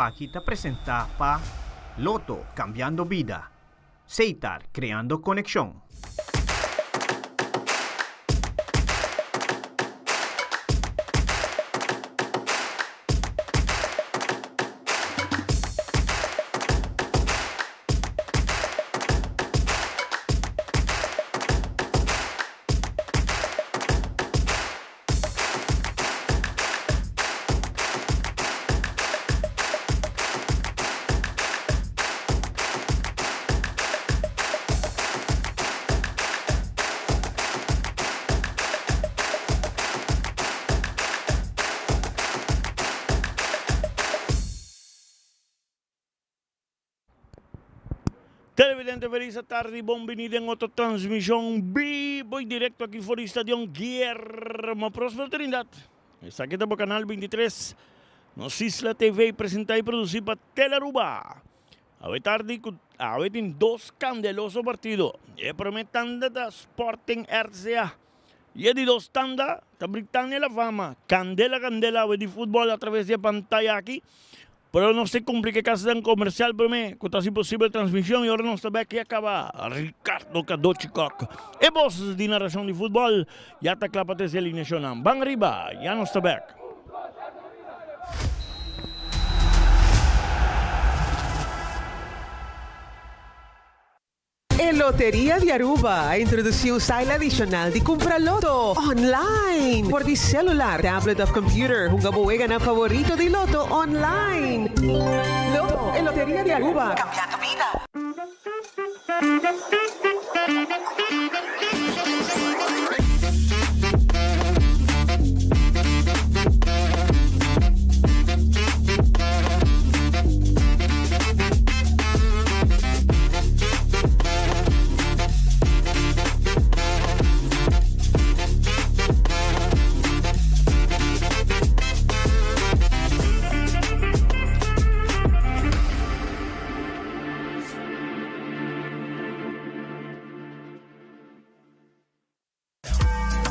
Aki ta presentá pa Lotto, Cambiando Bida, Seitar, Creando Conexion. Televidente feliz tarde, bon bini den otro transmisión vivo y directo aquí for Stadion Guillermo Próspero Trinidad. Esaki ta bo canal 23, nos Isla TV, presenta y produci pa Telearuba. Awe tardi cu awe tin dos candeloso partido. E prome tanda ta Sporting RCA y e di dos tanda ta Britannia La Fama. Candela candela awe di futbol a traves di e pantaya aki. Pero nos te cumpli ke casanan comercial prome cu ta haci posibel transmision y ora nos ta bek ya caba Ricardo Cadochi Kock e bos di narracion di futbol ya ta cla pa trece alineacionnan. Ban ariba, ya nos ta bek. E Loteria di Aruba a introduci un style adicional di cumpra loto online for di celular, tablet of computer. Hunga bo weganan favorito di loto online. Loto, e Loteria di Aruba, cambiando bida.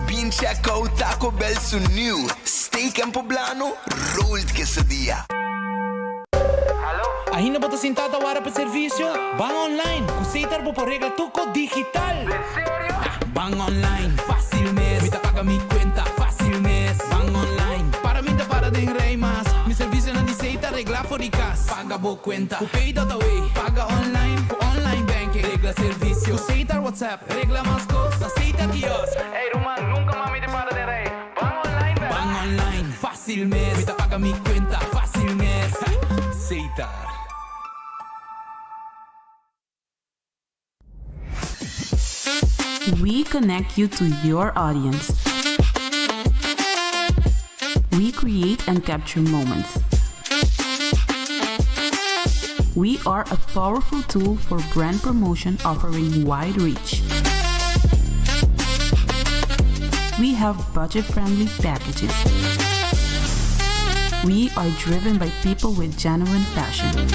Bin check out Taco Bell su new Steak and Poblano Rolled Quesadilla. Ainda bo ta sintá ta wara pa servisio? Ban online! Ku Setar bo por regla tuko digital! Ban online, fácil mes! Mi ta paga mi kuenta, fácil mes! Ban online, para mi ta para den rei mas! Mi servisionan di Setar regla for di kas! Paga bo kuenta ku Pay.awe! Paga online ku online banking! Regla servisio ku Setar WhatsApp! Regla mas kos na Setar Kiosk! Ey ruman, nunka mas mi ta para den rei! Ban online bèk! Ban online, fácil mes! Mi ta paga mi kuenta, fácil mes! Setar. We connect you to your audience. We create and capture moments. We are a powerful tool for brand promotion offering wide reach. We have budget-friendly packages. We are driven by people with genuine passion.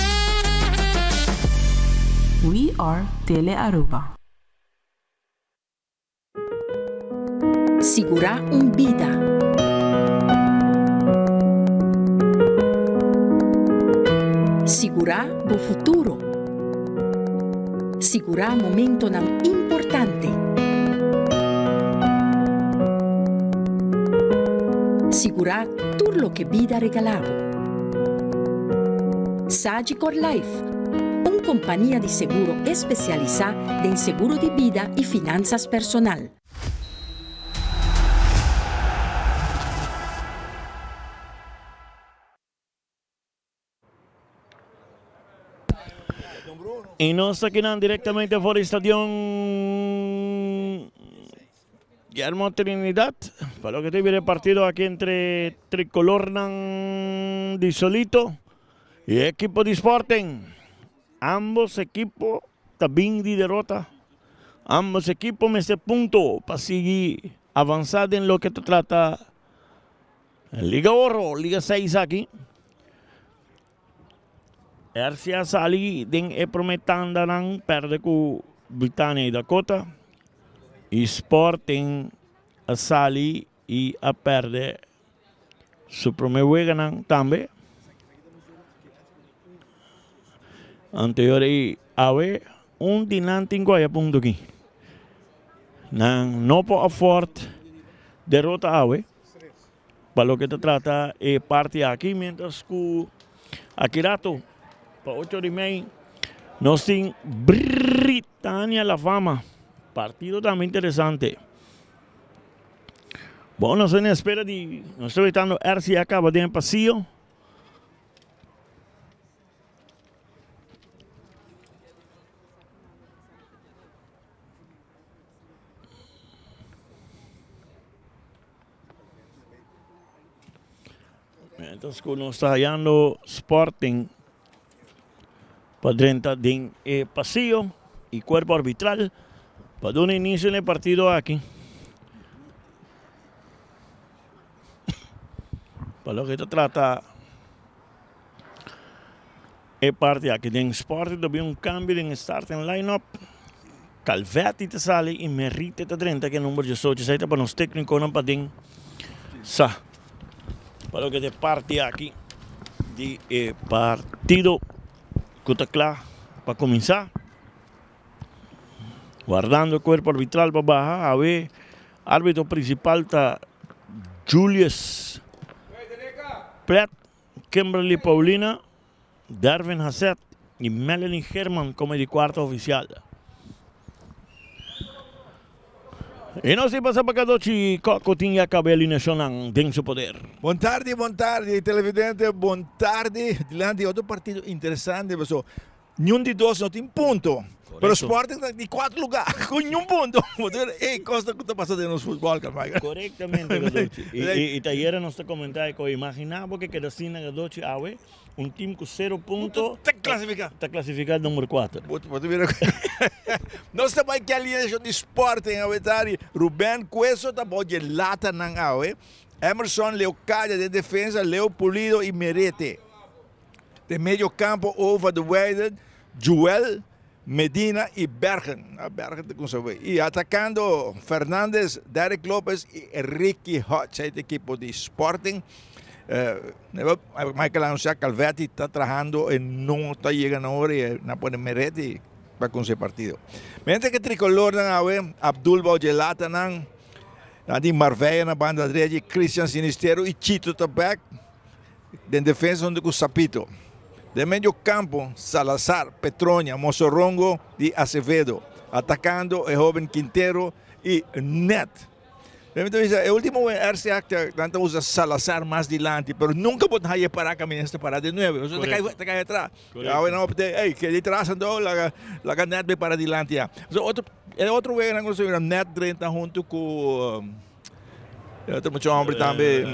We are Tele Aruba. Sigurá un bida. Sigurá bo futuro. Sigurá momentonan importante. Sigurá tur loke bida regalá bo. Sagicor Life, un kompania di seguro espesialisá den seguro di bida i finansas personal. Y nos ta kinan directamente for di stadion Guillermo Trinidad pa loke ta bira e partido aki entre Tricolornan di Solito y e ekipo di Sporting. Ambos ekipo ta bin di derota. Ambos ekipo mester punto pa sigui avansa den loke ta trata Liga Oro, Liga 6 aki. RCA sali den e prome tandanan perde ku Britannia y Dakota. Y Sporting a sali y a perde su prome weganan tambe. Anterior ei awe un di nan tin ku haya punto aki. Nan no por afford derota awe pa loke ta trata e parti aki mientras ku aki rato pa ocho di mei nos tin Britania La Fama. Partido tambe interesante. Bon, nos ta en espera di nos ta wetando RCA kaba den e pasillo. Mientras ku nos ta hallando Sporting pa drenta den e pasillo y cuerpo arbitral pa duna inicio na e partido aki. Pa loke ta trata e parti aki den Sporting ta bin un cambio den e starting line-up. Calvetti ta sali y Merite ta drenta ke number diesocho. Esei ta pa nos tecniconan paden sa. Pa loke ta e parti aki di e partido cu ta cla pa cuminsa. Wardando e cuerpo arbitral pa baha. Awe arbitro principal ta Julius Plet, Kimberly Paulina, Dervin Hasset y Melanie German como di cuarto oficial. Y nos tin pasa pa Cadochi Coco tin ya caba e alineacionnan den su poder. Bon tardi, bon tardi televidente, bon tardi. Dilanti otro partido interesante paso Niun di dos no tin punto. Pero Sporting ta di cuatro lugar cu niun punto. Bo ta mira ey cos ta cu ta pasa den nos futbol Carmichael. Corectamente Gadochi. Y y ayera nos ta comenta cu imagina bo ke keda asina Gadochi awe un team cu cero punto Ta clasifica. ta clasifica number cuatro. Bo ta mira Nos ta bay ke alineacion di Sporting awe tari Ruben Cueso ta bao dje latanan awe. Emerson Leocadia den defensa Leo Pulido y Merete. Den medio campo Ova de Weiden, Joel, Medina y Bergen. Ah, Bergen ta cuminsa bay. Y atacando Fernandez, Derek Lopez y Ricky Hodge. Ey ta equipo di Sporting. Eh, Michael anuncia Calvetti ta trahando y no ta yega na ora y na pone Meretti pa cuminsa e partido. Mientras que tricolor nan awe, Abdul Baugelata nan, nan tin Marvella na banda derecha, Christian Sinistero y Chito ta back. Den defensa hunto cu Sapito. Den medio campo Salazar, Petronia, Mosorongo y Acevedo. Atacando e hoben Quintero y Net. Mi ta bisa e ultimo wen RCA nan ta usa Salazar mas dilanti pero nunca bo ta haya para caminda esta para de nueve. Pasobra ta cay ta cay atras. Awe nan opte ey keda atras anto laga laga Net bay para dilanti ya. So otro e otro weganan cu nos ta mira Net drenta hunto cu. E otro mucho hombre tambe.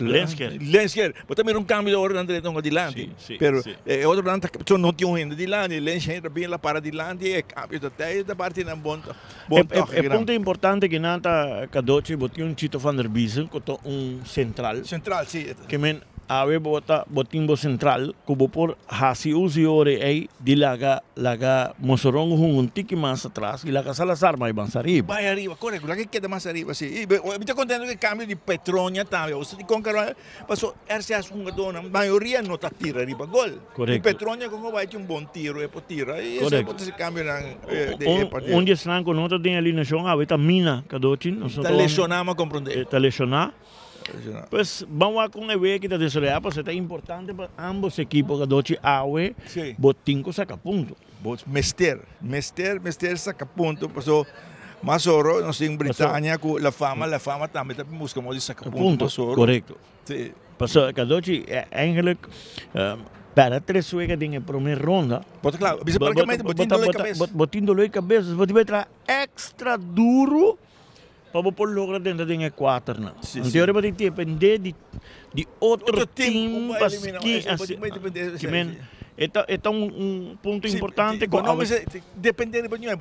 Lensker. Lensker. Bo ta mira un cambio de ora nan drenta hunga dilanti. Si, si, Pero si. e otro nan ta so no tin un hende dilanti. Lensker ta bin la para dilanti e cambio ta tei ta parti nan bon bon E, toque e gran. punto importante ki nan ta Cadochi bo tin un Chito van der Biesen ku ta un central. Central, si. Ke men Awe bo ta bo tin bo sentral ku bo por hasi uso e ora ei di laga laga Mosorongo hunga un tiki mas atras i laga Salazar bai mas ariba. Bai ariba, korekto, laga e keda mas ariba, si. I mi ta kontento ku e kambio di Petronia tambe, ose di kon karo paso RCA su hungadónan mayoria no ta tira riba gol. Korekto. I Petronia kon ku bai tin un bon tiro e por tira i esei por ta e kambionan den e partido. Un di esnan ku no ta den e alineashon awe ta Mina Kadochi. Ta lesioná, mi a komprondé. Ta lesioná. Pues ban wak con e wea ki ta desaroya pasobra ta importante pa ambos ekipo cadochi awe bo tin cu saca punto. Bo mester, mester, mester saca punto paso mas oro nos tin Britania cu La Fama, La Fama tambe ta busca modo di saca punto mas oro. Corecto. Pasobra cadochi eigenlijk perde tres wega den e prome ronda. Bo ta claro, bisa practicamente bo tin dolor di cabes. Bo tin dolor di cabes, bo tin bay traha extra duro. Pa bo por logra drenta den e kuaternan. Anto ora bo tin depende di di otro team pa ski asi. Ki men e ta e ta un un punto importante ku awe.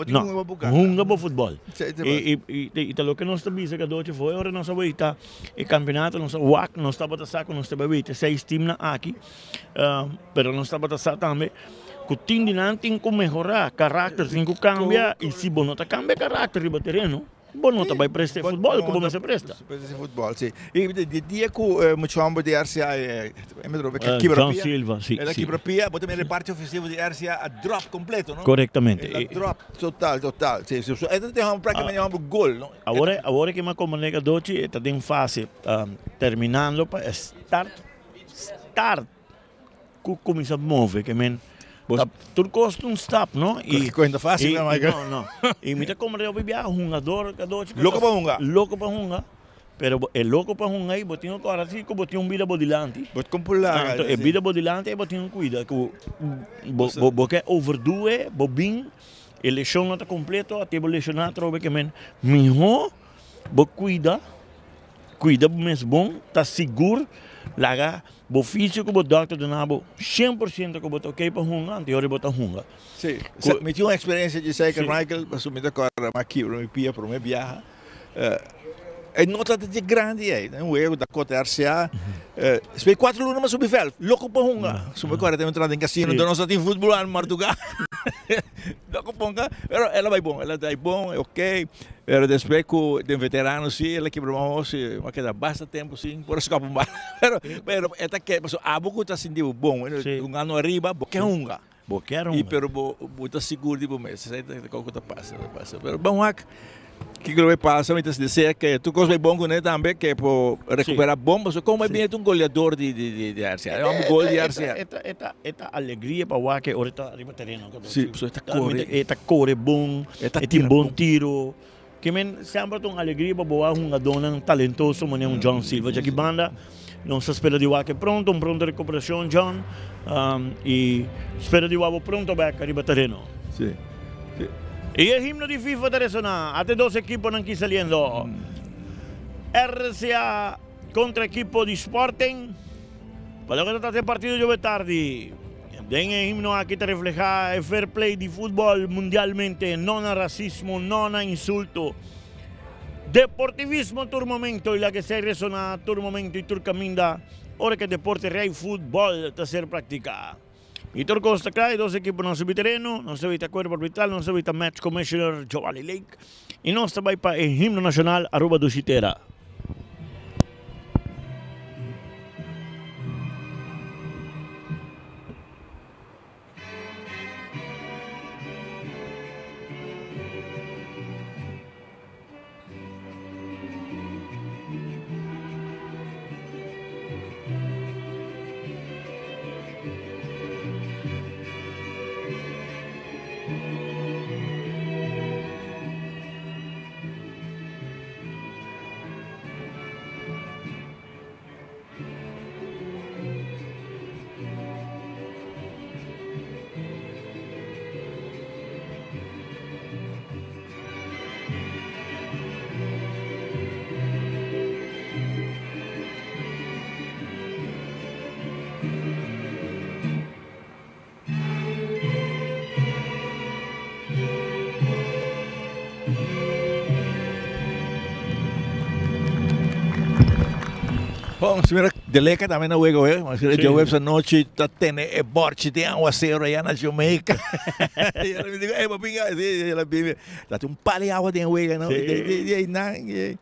No, hunga bo futbòl. I i i ta loke nos ta bisa Cadochi for ora nos a weita e kampeonato nos a wak nos tabata sa ku nos ta bai weita seis teamnan aki pero nos tabata sa tambe ku tin di nan tin ku mehorá karakter tin ku kambia i si bo no ta kambia karakter riba tereno. Bo no ta bai presta e futbòl ku bo mester presta. Presta e futbòl, si. I di dia ku muchu hòmber di RCA e kibra pia. John Silva, si. El a kibra pia, bo ta mira e parti ofensivo di RCA a dròp kompleto, no? Korektamente. El a dròp total, total. Si, si. E ta tin hòmber praktikamente hòmber gol, no? Awor, awor ke mi a komprendé Cadochi e ta den fase terminando pa e start, start. Ku kuminsá move ke men ta tur kos ta un stap no i Kuenta fásil no Michael. No no i mi ta komprende hopi biaha hungador kadochi ku Loko pa hunga. Loko pa hunga pero e loko pa hunga ei bo tin ku kòrda si ku bo tin un bida bo dilanti. Bo tin ku laga Anto e bida bo dilanti ei bo tin ku kuida ku bo bo bo ke overdo e bo bin e leshon no ta kompleto a te bo leshoná atrobe ke men mihó bo kuida kuida bo mes bon ta sigur laga Bo fisio ku bo dòkter duna bo 100% ku bo ta okey pa hunga, anto yori bo ta hunga. Sí, mi tin un eksperensia dje zeker Michael, pasobra mi ta kòrda mi a kibra mi pia promé biaha. E no ta dje grandi ei, un wega ku Dakota RCA. Despues di kuater luna mi a subi vèlt, loko pa hunga. So mi kòrda mi entra den kasino, enton nos ta tin futbol an marduga. Loko pa hunga, pero el a bai bon, el a bai bon, e okey. Pero despues ku den veterano si el a kibra un ojo si a keda basta tempu sin por a skòp un bala. Pero pero e ta ke pasobra abo ku ta sinti bo bon un ano ariba bo ke hunga. Bo kier hunga. I pero bo bo ta sigur di bo mes esei ta kos ku ta pasa ta pasa. Pero ban wak kiko lo bay pasa mi ta desea ke tur kos bay bon kuné tambe ke por rekupera bon pasobra komo e bini ta un goleador di di di RCA e homber gol di RCA. E ta e ta e ta alegria pa wak e ora e ta riba tereno. Si pasobra e ta kore. E ta kore bon. E tin bon tiro. Ke men semper ta un alegria pa bo wak hungadónan talentoso manera un John Silva. Djaki banda nos ta spera di wak e pronto, un pronto rekuperashon John i spera di wak bo pronto bek ariba tereno. Si. I e himno di FIFA ta resoná. Ate dos ekiponan ki saliendo. RCA kontra ekipo di Sporting. Pa loke ta trata e partido djobe tardi. Den e himno aki ta reflehá e fair play di futbòl mundialmente, no na rasismo, no na insulto. Deportivismo tur momento i laga esei resoná tur momento i tur kaminda ora ku e deporte rei futbòl ta ser praktiká. I tur kos ta kla, e dos ekiponan subi tereno, nos ta wita kuerpo arbitral, nos ta wita match commissioner Giovanni Lake i nos ta bai pa e himno nashonal Aruba Dushi Tera. Bon, si mira Deleca tambe na wega hoy. Si mira Joe Webs anochi ta tene e borchi di aguacero allá na Jamaica. Y ela me digo, hey, papinga, sí, ela vive. Ta un palo de agua den wega, no? Y, y, y,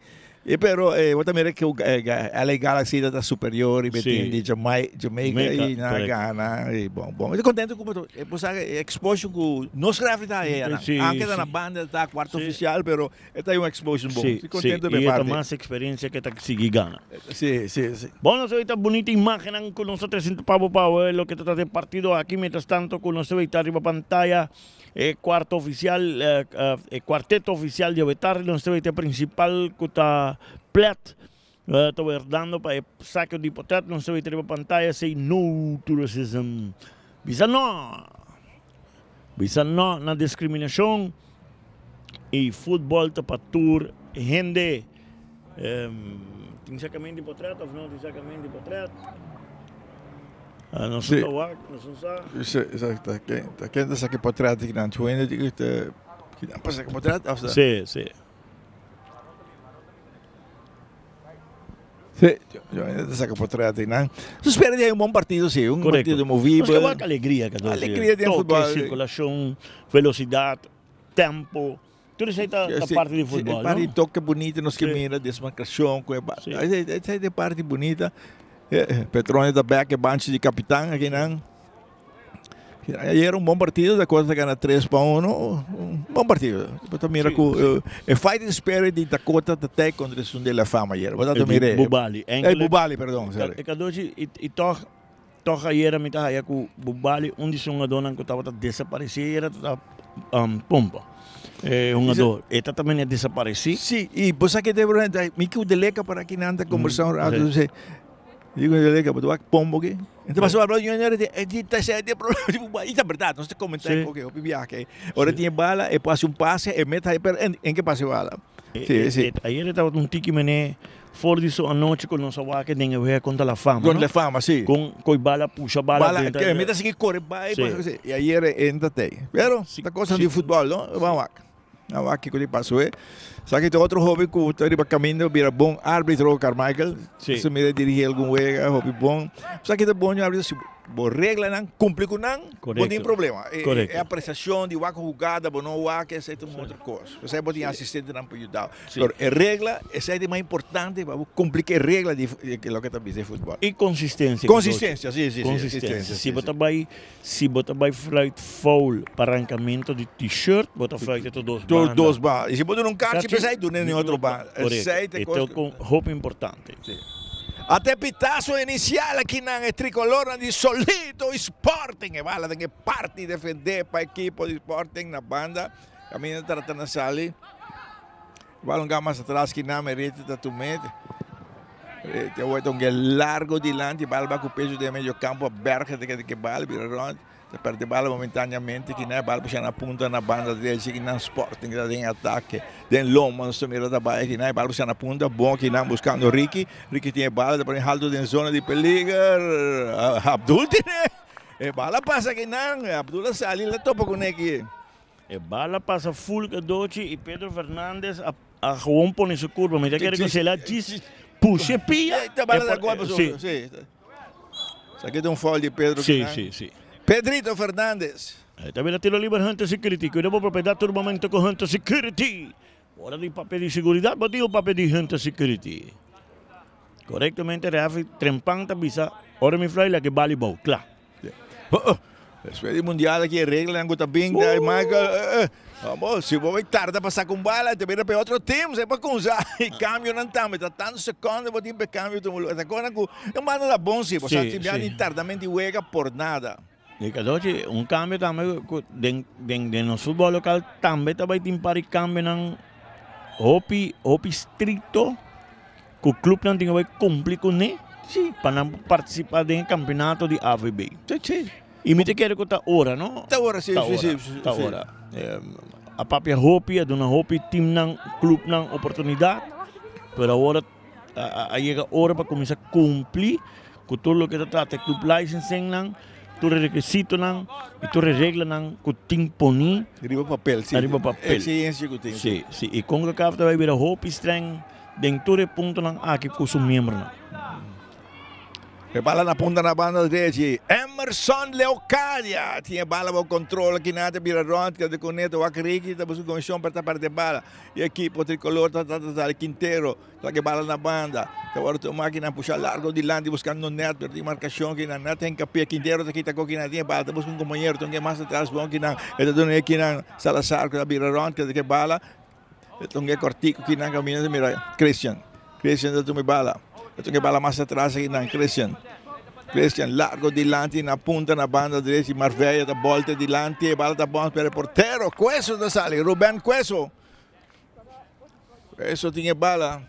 y, pero eh, bo ta mira ku eh, LA Galaxy ta superior y sí. di Jamaica, Jamaica y na gana y bon, bon. Estoy contento ku eh, bo sabe exposure ku nos referee ta ahí, Sí, Aunque ta sí. na banda ta cuarto Sí. oficial, pero esta hay un exposure bon. Sí, Estoy contento sí. de mi Y esta parte. mas experiencia que ta sigui gana. Sí, sí, sí. Bon, nos ahorita bonita imagen con nosotros 300 pavo pavo lo que trata de partido aquí mientras tanto con nosotros ahorita arriba pantalla eh, cuarto oficial eh, eh, cuarteto oficial di Ovetar nos ahorita principal ku ta plet eh, ta dando pa e saque di potret nos ahorita arriba pantalla say no to racism. Bisa no. Bisa no na discriminacion y futbol ta pa tur hende. Tin sacamento di potret of no tin sacamento di potret? Ah, nos Sí. ta wak, nos no sa. Sí, exacto. Ta ken ta saca potret di nan chuende di te ki nan pa saca potret of Sí, sí. Sí, yo ta saca potret di nan. So spera di hay un bon partido, sí, un Correcto. partido movible. Nos ke wak alegria, Cadochi. Alegria den Toque, futbol. circulacion, velocidad, tempo. Tur esei ta ta parti di futbòl, no? Parti di toke bunita nos ke mira, desmarkashon ku e bal. Esei ta e parti bunita. Petrone ta bèk e banchi di kapitan akinan. Ayer un bon partido, Dakota ta gana 3-1. Un bon partido. Bo ta mira ku e fighting spirit di Dakota ta tei kontra esun de La Fama ayer. Bo ta mira e. Bubali. Bubali, perdon. E kadoshi i tòg Tòg ayera mi ta haya ku bo bali un di su hungadónan ku tabata desaparesí ayera ta Pompa. E hungadó e ta tambe a desaparesí. Sí, i bo sa ke ta e problema? Mi ku Deleka por aki nan ta kombersá un rato, entonces mi ku Deleka, bo ta wak Pombo aki? Entonces pasobra abla Junior e di, e di ta esei e problema di bo bali. I ta bèrdat, nos ta komentá e koke hopi biaha ke ora e tin e bala e por hasi un pase, e meta e pero en ke pasa e bala. Sí, sí. Ayera e tabata un tiki mene For di su anochi ku nos a wak den e wega kontra La Fama, no? Kontra La Fama, si. Kon koi bala pusha bala Bala, dentro. ke mi ta sigui kore bai, Si. pasa si. I ayer e entra tei. Pero, Si, ta kosanan si. di futbòl, no? Ban wak. Ban wak kiko di pasó e. Sa ki ta otro hopi ku ta riba kaminda bira bon árbitro, Carmichael. Si. Su mira dirigí algun wega, hopi bon. Sa ki ta bon árbitro si bo reglanan, kumpli ku nan, bo tin Korekto. problema. E, e Korekto. apresiashon di wak hugada, bo no wak, esei ta un otro kos. P'esei bo tin asistentenan pa yuda. Sí. Pero e regla, esei ta e mas importante pa bo cumpli cu e regla di loke ta bisa e futbol. Y consistencia. Consistencia, si, si, si. Consistencia. Si bo ta bay, si bo ta bay fluit foul pa rancamento di t-shirt, bo ta fluit e tur dos Tur banda. dos banda. Y si bo duna un kachi Kachi, p'esei, duna den otro banda. Correcto. Esei ta e E cos ta cu. hopi importante. Sí. Ata e pitazo inicial akinan e tricolornan di Solito y Sporting. E bala den e parti defende pa ekipo di Sporting na banda. Caminda trata na sali. Balon ga mas atras ki nan Merete ta tumet. Merete a word un largo dilanti. Bal ba ku pecho den medio campo. Berg te ke bal bira rond. Ta perde bala momentaneamente ki nan. Bal pusha na punta na banda derecha ki nan. Sporting ta den atake. Den loma nos ta mira ta bai ki nan. Bal pusha na punta. Bon ki nan buscando Ricky. Ricky tin e bala ta pone halto den zona di peliger. Abdul tine. E bala pasa ki nan. Abdul a sali la topa ku neki. E bala pasa full cadochi y Pedro Fernandez a a gewoon pone su curva. Mi ta kere cu si el a djis pusha e pia. E bala ta golpe su. Si. Esaki ta un foul di Pedro Si, si, si. Pedrito Fernandez. E ta bira tiro liber Hunter Security. Cuida bo propiedad tur momento cu Hunter Security. Ora di papia di seguridad bo tin un papia di Hunter Security. Corectamente referee Trempan ta bisa ora mi fly laga e bali bou. Cla. Despues di mundial aki e reglanan ku ta bin ta Michael eh eh si bo bai tarda pa saka un bala ta bira pa e otro team sa pa kumsa i kambionan tambe ta tantu sekondo bo tin pa e kambio tuma lugar ta kosnan ku e manda ta bon si bo sa si bia di tardamento di wega por nada. Di kadochi un kambio tambe ku den den den nos futbol lokal tambe ta bai tin par di kambionan hopi hopi strikto. Ku klupnan tin ku bai kumpli kuné pa nan por partisipá den e kampeonato di AVB. I mi ta kere ku ta ora, no? Ta ora, si, si, si. Ta ora. A papia hopi, a duna hopi timnan, klupnan oportunidat, pero awor a yega ora pa kuminsá kumpli ku tur loke ta trata e club licensingnan, tur e rekisitonan i tur e reglanan ku tin poní. Riba papel, si. Riba papel. Eksigensia ku tin. Si, si. I Concacaf ta bai bira hopi streng. Den tur e puntonan aki ku su miembronan. E bala na punta na banda drechi. Emerson Leocadia tin e bala bou control aki na ta bira rond keda ku Neto wak Ricky ta busca conexion pa ta perde bala. E ekipo tricolor ta trata sali Quintero ta ke bala na banda ta wòrdu tuma aki na pusha largo dilanti buscando Net pero tin marcacion aki na Net hincapie Quintero ta kita ku aki na tin e bala ta busca un compañero ta un ke mas atras bon aki na e ta duna aki na Salazar ku ta bira rond keda ke bala. E ta un e kòrtiku ki nan kaminda ta mira Christian. Christian ta tuma e bala. E ta un e bala mas atras aki nan Christian. Christian largo dilanti na punta na banda drechi Marvella ta bolta dilanti e bala ta bòns pero e portero Cueso ta sali Ruben Cueso. Cueso tin e bala.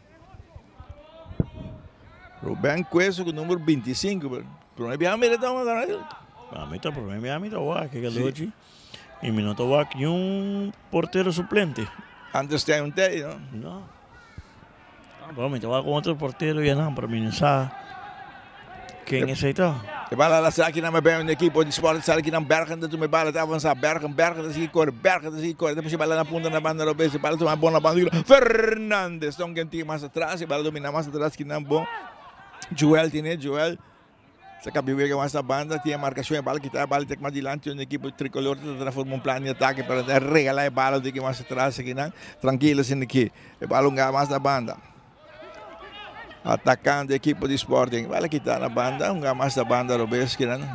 Ruben Cueso ku number 25. Prome biaha mira ta A mi ta prome biaha mi ta wak e galochi. Y mi no ta wak niun portero suplente. Antes tin un tey, no? No. Pero mi ta wak un otro portero ya nan, pero mi no sa ken esey ta. E bala la saki nan ben un ekipo di Sport sali ki nan Bergen ta tuma e bala ta avansa Bergen Bergen ta sigui kore Bergen ta sigui kore ta pushi bala na punta na banda robes e bala tuma bon na banda Fernandez ta un kenti mas atras e bala domina mas atras ki nan bon Joel tine Joel. Ta cambia wega mas na banda, tin e marcacion, e bala kita, e bala tek mas dilanti, un equipo tricolor ta trata forma un plan di atake, pero ta regala e bala un tiki mas atras akinan, trankilo asina aki, e bala hunga mas na banda. Atacando equipo di Sporting, bala kita na banda, hunga mas na banda robes kinan.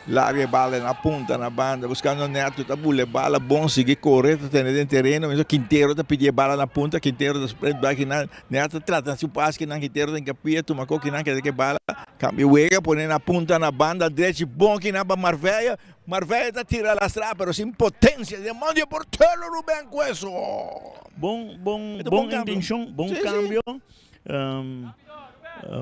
Larga e bala na punta na banda, buscando Neto, ta bula e bala bon, sigui core, ta tene den tereno, mientras Quintero ta pidi e bala na punta, Quintero ta sprint back kinan, Neto ta trata su pas kinan, Quintero ta hincapia, tuma ko kinan, keda ke bala, cambia wega, pone na punta na banda drechi, bon kinan pa Marvella, Marvella ta tira lastra, pero sin potencia, den man di e portero Ruben Cueso. Bon, bon, bon intencion, bon cambio.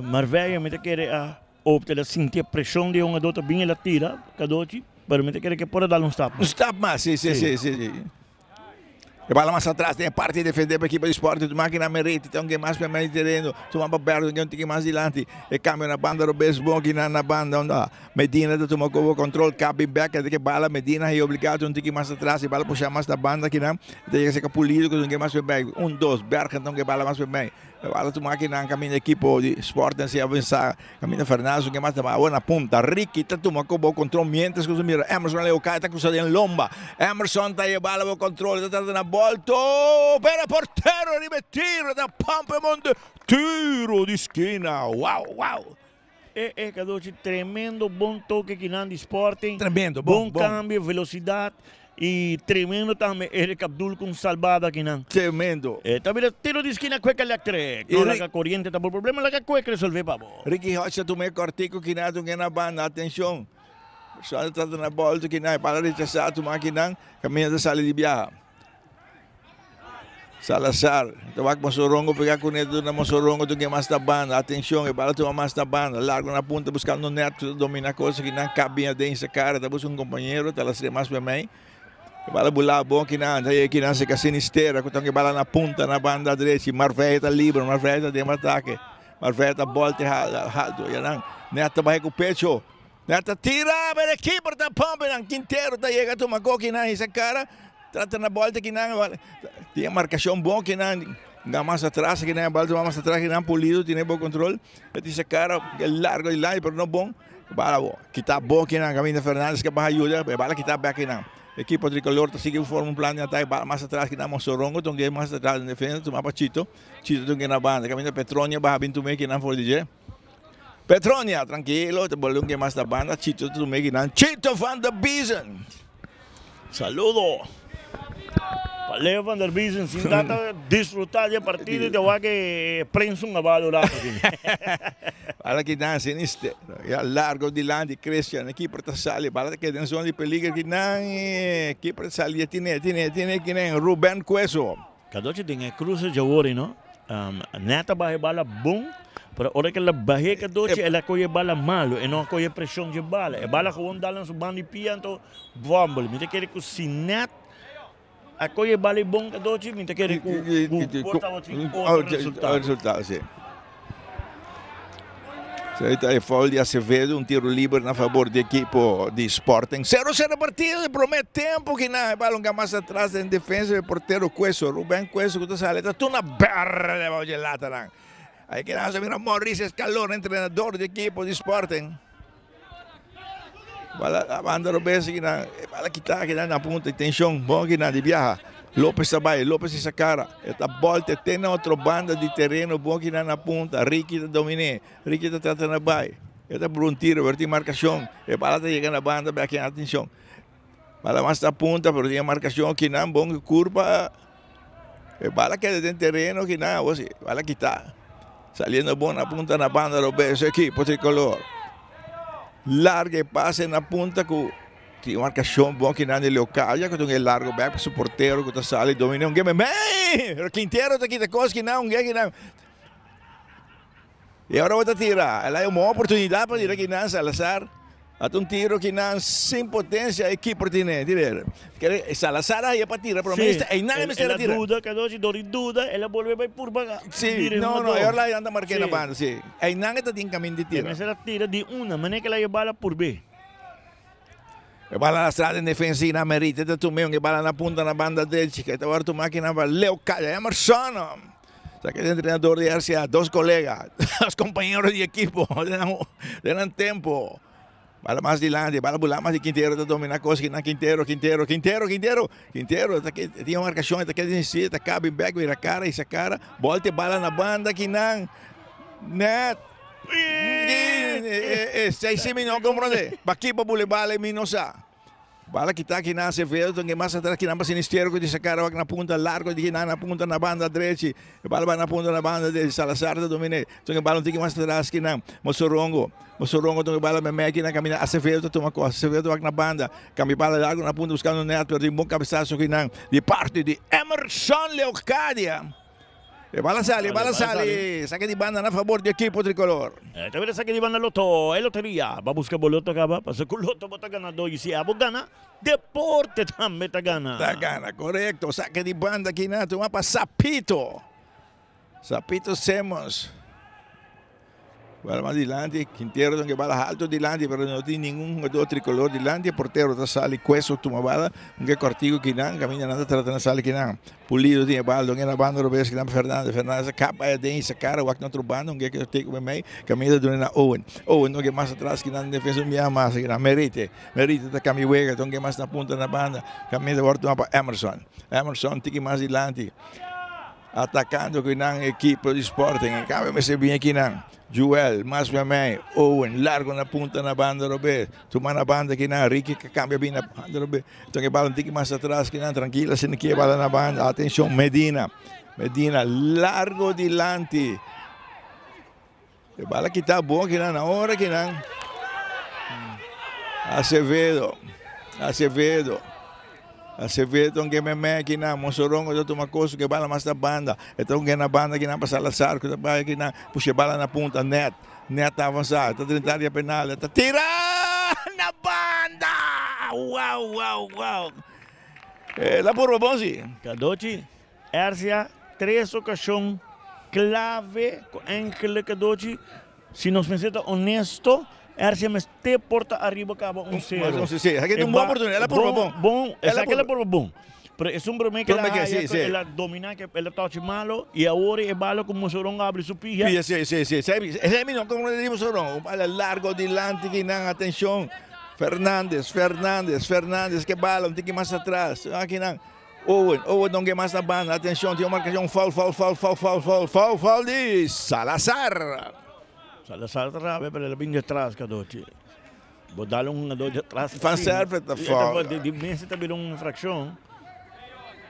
Marvella mi ta kere a Opta el a sinti e preshon di e hungadó ta bin el a tira Kadochi, pero mi ta kere ke por a dal un stap mas. Un stap mas, si, si, si, si. E bala mas atras den e parti defende pa ekipo di Sporting. Tuma kina Mereti, ta un ke mas pa medio tereno. Tuma pa Berto, un tiki mas dilanti. E kambio na banda robes bon kina na banda unda Medina ta tuma kobo kontrol. Kabi bek, e bala Medina e obligado un tiki mas atras. E bala pusha mas na banda kina. Ta yega seka Pulido ku ta un ke mas pa mei. Un, dos, Bergen ta un ke bala mas pa mei. Bala tuma akinan kaminda ekipo di Sporting si avansa kaminda Fernandes un ke mas tuma awor na punta Ricky ta tuma ku bo kontrol mientras ku su mira Emerson Leocay ta krusa den lomba Emerson ta e bala bo kontrol ta trata na bolto pero e portero riba e tiro ta pampa e monte tiro di skina wow wow. E e Cadochi tremendo bon toke kinan di Sporting. Tremendo, bon, bon. Cambio, velocidad y tremendo tambe Eric Abdul con salvada kinan. Tremendo. E ta bira tiro di skina Kwek Electric. No laga coriente ta bo problema, laga Kwek resolve pa bo. Ricky Hodge ta tuma e cortico kinan ta un na banda, atencion. Persona ta trata na bolto kinan, e bala rechasa tuma kinan, caminda ta sali di biaha. Salazar ta wak Mosorongo pega kuné ta duna Mosorongo tun ke mas na banda atenshon e bala tuma mas na banda largo na punta buskando net ku ta domina kos kinan kap bin aden sa kara ta buska un kompañero ta lastre mas p'e mei e bala bula bon kinan ta yega kinan seka Sinistera ku ta un bala na punta na banda drechi Marveille ta libre Marveille ta den atake Marveille ta bolte halto yanan net ta bai ku pecho Nan ta tira, pero e keeper ta pump nan. Quintero ta yega tuma koki nan hisa kara. Trata na bolta kinan. Tin e marcacion bon kinan. Nga mas atras kinan. Bal tuma mas atras kinan. Pulido tiene bon control. E tisa kara largo di lado pero no bon. Bala bo. Kita bon kinan. Caminda Fernandez ke baha ayuda. E bala kita bek kinan. Equipo tricolor ta sigui forma un plan di atake. Bala mas atras kinan. Mosorongo ta un mas atras den defensa. Tuma pa Chito. Chito ta un na banda. Caminda Petronia baha bin tume kinan for di dje. Petronia, trankilo, ta bolbe un ke mas na banda, Chito ta tuma ekinan, Chito van der Biezen! Saludo pa Leo van der Biezen, sin ta ta disfruta di e partido y ta wak e prensa un abalo rato aki. Bala kinan Sinister, ya largo dilanti Christian, e keeper ta sali, bala ta keda den zona di peliger kinan, e keeper ta sali, e tine, tine, tine kinan, Ruben Cueso. Cadochi den e cruce djawori no. Net a baha e bala bon, pero ora ke el a bah'é Cadochi el a kohe e bala malo, e no a kohe presion dje bala. E bala gewoon dal na su banda di pia anto vòmbel. Mi ta kere ku si Net a kohe e bala ei bon Cadochi, mi ta kere ku por tabatin otro resultado. Resultado, si. Ahí ta e foul di Acevedo, un tiro liber na favor di equipo di Sporting. 0-0 partido di primer tempo que na balón que más atrás en defensa del portero Cueso, Rubén Cueso que sale, está una verde bajo el lata. Ahí que nada, mira Mauricio Escalón, entrenador di equipo di Sporting. Bala a banda robes kinan, e bala kita kinan na punta tension, bon kinan di biaha. Lopez ta bai, Lopez sa cara, e ta bolte te na otro banda di tereno, bon kinan na punta, Ricky ta domine, Ricky ta trata na bai. E ta bru un tiro, pero tin marcacion, e bala ta yega na banda, bek kinan atencion. Bala mas na punta, pero tin marcacion kinan, bon curva. E bala keda den tereno kinan, awor si, bala kita. Saliendo bon na punta na banda robes equipo tricolor. Larga e pase na punta cu tin marcacion bon kinan di Leocadia cu ta un largo back pa su portero cu ta sali domina un game. Mei! Pero Quintero ta kita cos kinan un game kinan. Y ahora bo ta tira. El hay un oportunidad pa tira kinan Salazar. Ata un tiro kinan sin potencia e keeper tiene. Tira. Salazar ahí pa tira, pero sí. Ei nada mester tira. El duda, Cadochi, dori duda, el a bolbe bai purba. Sí, no, no, ahora la anda marque na banda, sí. Ei nada ta tin camin di tira. Mester tira di una, mane que la bala purbe. E bala na strada en defensa na Merite ta tume un e bala na punta na banda derecha. Que ta war tu máquina pa Leo Calla Emerson. Esaki ta entrenador di RCA, dos colega, dos compañero di equipo den nan tempo. Bala mas dilanti, bala bula mas di Quintero ta domina cos kinan Quintero, Quintero, Quintero, Quintero, Quintero ta tin un marcacion ta keda insisti ta cabi bek bira cara hisa cara, bolte bala na banda kinan net Esei si mi no comprende. Pakipo bule bala mi no sa. Bala kita kinan Acevedo ta mas atras kinan pa Sinisterro ku di sacar wak na punta largo di kinan na punta na banda drechi. E bala bai na punta na banda drechi Salazar ta domine. Tun e bala un tiki mas atras kinan Mosorongo. Mosorongo tun e bala meme kinan kaminda Acevedo ta tuma kos. Acevedo wak na banda. Kambia bala largo na punta buskando net pero tin bon kabesaso kinan di parti di Emerson Leocadia. E bala sali, e bala sali. Sake di banda na fabor di ekipo tricolor. E ta bira sake di banda Lotto, e loteria. Ba buska bo loto kaba, pasobra ku loto bo ta ganadó i si abo gana, deporte tambe ta gana. Ta gana, korekto. Sake di banda kina tuma pa Sapito. Sapito Simmons. Bala mas dilanti, Quintero ta bala halto dilanti, pero no tin ningun hungador tricolor dilanti. E portero ta sali Cueso tuma bala, un ke cortico kinan, caminda nan ta trata na sali kinan. Pulido tin e bala, don na banda robes kinan pa Fernandez. Fernandez a kap aya den y cara wak na otro banda, un ke cortico memey, caminda ta duna na Owen. Owen don ke mas atras kinan defensa un biaha mas kinan. Merite, Merite ta cambia wega, don ke mas na punta na banda, caminda word tuma pa Emerson. Emerson tiki mas dilanti. Atacando cu nan ekipo di Sporting. En cambio mester bin aki nan. Joel, mas memey, Owen, largo na punta na banda robes. Tuma na banda aki nan. Ricky ka cambia bin na banda robes. Enton e bala un tiki mas atras aki nan. Trankilo asina ki e bala na banda. Atencion Medina. Medina largo dilanti. E bala kita bon aki nan. Na ora aki nan. Acevedo. Acevedo. Acevedo un keme me aki nan. Mosorongo ta tuma koso ke bala mas na banda. E ta un na banda aki nan pa Salazar ku ta bai aki nan. Pusha e bala na punta. Net. Net ta avansa. Ta drenta área penal. E ta tira na banda! Wow, wow, wow. El a purba bon si. Kadochi, Ercia, tres okashon klave ku enkele kadochi. Si nos mester ta honesto, Ercia mester por ta ariba kaba un sero. Sí, sí. Esaki ta un bon oportunidad. El a purba bon. Bon, esaki el a purba bon. Pero esun prome ke el a haya, ku el a domina, ke el a tochi malo, i awor e bala ku Mosoron a abri su pia. Pia, sí, sí, sí. Esei mi no komo di Mosoron. Un bala largo dilanti kinan, atencion. Fernandez, Fernandez, Fernandez ke bala un tiki mas atras. Akinan. Owen, Owen don ke mas na banda. Atencion, tin un marcacion. Foul, foul, foul, foul, foul, foul, foul, foul di Salazar. Salazar ta rabia, pero el a bin detras, Cadochi. Bo dal un hungador detras. Van Servet ta foul. Di mes ta bira un infraccion.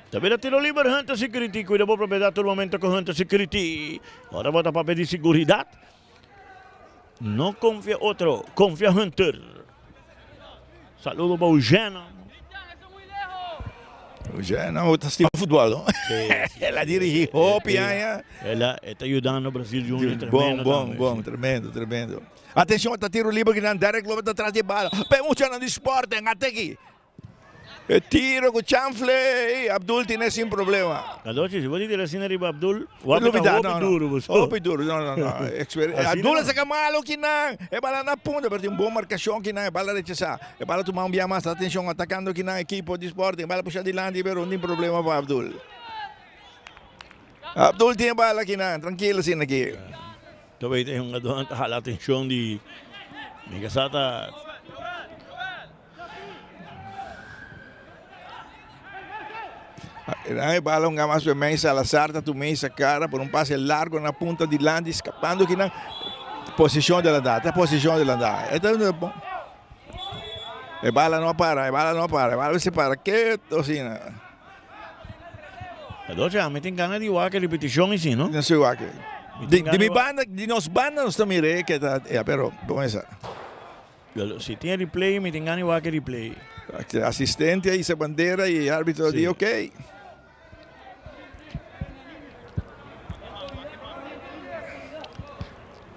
Ta bira tiro liber Hunter Security. Cuida bo propiedad tur momento cu Hunter Security. Ora bo ta papia di seguridad, no confia otro, confia Hunter. Saludo pa Eugene. Eugene ta stima futbol, no? El a dirigi hopi aña. El a ta yudando Brasil Junior tremendo. Bon, bon, bon, tremendo, tremendo. Atencion, ta tiro liber kinan Derek Lopez ta tras di bala. Pe muchanan di Sporting, ate aki. E tiro ku chanfle, Abdul tine sin problema. Cadochi, si bo di tira asina riba Abdul, wapi ta hopi duro bo so. Hopi duro, no, no, no. Abdul a saka malo kinan, e bala na punta, pero tin un bon markashon kinan, e bala rechasá. E bala tuma un bia mas, atenshon, atakando kinan ekipo di Sporting, e bala pusha dilanti, pero no tin problema pa Abdul. Abdul tin e bala kinan, trankilo asina aki. Ta bay ta e hungadónan ta hala atenshon di mi kasá ta. E bala un gama su mei Salazar ta tu mei cara por un pase largo na punta dilanti escapando kinan posicion de la da ta posicion de la da esta es bon e bala no para e bala no para e bala se para keto asina. Adocha mi tin gana di wak e repeticion isi no. No si wak di mi banda di nos banda nos ta mira ke ta ya pero bon esa. Si tin e replay, mi tin gana di wak e replay. Asistente a hisa bandera y e arbitro a di ok.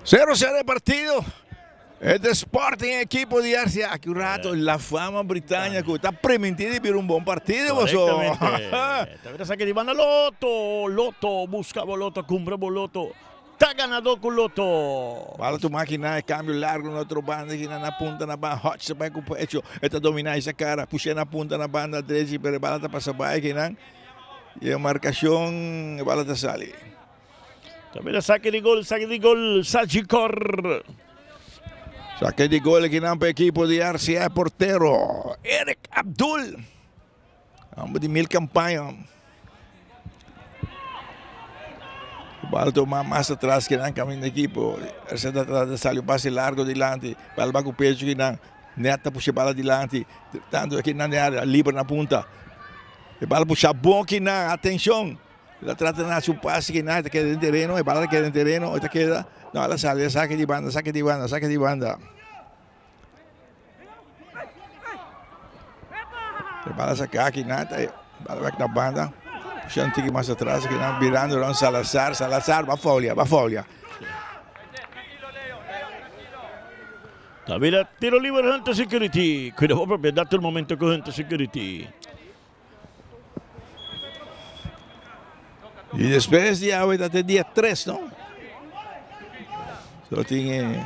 Cero cero e partido. E de Sporting equipo di RCA. Aki un rato La Fama Britannia cu ta primintí di bira un bon partido boso. Correctamente. Ta bira saki di banda Lotto. Lotto, busca bo Lotto, cumpra bo Lotto. Ta ganadó ku Lotto. Bala tuma akinan e kambio largo na otro banda akinan na punta na banda Hodge ta bai ku pecho e ta dominá esa kara push'é na punta na banda drechi pero e bala ta pasa bai akinan i e markashon e bala ta sali. Tambe sake di gol, sake di gol, Sagicor. Sake di gol akinan pa ekipo di RCA portero Eric Abdul. Homber di mil campaña. Bal toma mas atras kinan caminda ekipo. RCA ta trata di sali un pase largo dilanti. Bal ba ku pecho kinan. Net ta pusha bala dilanti. Tanto kinan den area liber na punta. E bala pusha bon kinan. Atencion. Ta trata di haci un pase kinan. E ta keda den tereno. E bala ta keda den tereno. E ta keda. No, el a sali. A saki di banda, saki di banda, saki di banda. E bala saca aki nan ta bala bek na banda. Pusha un tiki mas atras aki nan birando rond Salazar. Salazar ba foulia, ba foulia. Ta bira tiro liber Hunter Security. Cuida bo propiedad tur momento cu Hunter Security. Y despues di awe ta te dia 3, no? So tin e...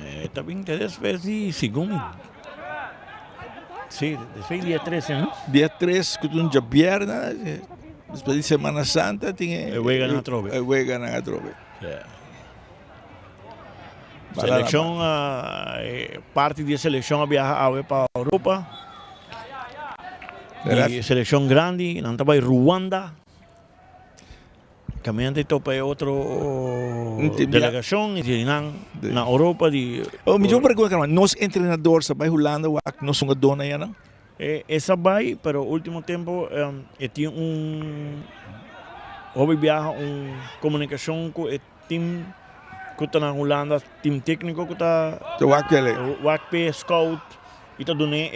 Eh, ta bin te despues di segun. Sí, despues di dia 3, no? Dia 3, ku un djabierna, despues di Semana Santa tin e... E wega nan atrobe. E wega nan atrobe. Yeah. Seleccion, parti di e seleccion a biaha awe pa Europa. E seleccion grandi, nan ta bai Ruanda. Caminante y topa e otro delegacion y di nan na Europa di. Oh, mi tin un pregunta, Carmen. Nos entrenador sa bai Hulanda wak nos hungadornan ya nan? E sa bai, pero ultimo tempo e tin un hopi biaha un comunicacion cu e Team ku ta na Hulanda, team tékniko ku ta Ta wak p'e. Wak p'e, scout i ta dun'é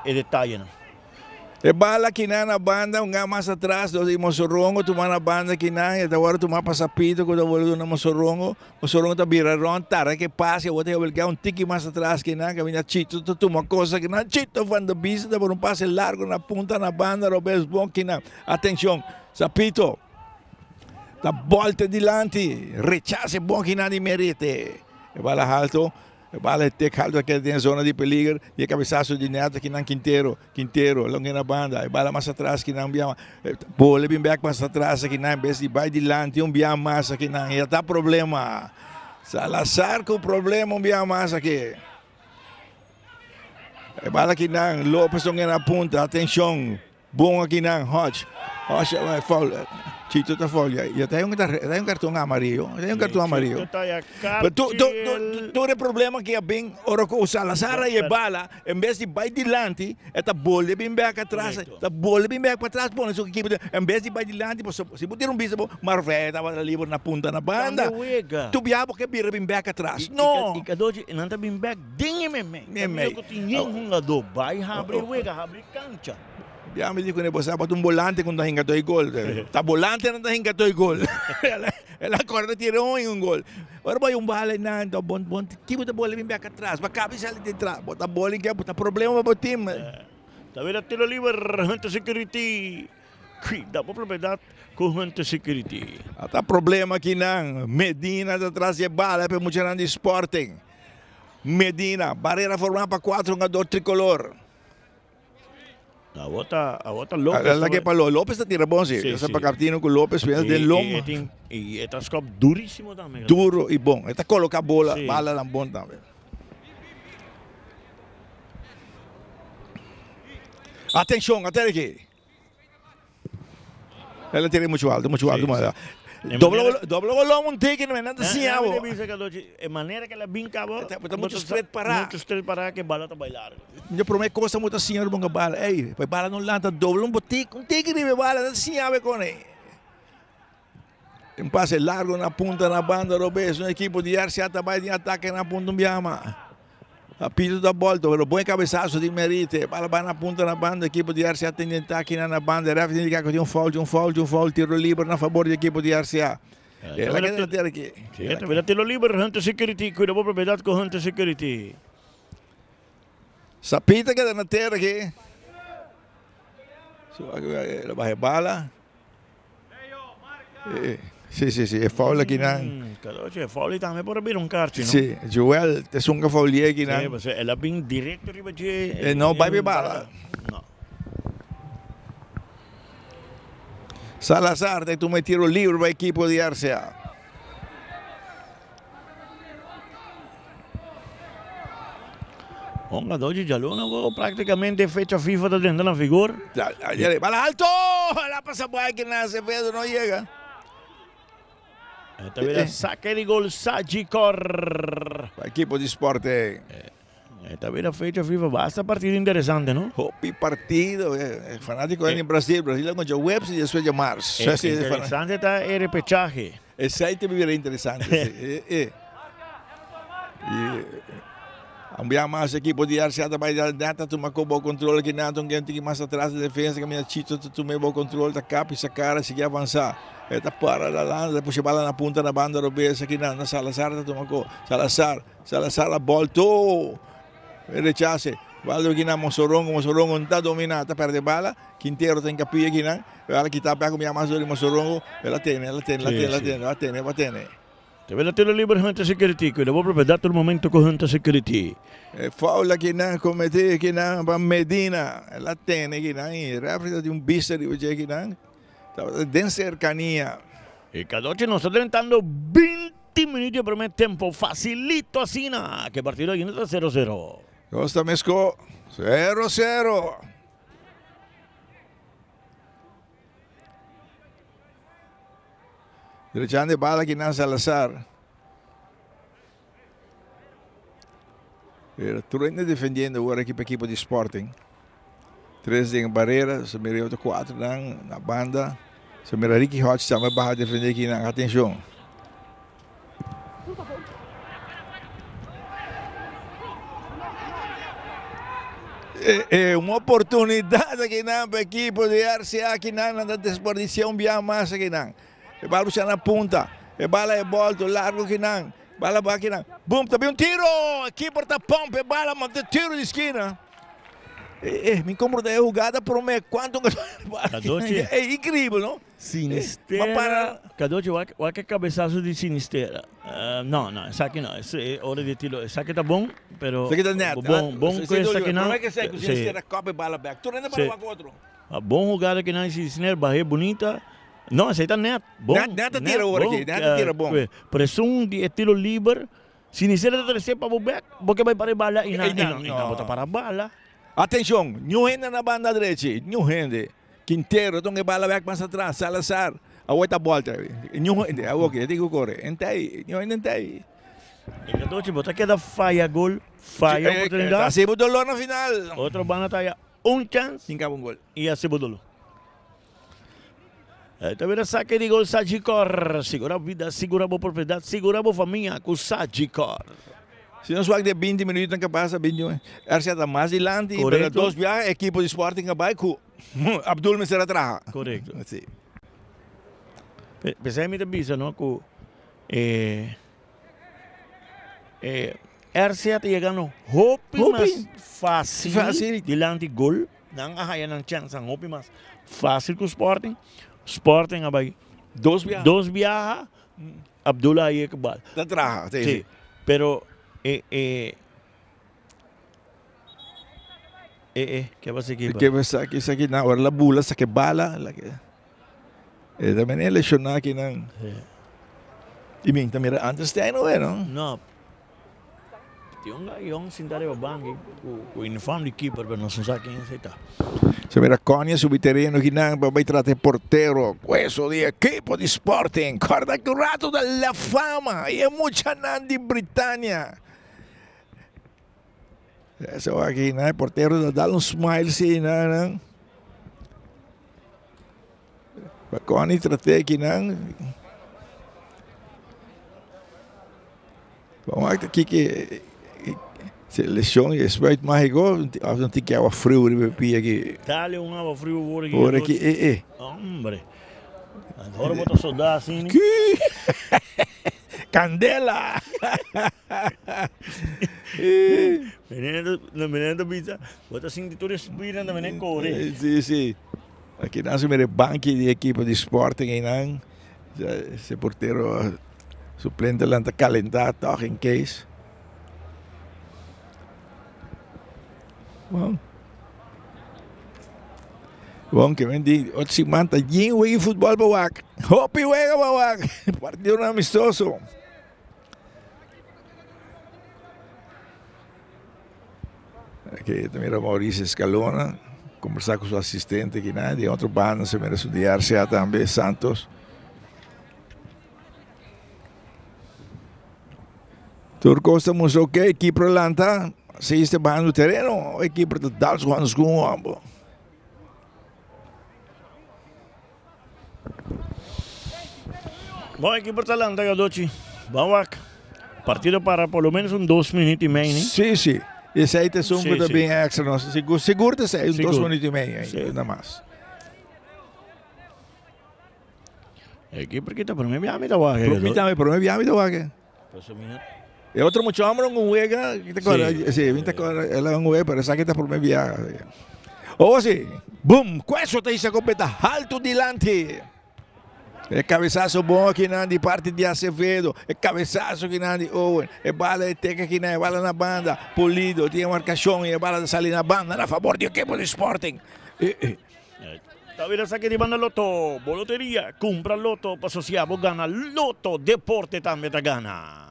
e detayenan. E bala kinan na banda, un gana mas atras, dos di Mosorongo tuma na banda kinan, e ta wòrdu tuma pa Sapito ku ta wòrdu duna Mosorongo. Mosorongo ta bira rònt, tarda ke pase, awor ta wòrdu un tiki mas atras kinan, kaminda Chito ta tuma kosa kinan, Chito van der Biesen ta pone un pase largu na punta na banda, robes bon kinan. Atenshon, Sapito. Ta bolta dilanti, rechase bon kinan di Merete. E bala halto, e bala e tek halto a keda den zona di peliger y e cabezazo di Neto kinan Quintero, Quintero longe na banda, e bala mas atras kinan bia bole bin bek mas atras akinan en bes di bay dilanti un bia mas akinan ya ta problema. Salazar cu problema un bia mas aki. E bala kinan Lopez longe na punta, atencion. Bon aki nan, Hodge. Hodge a foul. Chito ta foul. Ya, ya ta un, ta un cartón amarillo. Ta un cartón amarillo. Pero tu, tu, tu, tur e problema que a bin ora cu Salazar a e bala, en vez di bay dilanti, e ta bolbe bin bek atras, ta bolbe bin bek pa atras pone su equipo, en vez di bay dilanti, pasobra si bo tira un bista bo, Marvey tabata liber na punta na banda. Tu bia bo ke bira bin bek atras. No. I Cadochi, nan ta bin bek den e meme. Meme. Ku tin yen hungadó bai habri wega, habri cancha. Ya mi di kuné bo sa bo ta un bolante ku no ta hinka toi gol. Ta bolante no ta hinka toi gol. El a kòrda tira un un gol. Ora bo hay un bala einan to bon bon ki bo ta bola bin bèk atras. Bo a kaba di sali di atras. Bo ta bola ke bo ta problema pa bo team. Ta bira tiro liber Hunter Security. Cuida bo propiedad cu Hunter Security. A ta problema kinan. Medina ta tras di e bala pa e muchanan di Sporting. Medina, barera forma pa cuatro hungador tricolor. Awor ta, awor ta Lopez. La que pa Lopez ta tira bon si. Sí, Esa sí. pa Captino cu Lopez piensa den lom. E tin, y e ta skop durísimo tambe. Duro y bon. E ta coloca bola, Sí. bala dan bon tambe. Atencion, ater aki. El a tira mucho alto, mucho alto. Sí, sí. Dobla, dobla bolón un tiki, no me siña bo. E manera que la bin cabo, ta mucho straight para. Mucho straight para que bala ta bailar. Yo prome cosa mucho siña bonga bala. Ey, pa bala no lanta, dobla un botik, un tiki riba bala, no siña be con e. Un pase largo na punta na banda robes, un equipo di RCA ta bay den ataque na punta un biama. Apito ta bolto, pero buen cabezazo di Merite. Bala ba na punta na banda, equipo di RCA tin den taki na na banda. Ref tin indica cu tin un foul, un foul, un foul, tiro liber na favor di equipo di RCA. Eh, la keda tira aki. Sí, ta tiro liber, Hunter Security. Cuida bo propiedad cu Hunter Security. Sapita keda na tera aki. So, la baja bala. Sí, sí, sí, e foul aki nan. Cadochi, e foul tambe por a bira un karchi, no? Sí, Joel, te sun ka foul aki nan. Sí, pasobra el a bin directo riba dje. E no bai be bala. No. Salazar ta tuma e tiro libre pa ekipo di RCA. Bon Cadochi djaluna ku praktikamente fecha FIFA ta drenta na vigor. Bala alto! La pasa bai ki na Acevedo no yega. Ta bira sake di gol Sagicor. Pa ekipo di Sporting. Ta bira fecha FIFA basta partido interesante no? Hopi partido. Fanatico en Brasil. Brasil a concha webs y despues dja mars. Interesante ta e repechaje. Esei ta bira interesante si. E I un bia mas ekipo di RCA ta bai net ta tuma ko bo control aki nan un tiki mas atras di defensa kaminda Chito ta tuma e bo control ta kap i sakara sigui avansa. E ta para la landa ta pusha bala na punta na banda robes aki nan na Salazar ta tuma ko. Salazar, Salazar a bolto. E rechase. Bala aki nan Mosorongo, Mosorongo no ta domina ta perde bala. Quintero ta hincapia akinan. El a kita bek un bia mas dor di Mosorongo. El a tene, el a tene, el a tene, el a tene, el a tene, el a tene. Te bela tiro liber Hunter Security. Cuida bo propiedad tur momento cu Hunter Security. E foul akinan cometi akinan pa Medina. El a tene akinan y referee ta tin un bista riba dje akinan. Tabata den cercania. E Cadochi nos ta drentando 20 minuut di e primer tempo. Facilito asina. Ke partido ainda ta sero sero. Nos ta mesco sero sero. Drechando e bala kinan Salazar. Pero tur hende defendiendo awor aki pa ekipo di Sporting. Tres den barera, se mira otro cuatro nan na banda. Se mira Ricky Hodge tambe baha defende kinan. Atencion. Un oportunidad akinan pa ekipo di RCA akinan nan ta desperdicia un bia mas akinan. E bala busca na punta, e bala e bolto largo akinan, bala ba akinan, boom ta bin un tiro! E keeper ta pump e bala manda tiro di skina. Eh, mi compro e jugada prome cuanto Cadochi. Eh, increíble, no? Sinistera. Cadochi, wak, wak e cabezazo di Sinistera. No, no, esaki no. Ese ora di tiro. Esaki ta bon, pero Esaki ta net. Bon, bon ku esaki no. Prome ke esaki ku Sinistera kop e bala bek. Tur hende para wak otro. Bon jugada kinan di Sinistera, bah'é bunita. No, esei ta net. Bon. Net, net ta tira ora aki. Net ta tira bon. Pero esun di e tiro liber, Sinistera ta trese pa bo bek, bo ke bai para e bala i nan, i nan, i nan bo ta para bala. Atencion, niun hende na banda drechi, niun hende. Quintero ta un e bala bek mas atras, Salazar, awor ta bolta. Niun hende, awor ke, tin ku kore. Entei, niun hende entei. E Cadochi, bo ta keda faya gol, faya oportunidad. Ta hasi bo dolor na final. Otro banda ta haya un chance. Sin kaba un gol. I hasi bo dolor. Ta bira sake di gol Sagicor. Sigura bo bida, sigura bo propiedad, sigura bo famia ku Sagicor. Si nos wak den 20 minuutnan ke pasa, 21, RCA ta mas dilanti, pero Korekto. dos biaha ekipo di Sporting a bai ku Abdul mester a traha. Korekto. Si. P'esei mi ta bisa no ku e e RCA ta yegando hopi Hopi. mas fácil Fácil. dilanti gol. Nan a haya nan chèns hopi mas fácil ku Sporting. Sporting a bai Dos biaha. Dos biaha, Abdullah a yega bal. Ta traha, si, Si. si. Pero e e e e ke pasa aki? Ke pasa aki? Esaki nan ora la bula sake bala la ke e ta mene lesioná aki nan. Si. I mi ta mira antes te no no. No. Tin un gayón sinta riba banki ku ku uniform di keeper pero nos no sa ken esei ta. Se mira Konya subi tereno kinan pa bai trata e portero. Hueso di ekipo di Sporting. Corda ku rato ta La Fama i e muchanan di Britania. Eso aki nan e portero ta dal un smile si nan nan. Pa Connie trate kinan. Vamos a aki ke seleccion e spuit magico of no tiki awa friu riba e pia aki. Dale un awa friu por aki. Por aki eh eh. Hombre. Ahora bo ta soda asina. Candela. Menene ta bisa, bo ta sinti tur e spinan ta mene kore. Si si. Aki nan si mira e banki di ekipo di Sporting einan. Se portero suplente lan ta kalentá tòg in case. Bon. Bon, ke men di otro siman ta yin wega di futbòl pa wak. Hopi wega pa wak. Partidonan amistoso. Aki ta mira Mauricio Escalona conversa cu su asistente aki nan. Di otro banda se mira su di RCA tambe, Santos. Tur cos ta mustra ok, keeper a lanta, Seis ta bahando tereno, e keeper ta dal su handschoen ambo. Bon ekipo ta lanta Gadochi. Ban wak. Partido para por lo menos un dos minuut y mei, ni? Sí, sí. Esei ta esun ku ta bin extra nos. Sigur, sigur ta esei, un dos minuut y mei, nada mas. Ekipo kita prome biaha mi ta wak. Mi tambe prome biaha mi ta wak. E otro mucho hombre un juega, te acuerdas? Sí, sí, te acuerdas, él un juega, pero esa que está por mi viaje. Oh, sí. Boom, Cueso te hizo completa alto delante. E cabezazo bom aqui na de parte de Acevedo. E cabezazo aqui na de Owen. E bala de teca aqui na, e bala na banda. Polido, tiene marcación e bala de salir na banda na favor de equipo de Sporting. Eh, eh. Ta bira sa ke di banda Lotto, bo loteria, kumpra Lotto pa sosia bo gana Lotto, deporte tambe ta gana.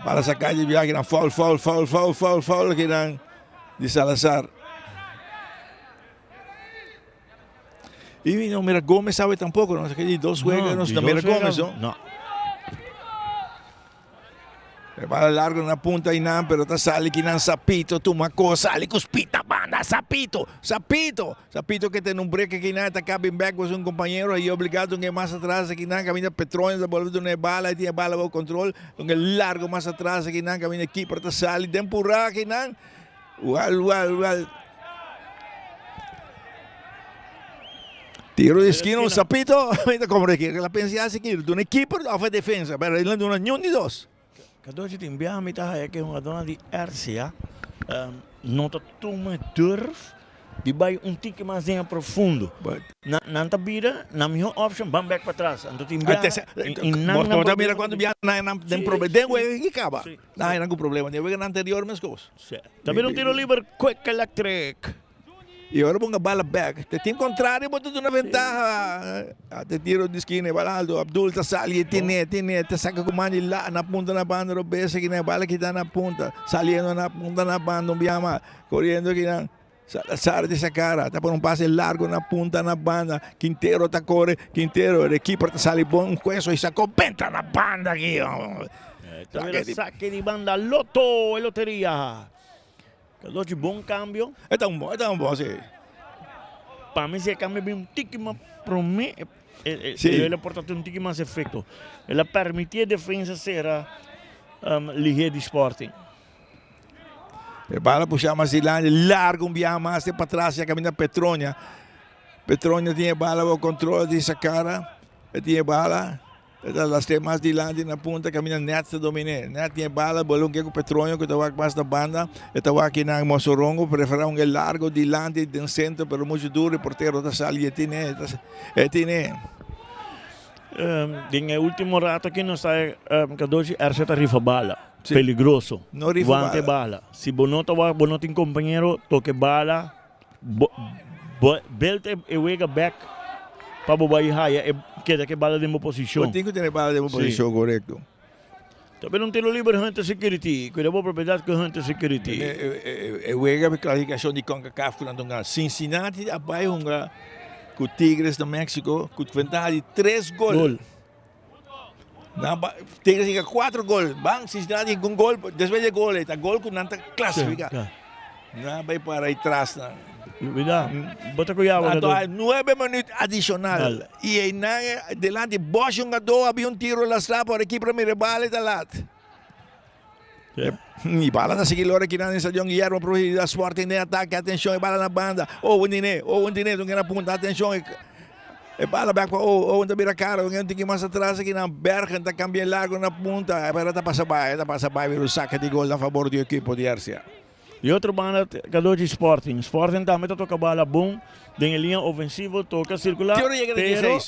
Bala saca di biaha kinan foul foul foul foul foul foul kinan di Salazar. Y no mira Gomez sabe tampoco, no? Di dos juega, no, no mira Gomez, no? No. E bala largo na punta einan, pero ta sali kinan Sapito tuma ko, sali ku spita banda, Sapito, Sapito, Sapito ke tene un break kinan, ta kabin bek ku un compañero, y obligado un mas atras kinan, kaminda Petroño ta bolbe duna e bala, e tin e bala bou control, un largo mas atras kinan, kaminda keeper ta sali den pura kinan, wel, wel, wel. Tiro di esquina, un sapito, como de que la pensa hace que duna keeper of e defensa, pero él no duna ni un ni dos. Cadochi tin biaha mi ta haya ke hungadónan di RCA no ta tuma durf di bai un tiki mas den a profundo. Nan ta bira nan mihó option ban bek patras. Anto tin biaha i nan nan ta mira cuanto biaha nan nan den problema. Den wega ki caba. Nan haya nan cu problema. Den weganan anterior mescos. Ta bira un tiro liber Quick Electric. Y ora bo bala back, te team contrario bo ta duna ventaha. Te tiro di esquina, bala alto, Abdul ta sali, e tene, tene, ta saca cu man di la, na punta na banda, robes aki na bala kita na punta, saliendo na punta na banda, un biaha mas, corriendo aki nan, Salazar di sa cara, ta pone un pase largo na punta na banda, Quintero ta core, Quintero, e keeper ta sali bon, un cueso y saco benta na banda aki. Saque di banda, Lotto e loteria. Cadochi bon cambio. E ta un bon, e ta un bon, si. Pa mi si e cambio bin un tiki mas prome, e lo por ta tin un tiki mas efecto. El a permiti e defensa cera lihe di Sporting. E bala pusha mas dilanti, largo un biaha mas te patras ya caminda Petronia. Petronia tin e bala bo control di sa cara. E tin e bala. E ta lastr'é mas dilanti na punta kaminda Nets ta domin'é. Nets tin e bala, bolé un ke ku Petroño ku ta wak mas na banda. E ta wak kinan Mosorongo, preferá un ke largo dilanti den sentro pero muchu duro e portero ta sali e tin'é, e tin'é. Den e ultimo rato aki nos ta Kadoshi RC ta rifa bala. Peligroso. No rifa bala. Wante bala. Si bo no ta wak bo no tin kompañero toke bala. Belt e wega bek pa bo bai haya e keda ke bala den bo posishon. Bo tin ku tene bala den bo posishon, korekto. Ta bira un tiro liber Hunter Security. Kuida bo propiedat ku Hunter Security. E wega pa klasifikashon di Concacaf ku nan ta hunga. Cincinnati a bai hunga ku Tigres na Mexico ku ventaha di tres gol. Nan ba Tigres hinka kuater gol. Ban Cincinnati hinka un gol. Despues di e gol ei ta gol ku nan ta klasifiká. Nan bai para ei tras nan. Lubida, bo ta ku yawa Anto a nuebe minuut adishonal. I einan delanti Bosch hungadó a bin un tiro lastrá por e kipra mira e bala i ta lat. I bala ta sigui lora kinan den stadion Guillermo Profundidad Sporting den atake atenshon e bala na banda Owen tine Owen tine tun kena punta atenshon e bala bek pa Owen Owen ta bira kara tun tiki mas atras kinan Bergen ta kambia largo na punta pero e ta pasa bai e ta pasa bai bira un saka di gol na fabor di ekipo di RCA. Di otro banda Cadochi Sporting Sporting tambe ta toka bala bon den e liña ofensivo toka sirkula pero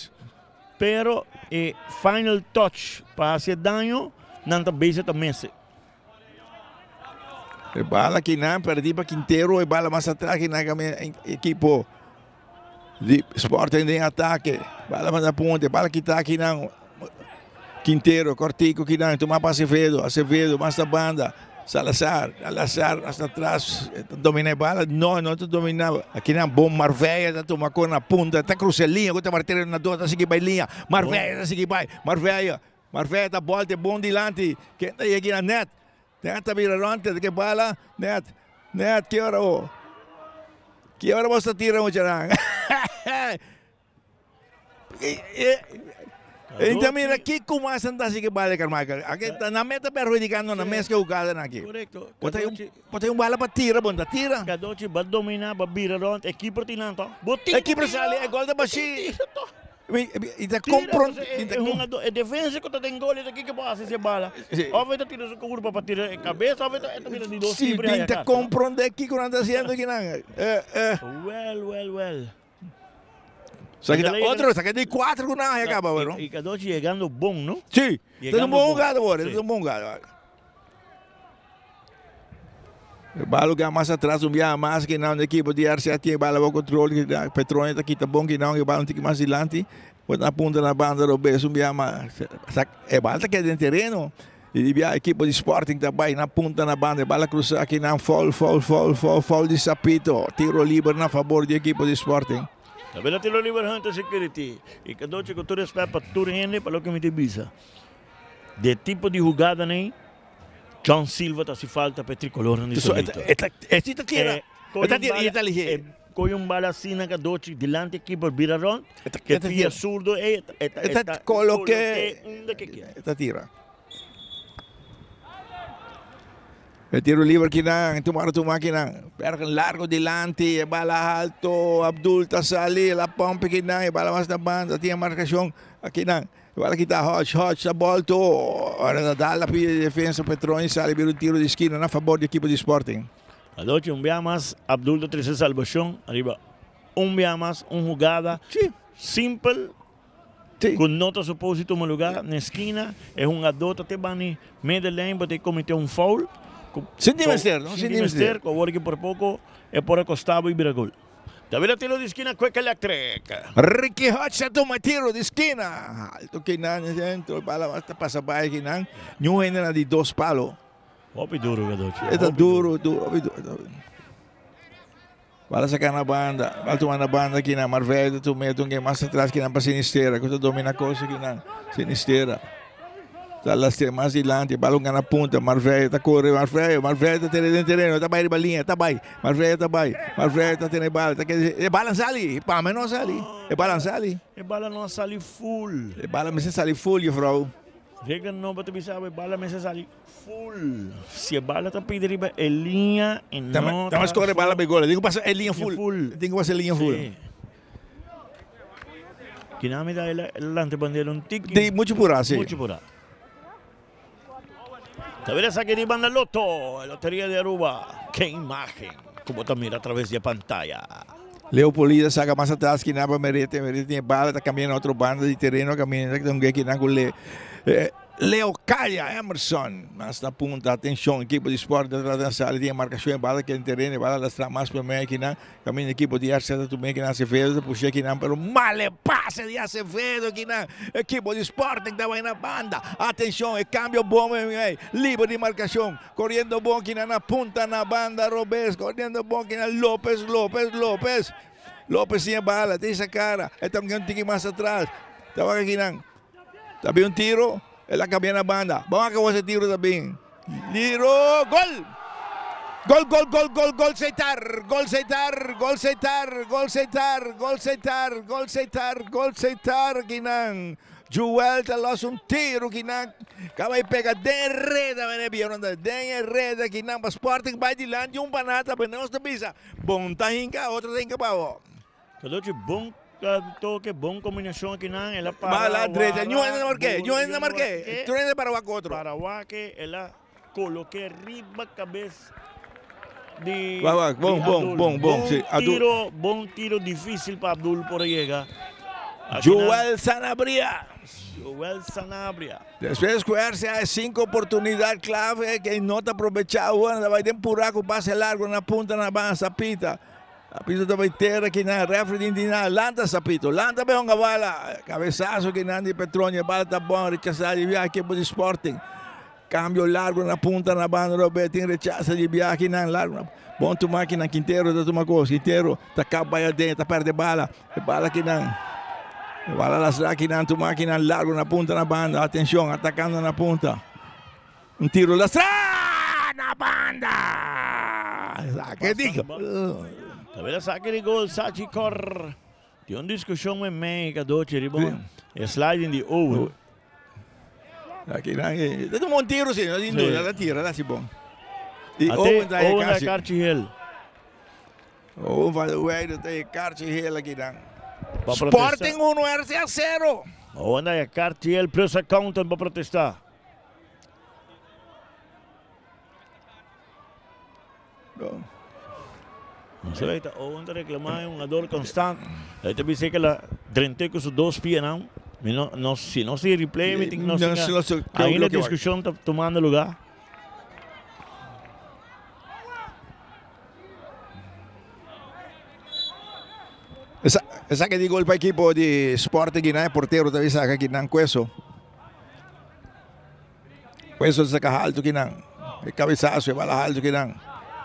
Pero e final touch pa haci e daño nan ta bezig ta mese. E bala kinan perdi pa Quintero, e bala mas atras kinan kami ekipo di Sporting den atake. Bala mas na punta, e bala kita kinan Quintero, kortico kinan, tuma pa Acevedo, Acevedo mas na banda. Salazar, Salazar hasta atras, ta domina e bala, no, no ta domina. Aki nan bon Marvella ta tuma kon na punta, ta cruza e liña ku ta martero na dos, ta sigui bai liña. Marvella ta sigui bai, Marvella, Marvella ta bolta e bon dilanti. Ken ta yega na net? Net ta bira rond, ta ke bala, net, net, ki ora bo? Ki ora bo ta tira muchanan? Inta mira kiko mas nan ta hasi ke bala Carmichael. Aki ta nan mes ta perhudikando nan mes ke hugadanan aki. Korekto. Bo ta bo ta un bala pa tira bo no ta tira. Cadochi ba domina ba bira rond e keeper tin nan to. Bo tin E keeper sali e gol ta bashi. I ta kompron E hungador e defensa ku ta den gol e ta kiko por hasi si e bala. Of e ta tira su kurpa pa tira e kabes of e ta bira di dos Si keeper i haya ta karta. kompronde kiko nan ta hasiendo kinan. Wel wel wel. Sa kita otro, sa kita di cuatro ku nan acaba bueno. Y Cadochi llegando bon, no? Sí, es un bon jugado, bueno, es un bon jugado. Balo que más atrás, un viaje más que não equipo de RCA tiene bala bo control, Petrone está quita bom que não, que bala um tique mais dilante, bota na punta na banda do beso, um viaje mais, e bala tá queda em terreno. E di bia equipo di Sporting ta bai na punta na banda, e bala cruza aki nan foul, foul, foul, foul, foul di Sapito. Tiro liber na favor di equipo di Sporting. Tabela tiro liber Hunter Security. E cadochi cu tur respet pa tur hende pa loke mi ta bisa. De tipo di hugada nei, John Silva ta haci falta pa e tricolornan di Solito. E ta tira, e ta tira y e ta lihe. Coge un bala asina cadochi dilanti e keeper bira rond, ke pia zurdo e ta coloke unda ke kier. E ta tira. E tiro liber kinan, tumaro tuma kinan. Bergen largo dilanti, e bala alto, Abdul ta sali, la pompe kinan, e bala mas na banda, tin marcacion akinan. E bala kita Hodge, Hodge ta bolto, ora ta dal la pie di defensa Petroni sali bira un tiro di esquina na fabor di equipo di Sporting. Anochi un bia mas Abdul ta trece salbacion ariba un bia mas un hugada simpel cu no ta suposi tuma lugar na esquina e hungador ta te bani medio lijn bo ta comete un foul Sin di mester no sin di mester cu awor ki por poco e por a costa bo y bira gol. Ta bira tiro di esquina Quick Electric. Ricky Hodge ta tuma tiro di esquina alto kinan dentro bala ta pasa bay kinan niun hende na di dos palo. Hopi duro Gadochi. E ta duro, duro, hopi duro. Bala saca na banda, bala tuma na banda aki na Marvelde tu meto un mas atrás ki nan pa Sinistera, ku ta domina cosa ki nan Sinistera. Ta lastre mas dilanti, bala un gana punta, Marvelde ta corre, Marvelde, Marvelde ta tene den tereno, ta bai riba linea, ta bai, Marvelde ta bai, Marvelde ta tene bala, ta kere, e bala sali, pa me no sali, e bala sali. E bala no a sali full. E bala mester sali full, juffrouw. Regla nobo ta bisa awe, bala mester sali. Full. Si e bala ta pidi riba e liña e no ta. Tama score bala bay gol. Tin ku pasa e liña full. Tin ku pasa e liña full. Si. Kinami ta el lanta bandera un tiki. Di mucho pura si. Mucho pura. Ta bira esaki di banda Lotto, e loteria di Aruba. Ke imagen ku bo ta mira atraves di e pantaya. Leo Polida saca mas atras kinan pa Merete. Merete tin e bala ta cambia na otro banda di tereno caminda ta un ge kinan ku le. Leo Calla, Emerson, mas na punta, atencion, equipo di Sport ta trata na sali, tin e marcacion, e bala keda den tereno, e bala lastra mas prome akinan, caminda equipo di RC ta tuma akinan, Acevedo ta pusha akinan, pero male pase di Acevedo akinan, equipo di Sporting ta bai na banda, atencion, e cambio bon ey, liber di marcacion, coriendo bon akinan na punta na banda robes, coriendo bon akinan, Lopez, Lopez, Lopez, Lopez tin e bala, tin sa cara, e ta un tiki mas atras, ta wak akinan. Ta bin un tiro, el a cambia na banda. Bon acabó ese tiro ta bin. Tiro, gol! Gol, gol, gol, gol, gol Seitar, gol Seitar, gol Seitar, gol Seitar, gol Seitar, gol Seitar, gol Seitar kinan. Joel ta los un tiro kinan. Caba y pega den reda, mene bieron da den reda kinan pa Sporting bay dilanti un panata, pero nos ta bisa, bon ta hinca, otro ta hinca pa Cadochi bon toke, bon combinacion akinan, el a para Bala drecha, ñu hende na marke, ñu hende na marke, tur hende para wak otro. Para wak, el a coloke riba cabes di Wak, wak, bon, bon, bon, bon, si, Abdul. Tiro, bon tiro dificil pa Abdul por a yega. Joel Sanabria. Joel Sanabria. Despues cu RCA e cinco oportunidad clave que no ta aprobecha awor, ta bay den pura cu pase largo na punta na ban Sapita. Sapito ta bai tera kinan, refri din di nan, lanta Sapito, lanta bai hunga bala. Cabezazo kinan di Petronia, bala ta bon, rechasa di viaje ekipo di Sporting. Cambio largo na punta na banda Robert tin rechaza di biaha nan largo na bon tuma aki nan Quintero ta tuma cos Quintero ta kap bai aden ta perde bala e bala aki nan e bala lastra aki nan tuma aki nan largo na punta na banda atencion atacando na punta un tiro lastra na banda ke dico. Tabela saki di gol Sachi Cor. Tin un discusion mei mei Cadochi riba e sliding di Owen. Aki nan e ta tuma un tiro si, no tin duda, ta tira, ta hasi bon. I Owen ta e Owen kasi. ta karchi hel. Owen van der Weijden ta e karchi hel aki nan. Pa protesta. Sporting 1 RCA 0. Owen ta e karchi hel plus accountant pa protesta. No sé, ta Owen ta reclama e hungador constant. Hij ta bisa que la drente cu su dos pianan. Mi no, no, si no si replay, mi tin no No, si no sé, Ahí la lo que va. discusión ta tomando lugar. Esa, esa di gol pa equipo di Sporting Guinea, portero ta bisa aki nan Cueso. Cueso ta saca alto aki nan. E cabezazo, e bala alto aki nan.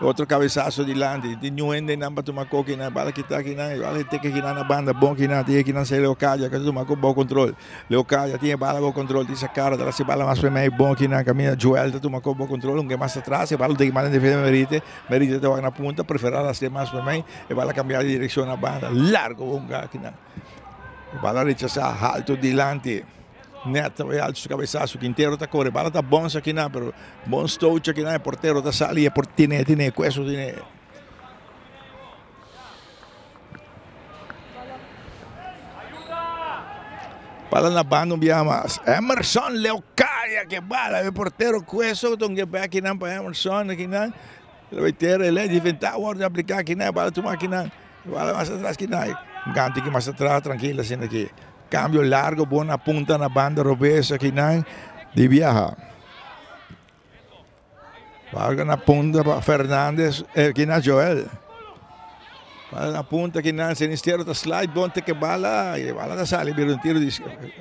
Otro cabezazo dilanti. Tin niun hende nan pa tuma koki nan. Bala kita aki nan. Bala teke aki nan na banda. Bon aki nan. Tin aki nan sa Leocadia. Ka tuma ko bo control. Leocadia tin e bala bo control. Tin sa cara. Ta hasi bala mas pa mei. Bon aki nan. Camina Joel ta tuma ko bo control. Unke mas atras. E bala teke manda defensa Merite. Merite ta wak na punta. Prefera hasi mas pa mei. E bala cambia di direccion na banda. Largo hunga aki nan. E bala rechasa alto dilanti. Net ta bai alto su cabezazo. Quintero ta core. Bala ta bon aki nan, pero bon stootje aki nan. E portero ta sali. E por tine, tine, Cueso tine. Bala na banda un biaha mas. Emerson Leocadia que bala. E portero Cueso ta un gebek aki nan pa Emerson aki nan. El bai tera, el a inventa orde aplica aki nan. Bala tuma aki nan. Bala mas atras aki nan. Ganti aki mas atras tranquilo asina aki. Cambio largo bon na punta na banda robes aki nan di biaha. Largo na punta pa Fernandez, aki na Joel. Bala na punta aki nan Sinistero ta slide bon teke bala y bala ta sali bira un tiro di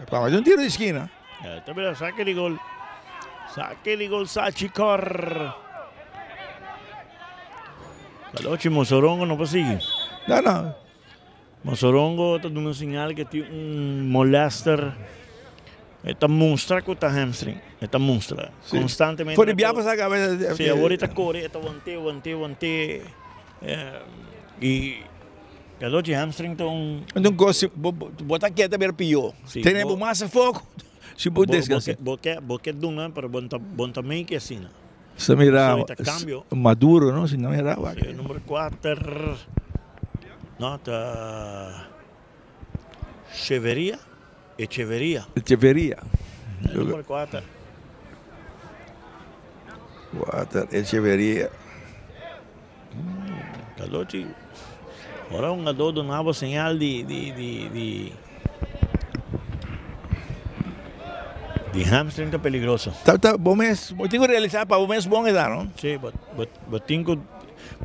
pa un tiro di esquina. Ta bira saque di gol. Saque di gol Sachi Cor. Calochi Mosorongo no por sigui. No, no. Mosorongo ta duna señal que tin un molester. E ta mustra cu ta hamstring. E ta mustra. Sí. Constantemente. For di bia pasa cabeza. Sí, awor e ta core, e ta wante, wante, wante. Y Calochi hamstring ta un... Un cos, si bo, bo ta keta ber pio. Sí, Tene bo- bo mas foco. Si bo descansa. Bo, bo, bo ke duna, pero bo ta, bo ta make asina. Se mira So, ta cambio. Maduro, no? Si no mira, Sí, number 4. No, ta Cheveria. Echeveria. Echeveria. Number 4. 4, Echeveria. Calochi. Ora un jugador donaba señal di di di di di hamstring ta peligroso. Ta, ta, bo mes, bo tin ku realisá pa bo mes bon e ta, no? Sí, bo, bo, bo tin ku,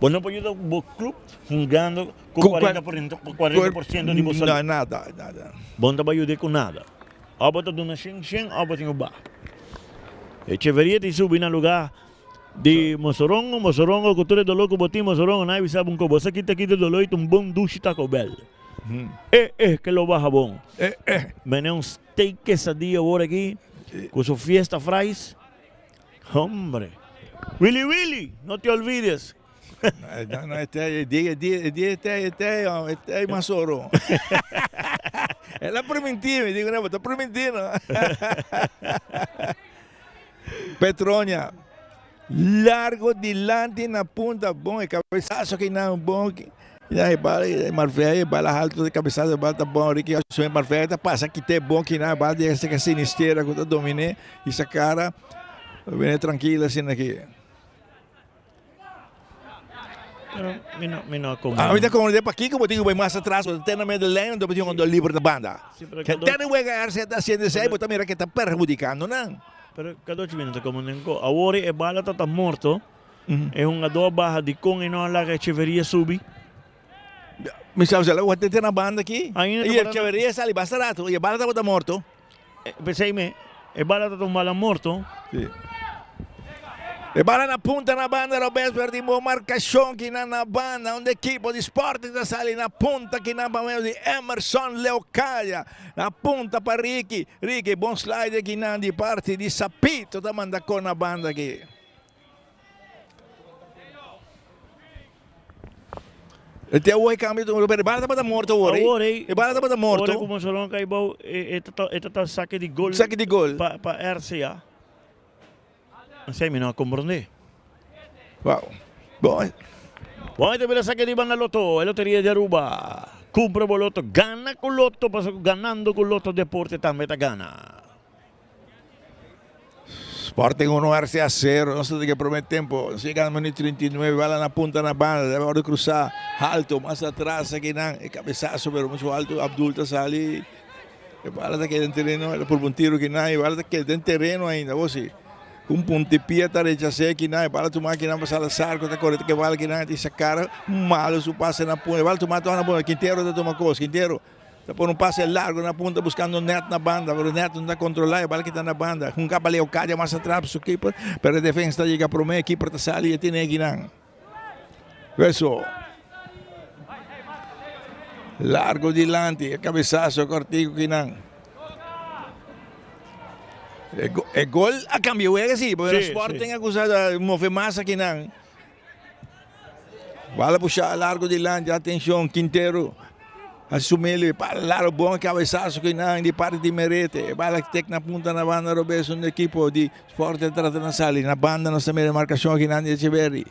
bo no por yuda bo club hungando ku Ku 40%, 40% di bo No, salud. nada, nada. Bo no ta bai yuda ku nada. Òf bo ta duna shen shen òf bo tin ku baha. Echeverria tin subi na lugá Di Mosorongo, Mosorongo ku tur e doló ku bo tin Mosorongo nan a bisa bo un ko bo sa kita kita doló i ta un bon dushi Taco Bell. Eh eh ke lo baha bon. Eh eh. Mene un steak quesadilla awor aki ku su fiesta fries. Hombre. Willy Willy, no te olvides. No, no, este, di, di, di, este, este, este Masoro. El a permití, me digo, no, está permitiendo. Petronia, largo dilanti na punta, bon, e cabezazo que não, bom, e aí, bala, e Marfé, bala alto de cabezazo, bala tá bom, Ricky, Marfé, tá passa aqui, tem bom, que não, bala de essa que sinisteira, que tá domine, e essa cara, vem tranquila assim aqui. Pero mi no, mi no como. Ah, mi ta como de pa Kiko, bo tin ku bai mas atras, bo ta na medio lijn, bo tin un liber na banda. Sí, pero Que cada- tene wega RC ta haciendo esei, bo ta mira que ta perhudicando nan. Pero cada ocho minutos como nenko. Awor e bala ta ta morto. E hungador baha di con e no a laga Echeverria subi. Mi sabe, se la te na banda aqui. Ainda E ta parando- Echeverria sali basta rato, e bala tabata morto. Pensei me, e bala ta ta un bala morto. Sí. E bala na punta na banda robes pero tin bon marcacion kinan na banda un ekipo di Sporting ta sali na punta kinan pa medio di Emerson Leocadia na punta pa Ricky Ricky bon slide kinan di parti di Sapito ta manda con na banda aki. E te awor e cambio pero e bala tabata morto awor Awor e e bala tabata morto. Ora cu Monsalon cay bou e e ta saque di gol. Saque di gol. Pa pa RCA. Esei mi no a komprondé. Wow. Bon. Bon, e ta bira saki riba na Lotto, e loteria di Aruba. Kumpra bo loto, gana ku loto, pasobra ku ganando ku loto deporte tambe ta gana. Sporting 1 RCA 0, nos ta den e prome tempo, nos yega na minuut 39, bala na punta na banda, debe wòrdu krusá halto, mas atras akinan, e kabesaso pero muchu halto, Abdul ta sali. E bala ta keda den tereno, el a purba un tiro kinan, e bala ta keda den tereno ainda, bo si. Ku un puntipia ta rechas'é kinan, e bala tuma kinan pa Salazar ku ta kore ta ke bala kinan, tin sakar malo su pase na punta, e bala tuma tok na punta, Quintero ta tuma kos, Quintero ta pone un pase largo na punta buskando Net na banda, pero Net no ta kontrolá e bala kita na banda, hunga pa Leocadia mas atras pa su keeper, pero e defensa ta yega promé, e keeper ta sali e tene kinan. Eso. Largo dilanti, e cabezazo cortico kinan. E, go, e gol a cambia wega sí, pero sí, Sporting sí. a cusa move mas akinan. Bala puxa largo dilanti, atención, Quintero. Asumele, para largo, bom cabezazo kinan di parte di Merete. Bala tek na punta na banda robes un equipo di Sporting trata na sali. Na banda nos ta mira marcacion akinan di Echeverri.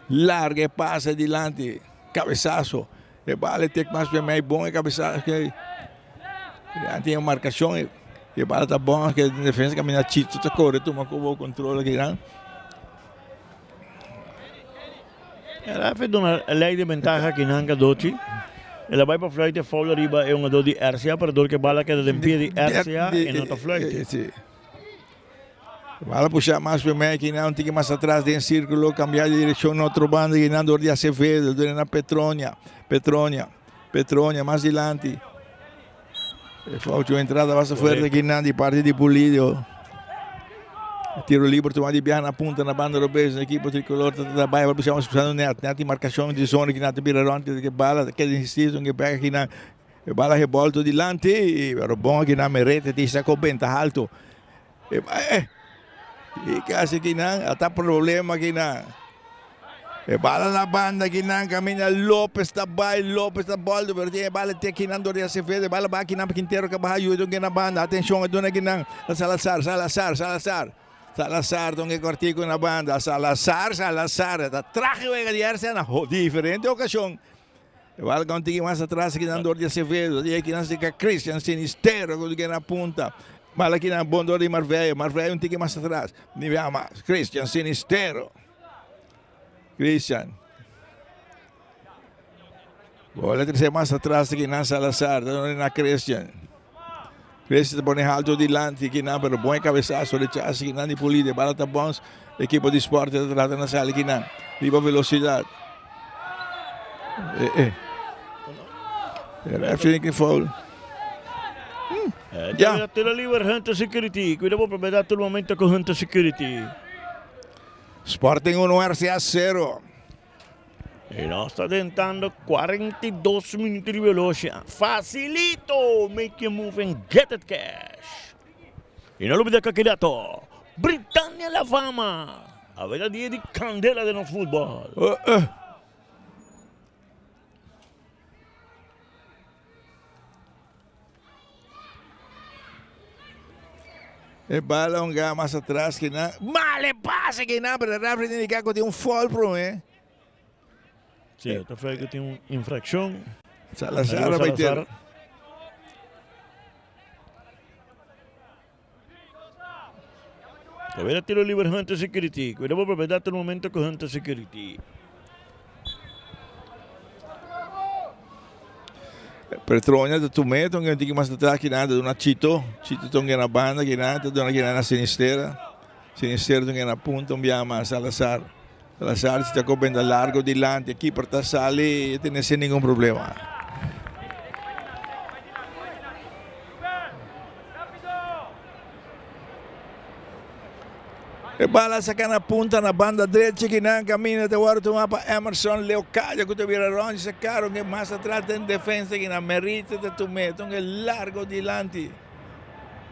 Larga e pase dilanti. Cabezazo. E bala e tek mas bien mei bon e cabezazo ke. Dilanti e marcacion. E bala ta bon ke defensa camina Chito ta corre tuma como control akinan. El a duna ley di ventaha akinan Cadochi. El a bai pa fluit e foul ariba e hungador di RCA pero dor ke bala keda den pie di RCA e no ta fluit. Si. Bala pusha mas primer kinan un tiki mas atras den circulo cambia di direccion na otro banda kinan door di Acevedo door na Petronia Petronia Petronia mas dilanti e fout un entrada basta fuerte kinan di parti di Pulido tiro liber tuma di biaha na punta na banda robes na equipo tricolor ta ta bai pusha mas cruzando net net di marcacion di zona kinan ta bira rond ke bala ta keda insisti un ke pega kinan E bala rebolto dilanti, pero bon aki nan Merete tin sa benta halto. E eh, e casi aki nan, ata problema aki nan. E bala na banda aki nan, caminda Lopez ta bay, Lopez ta bolto, pero tin e bala te aki nan door di Acevedo, e bala ba aki nan pa Quintero ka baha ayuda na banda. Atencion, e duna aki nan, Salazar, Salazar, Salazar. Salazar don e cortico na banda, Salazar, Salazar, ta traje wega di RCA na diferente ocasion. E bala ka un tiki mas atras kinan dor di Acevedo. Di kinan sika Christian Sinistero ku na punta. Bala kinan bon dor di Marveyo. Marveyo un tiki mas atras. Ni bia mas. Christian Sinistero. Christian. Bola trese mas atras kinan Salazar. Na Christian. Christian ta pone alto dilanti kinan pero buen cabezazo rechazo kinan di Pulido. Bala ta bons. Equipo di Sport ta trata na sali kinan. Riba velocidad. Eh, eh. Ref que foul. Ja. Tiro liber Hunter Security. Cuida bo propiedad todo momento con Hunter Security. Sporting 1 RCA 0. Y nos ta dentando 42 minuut di velocia. Facilito! Make your move and get it cash. Y no olvida candidato. Britannia La Fama. A ver dia di candela de nos fútbol. E bala un ga mas atras que na. Male pase que na, pero referee tiene que tin un foul pro, eh. Sí, esta fue que tiene una infracción. Salazar, Salazar. Todavía tiro libre Hunter Security. Cuidado por propiedad un momento con Hunter Security. Petronia ta tumé ton tiki mas atrás que nada duna Chito. Chito ton na banda que nada duna que na Sinistera. Sinistera ton na punta un bia mas Salazar. Salazar si ta benda largo dilante. Keeper ta sali tiene sin ningún problema. E bala saka na punta na banda drechi kinan kaminda ta wòrdu tumá pa Emerson Leocadio ku ta bira rònt di Sakaro ke mas atras den defensa kinan Merite ta tum'é ta un e largo dilanti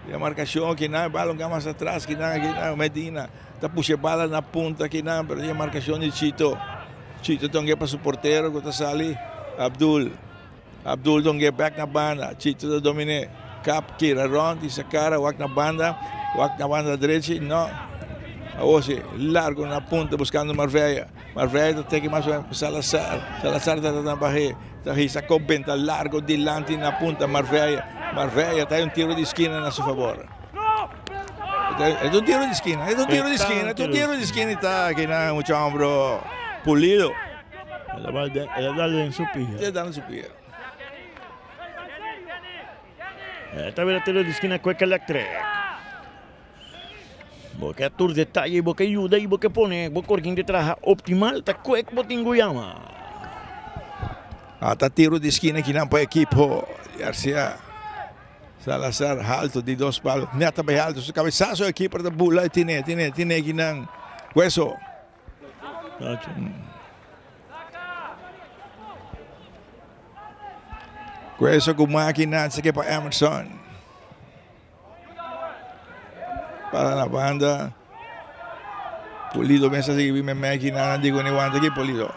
di e markashon kinan e bala un mas atras kinan kinan Medina ta pusha e bala na punta kinan pero di e markashon di Chito Chito ta un ke pa su portero ku ta sali Abdul Abdul ta un ke bèk na banda Chito ta domin'é kap tira rònt di Sakara wak na banda wak na banda drechi no awor si largo na punta buskando Marvella Marvella ta teki mas Salazar Salazar ta trata bah'é ta hisa kop benta largo dilanti na punta Marvella Marvella ta hay un tiro di skina na su fabor e ta un tiro di skina e ta un tiro di skina e ta un tiro di skina i ta kinan mucha hombro Pulido. El a dal den su pia. El a dal den su pia. Ta bira tiro di skina Quick Electric. Bo ke tur detaye, bo ke yuda i bo ke pone bo korkinte traha optimal, ta Quick bo tin ku yama. Ata tiro di skina kinan pa ekipo RCA. Salazar halto di dos palo. Net ta bai halto. Su kabesaso e keeper ta bula i tine, tine, tine kinan. Hueso. Hueso ku makina seke pa Emerson. Para na banda. Pulido mester sigui bin meme kinan nan digo ni wanta aki Pulido.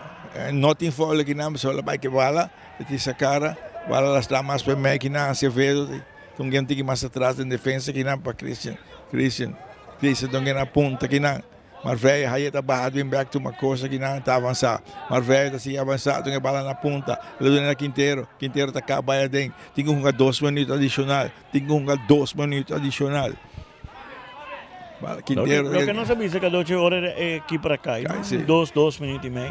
No tin foul kinan pasobra la bai ke bala e tin sa kara bala lastra mas pa meme kinan Acevedo ta un gen tiki mas atras den defensa kinan pa Christian Christian Christian ta un gen na punta kinan. Marveille haye ta baha bin bek tuma cosa ki nan ta avansa. Marveille ta sigui avansa tun e bala na punta. El a duna na Quintero. Quintero ta kaba bai aden. Tin ku hunga dos minuut adishonal. Tin ku hunga dos minuut adishonal. Bala Quintero. Loke nos a bisa Cadochi ora e keeper a kai. Dos, dos minuut i mei.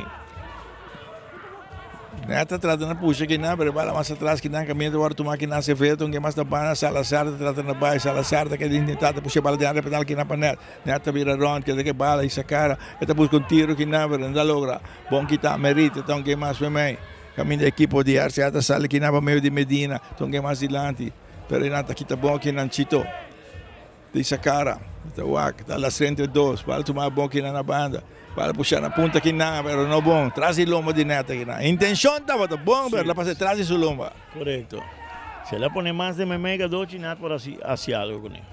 Net ta trata na pusha kinan, pero e bala mas atras kinan kaminda ta wòrdu tumá kinan Acevedo un ke mas na banda, Salazar ta trata na bai, Salazar ta keda intentá ta pusha e bala den área penal kinan pa Net, Net ta bira rònt keda ke bala hisa kara, e ta buska un tiro kinan pero no ta logra, bon kitá Merito ta un ke mas meimei, kaminda ekipo di RCA ta sali kinan pa medio di Medina ta un ke mas dilanti, pero nan ta kita bon kinan Chito. Di sa cara, ta wak, ta lastra entre dos, bal tuma bon kinan na banda, bal pusha na punta kinan, pero no bon, tras di lomba di Neta kinan. Intencion tabata bon, pero la pasa tras di su lomba. Correcto. Si el a pone mas den meimei Gadochi, Nat por haci algo cune.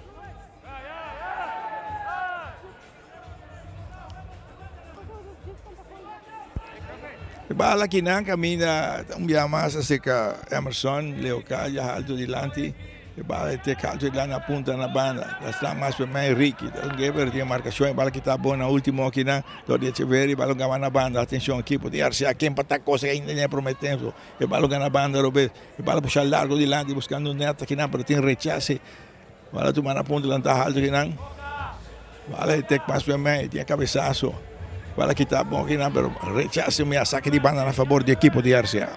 E bala kinan caminda un bia mas acerca Emerson, Leocadia halto dilanti. E bala e tek halto dilanti na punta na banda. Ta sla mas pa mei Ricky. Ta un geber tin marcacion e bala kita bon na ultimo kinan. Dor di Echeverry bala gama na banda. Atencion equipo di RCA ken pa ta cosa ainda den e prome tempo. E bala gana banda robes. E bala pusha largo dilanti buscando Neta kinan pero tin rechace. Bala tuma na punta lanta haltu kinan. Bala e tek pas mei, tin e cabesazo. Bala kita bon kinan, pero rechace mi a saque di banda na favor di equipo di RCA.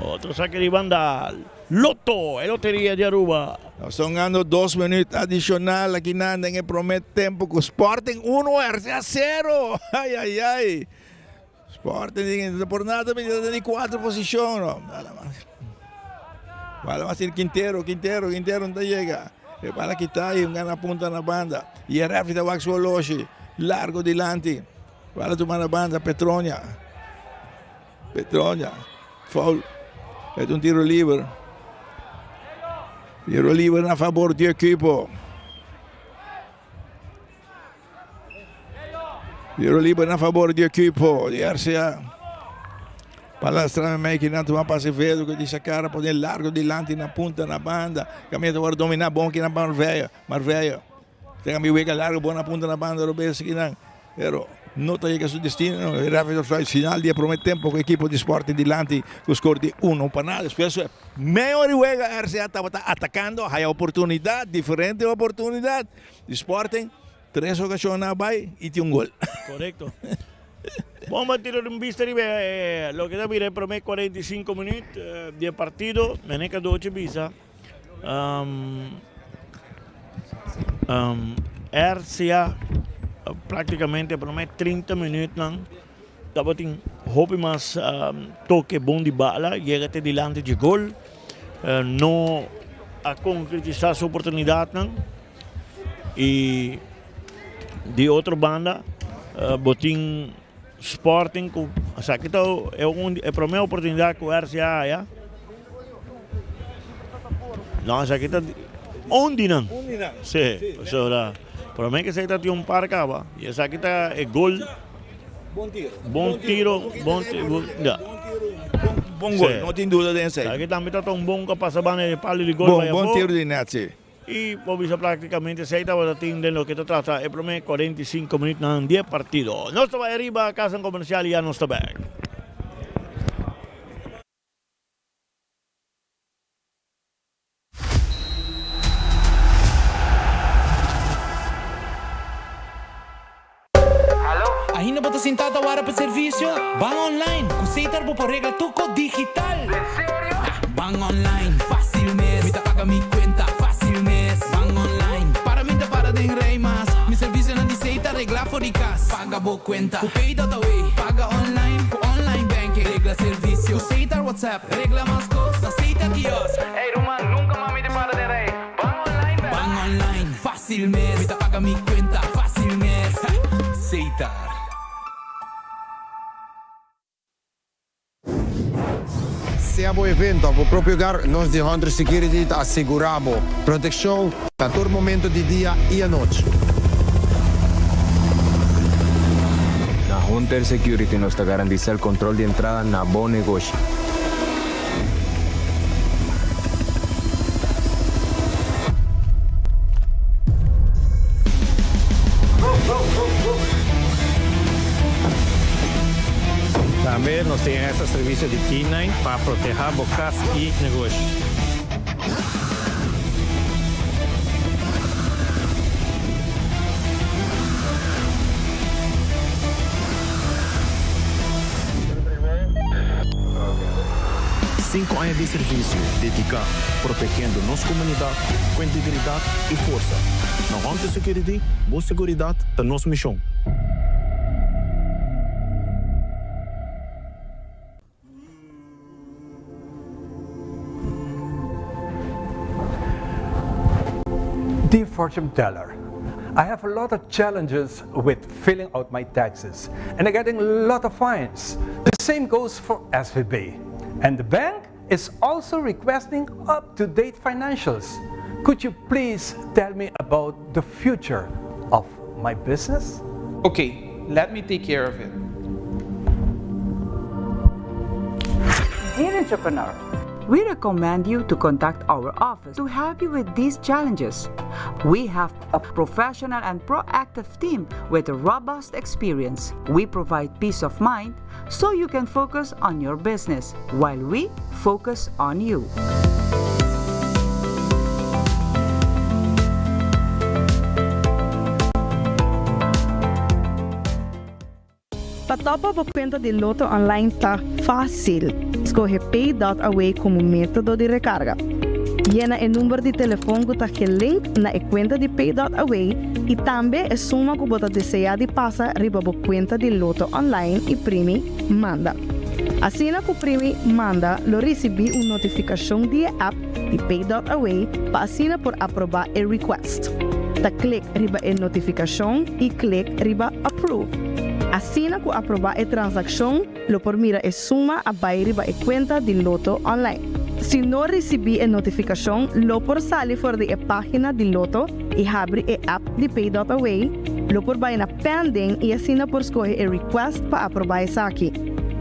Otro saque di banda, Lotto, e loteria di Aruba. Nos ta hungando dos minuut adicional akinan den e prome tempo cu Sporting uno, RCA cero. Ay ay ay. Sporting tin por nada mi ta den di cuatro posicion no. Bala mas. Bala mas tin Quintero, Quintero, Quintero no ta yega. E bala kita y un gana punta na banda. Y e refri ta wak su oloshi. Largo dilanti. Bala tuma na banda Petronia. Petronia. Foul. E ta un tiro liber. Tiro liber na favor di equipo. Tiro liber na favor di equipo di RCA. Palastra mei que nan tuma pase vedo que dice cara pone largo dilanti na punta na banda. Caminha agora dominar bom aqui na Marveia. Marveia. Tem mi wega largo bom na punta na banda Roberto que nan. Pero no ta llega su destino. El referee fluit final di prome tempo cu equipo di Sporting dilanti cu score di 1 pa nada. Despues medio di wega RCA tabata atacando, haya oportunidad, diferente oportunidad. Di Sporting, tres ocasion a bay y tin un gol. Correcto. Bon ba tira un bista riba e loke ta bira e prome 45 minuut di e partido. Mene Cadochi bisa RCA practicamente e prome 30 minuutnan tabatin hopi mas toke bon di bala yega te dilanti dje gol. No a concretisa su oportunidadnan y. Di otro banda bo tin Sporting ku esaki ta e un e prome oportunidat ku RCA haya. No, esaki ta un di nan. Si, pasobra prome ke esaki ta tin un par kaba i esaki ta e gol. Bon tiro. Bon tiro, bon tiro, ya. Bon gol, no tin duda den esei. Esaki tambe ta un bon ku a pasa banda di palo di gol Bon, bon tiro di net, si. Y por bisa practicamente esey tabata tin den loke ta trata e prome 45 minuutnan di e partido. Nos ta bay ariba Casan Comercial y ya nos ta bek. Ainda bo ta sinta ta wara pa servicio? Ban online cu Setar bo por regla tuco digital! Den serio? Ban online, facil mes, mi ta paga mi cuenta facil mes. Ban online, para mi ta para den rij mas. Mi servicionan di Setar regla for di cas. Paga bo cuenta cu Pay.away, paga online cu online banking. Regla servicio cu Setar WhatsApp, regla mas cos na Setar kiosk. Ey ruman, nunca mas mi ta para den rij. Ban online bek! Ban online, facil mes, mi ta paga mi cuenta facil mes. Setar. Sea bo evento of bo propio hogar, nos di Hunter Security ta asegura bo proteccion na tur momento di dia y anochi. Na Hunter Security nos ta garantisa el control di entrada na bo negoshi. Tambe nos tin extra servicio di K-nine pa proteha bo cas y negoshi. Sinku aña di servisio dediká protegiendo nos komunidat ku integridat i forsa. Na Hunter Security, bo seguridat ta nos mishon. Dear fortune teller, I have a lot of challenges with filling out my taxes and I'm getting a lot of fines. The same goes for SVB. And the bank is also requesting up-to-date financials. Could you please tell me about the future of my business? Okay, let me take care of it. Dear entrepreneur, we recommend you to contact our office to help you with these challenges. We have a professional and proactive team with a robust experience. We provide peace of mind so you can focus on your business while we focus on you. Pa topa bo cuenta di Lotto Online ta facil. Scoge Pay dot Away como metodo di recarga. Yena e number di telefon cu ta gelink na e cuenta di Pay dot Away y tambe e suma cu bo ta desea di pasa riba bo cuenta di Lotto Online y primi Manda. Asina cu primi Manda lo ricibi un notificacion di e app di Pay dot Away pa asina por aproba e request. Ta click riba e notificacion y click riba Approve. Asina cu aproba e transaccion lo por mira e suma a bay riba e cuenta di Lotto Online. Si no ricibi e notificacion lo por sali for di e pagina di Lotto y habri e app di Pay dot Away, lo por bay na Pending y asina por scoge e request pa aproba esaki.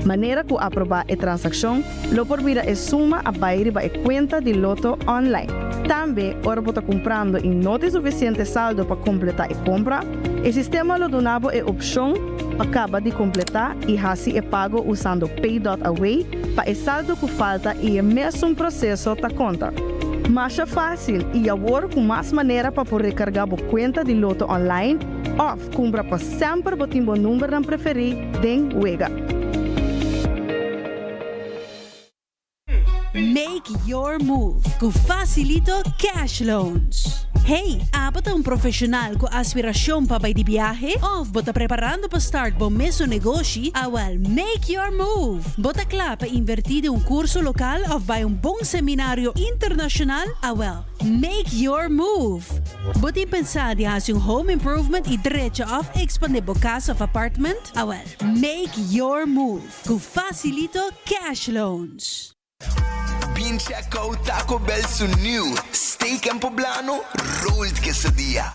Manera cu aproba e transaccion lo por mira e suma a bay riba e cuenta di Lotto Online. Tambe ora bo ta cumprando y no tin suficiente saldo pa completa e compra, e sistema lo duna bo e opcion pa caba di completa y haci e pago usando Pay dot Away pa e saldo cu falta y e mesun proceso ta conta. Masha facil y awor cu mas manera pa por recarga bo cuenta di Lotto Online of cumpra pa semper bo tin bo numbernan preferi den wega. Make your move cu Facilito Cash Loans. Hey, abo ta un profesional cu aspiracion pa bay di biahe? Of bo ta preparando pa start bo mesun negoshi? Awel, make your move! Bo ta cla pa inverti den un curso local of bay un bon seminario internacional? Awel, make your move! Bo tin pensa di haci un home improvement y drecha of expande bo cas of apartment? Awel, make your move cu Facilito Cash Loans! Bin check out Taco Bell su new Steak and Poblano Rolled Quesadilla.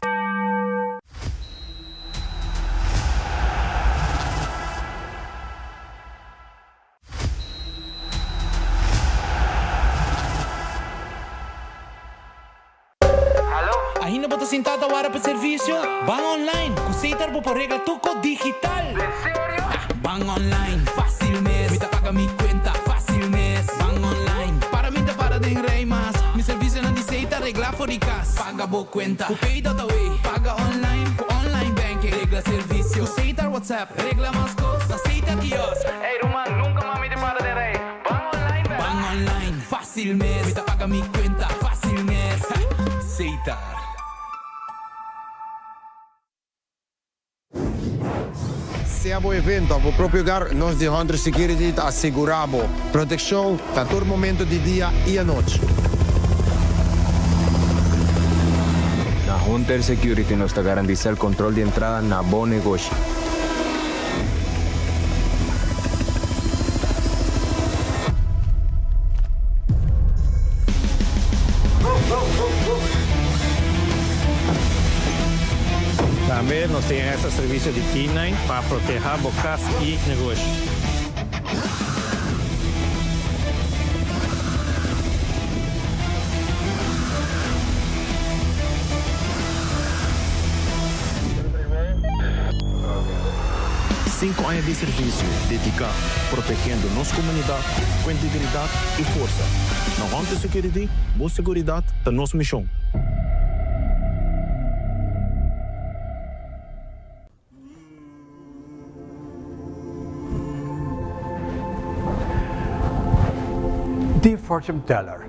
Ainda bo ta sintá ta wara pa servisio? Ban online ku Setar bo por regla tur kos digital! Den serio? Ban online, fásil mes! Mi ta paga mi kuenta, fásil mes! Ban online, para mi ta para den rei mas! Mi servisionan di Setar regla for di kas! Paga bo kuenta ku Pay.awe, paga online ku online banking, regla servisio ku Setar WhatsApp, regla mas kos na Setar kiosk! Ey ruman, nunka mas mi ta para den rei! Ban online bèl! Ban online, fásil mes! Mi ta paga mi kuenta, fásil mes! Setar. Sea bo evento of bo propio hogar, nos di Hunter Security ta asegura bo proteccion na tur momento di dia y anochi. Na Hunter Security nos ta garantisa el control di entrada na bo negoshi. Tambe nos tin extra servicio di K-nine pa proteha bo cas y negoshi. Sinku aña di servisio dediká protegiendo nos komunidat ku integridat i forsa. Na Hunter Security, bo seguridat ta nos mishon. Dear fortune teller,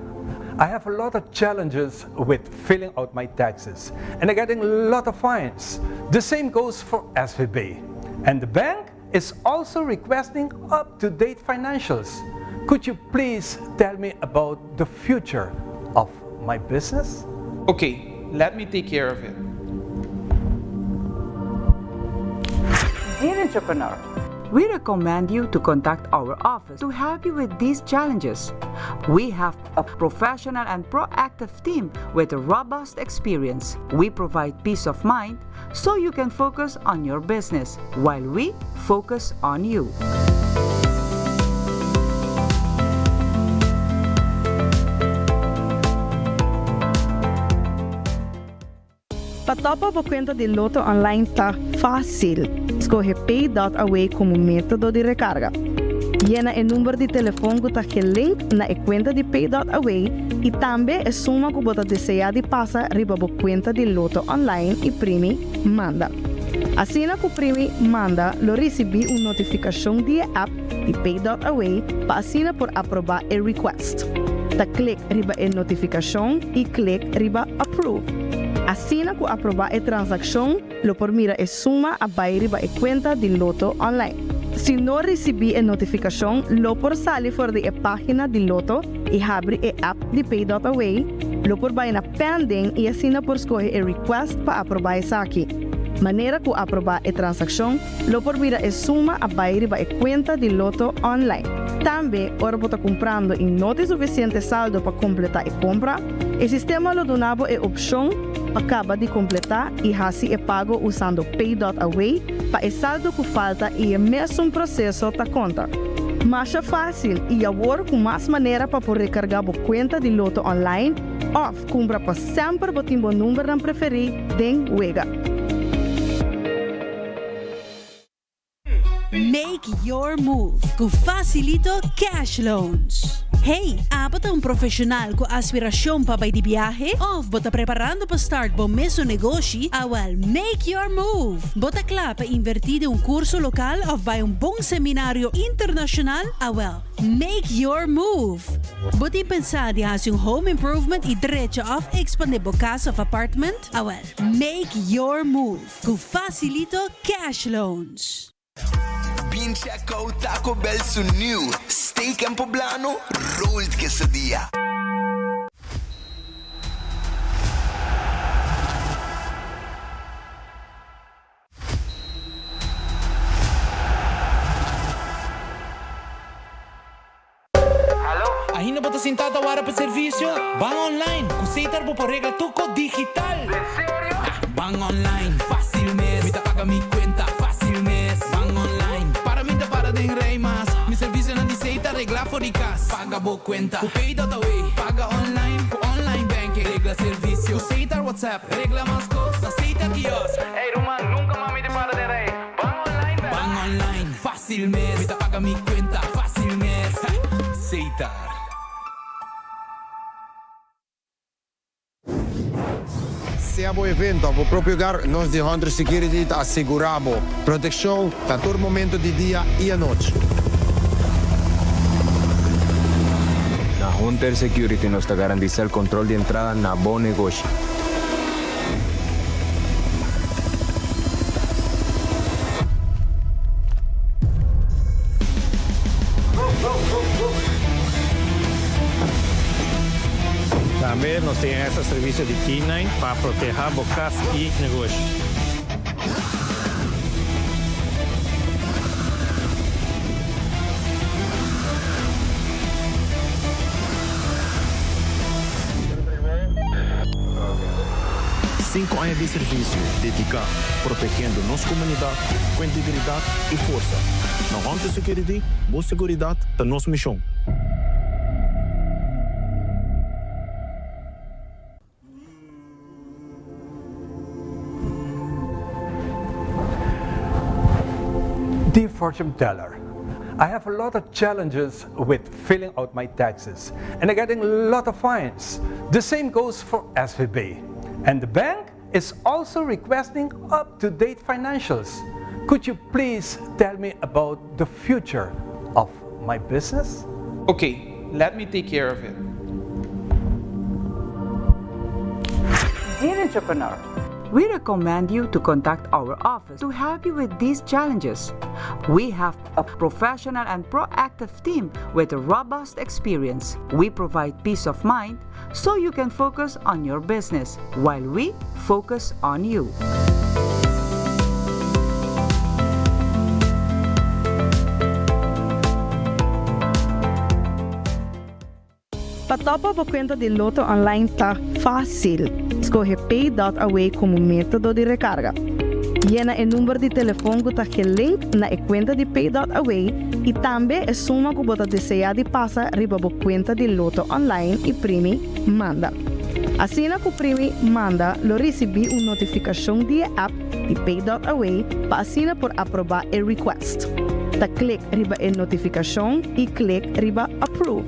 I have a lot of challenges with filling out my taxes and I'm getting a lot of fines. The same goes for SVB. And the bank is also requesting up-to-date financials. Could you please tell me about the future of my business? Okay, let me take care of it. Dear entrepreneur, we recommend you to contact our office to help you with these challenges. We have a professional and proactive team with a robust experience. We provide peace of mind so you can focus on your business while we focus on you. Pa topa bo kuenta di Lotto online ta fásil. Skohe Pay.awe komo método di rekarga. Yena e number di telefon ku ta gelink na e kuenta di Pay.awe i tambe e suma ku bo ta deseá di pasa riba bo kuenta di Lotto online i primi Manda. Asina ku primi Manda lo risibí un notifikashon di e app di Pay.awe pa asina por aprobá e request. Ta klik riba e notifikashon i klik riba Approve. Asina ku aprobá e transakshon, lo por mira e suma a bai riba e kuenta di Lotto Online. Si no risibí e notifikashon, lo por sali for di e página di Lotto i habri e app di Pay.Away, lo por bai na Pending i asina por skohe e request pa aprobá esaki. Manera ku aprobá e transakshon, Lo por mira e suma a bai riba e kuenta di Lotto online. Tambe, ora bo ta kumprando i no tin sufisiente saldo pa kompletá e kompra, e sistema lo duna bo e opshon pa kaba di kompletá i hasi e pago usando Pay.Away pa e saldo ku falta i e mesun proseso ta konta. Masha fásil i awor ku mas manera pa por rekargá bo kuenta di Lotto online òf kumpra pa semper bo tin bo numbernan preferí den wega. Make your move ku Facilito Cash Loans. Hey, abo ta un profesional cu aspiracion pa bay di biahe? Of bo ta preparando pa start bo mesun negoshi? Awel, make your move! Bo ta cla pa inverti den un curso local of bay un bon seminario internacional? Awel, make your move! Bo tin pensa di haci un home improvement y drecha of expande bo cas of apartment? Awel, make your move cu Facilito Cash Loans! Bin check out Taco Bell su new Steak and Poblano Rolled Quesadilla. Ainda bo ta sinta ta wara pa servicio? Ban online! Cu Setar bo por regla tur cos digital! Den serio? Ban online, facil mes! Mi ta paga mi cuenta, facil mes! Ban online, para mi ta para den rij mas! Mi servicionan di Setar regla for di cas! Paga bo cuenta cu Pay.away! Paga online cu online banking! Regla servicio cu Setar WhatsApp! Regla mas cos na Setar kiosk! Ey ruman, nunca mas mi ta para den rij! Ban online bera! Ban online, facil mes! Mi ta paga mi cuenta, facil mes! Setar. Sea bo evento of bo propio hogar, nos di Hunter Security ta asegura bo proteccion na tur momento di dia y anochi. Na Hunter Security nos ta garantisa el control di entrada na bo negoshi. Tambe nos tin extra servicio di K-nine pa proteha bo cas y negoshi. Sinku aña di servisio dediká protegiendo nos komunidat ku integridat i forsa. Na Hunter Security, bo seguridat ta nos mishon. Dear fortune teller, I have a lot of challenges with filling out my taxes and I getting a lot of fines. The same goes for SVB. And the bank is also requesting up-to-date financials. Could you please tell me about the future of my business? Okay, let me take care of it. Dear entrepreneur, we recommend you to contact our office to help you with these challenges. We have a professional and proactive team with a robust experience. We provide peace of mind so you can focus on your business while we focus on you. Pa topa bo cuenta di Lotto Online ta facil. Scoge Pay.away como metodo di recarga. Yena e number di telefon cu ta gelink na e cuenta di Pay.away y tambe e suma cu bo ta desea di pasa riba bo cuenta di Lotto Online y primi Manda. Asina cu primi Manda lo ricibi un notificacion di e app di Pay.away pa asina por aproba e request. Ta click riba e notificacion y click riba Approve.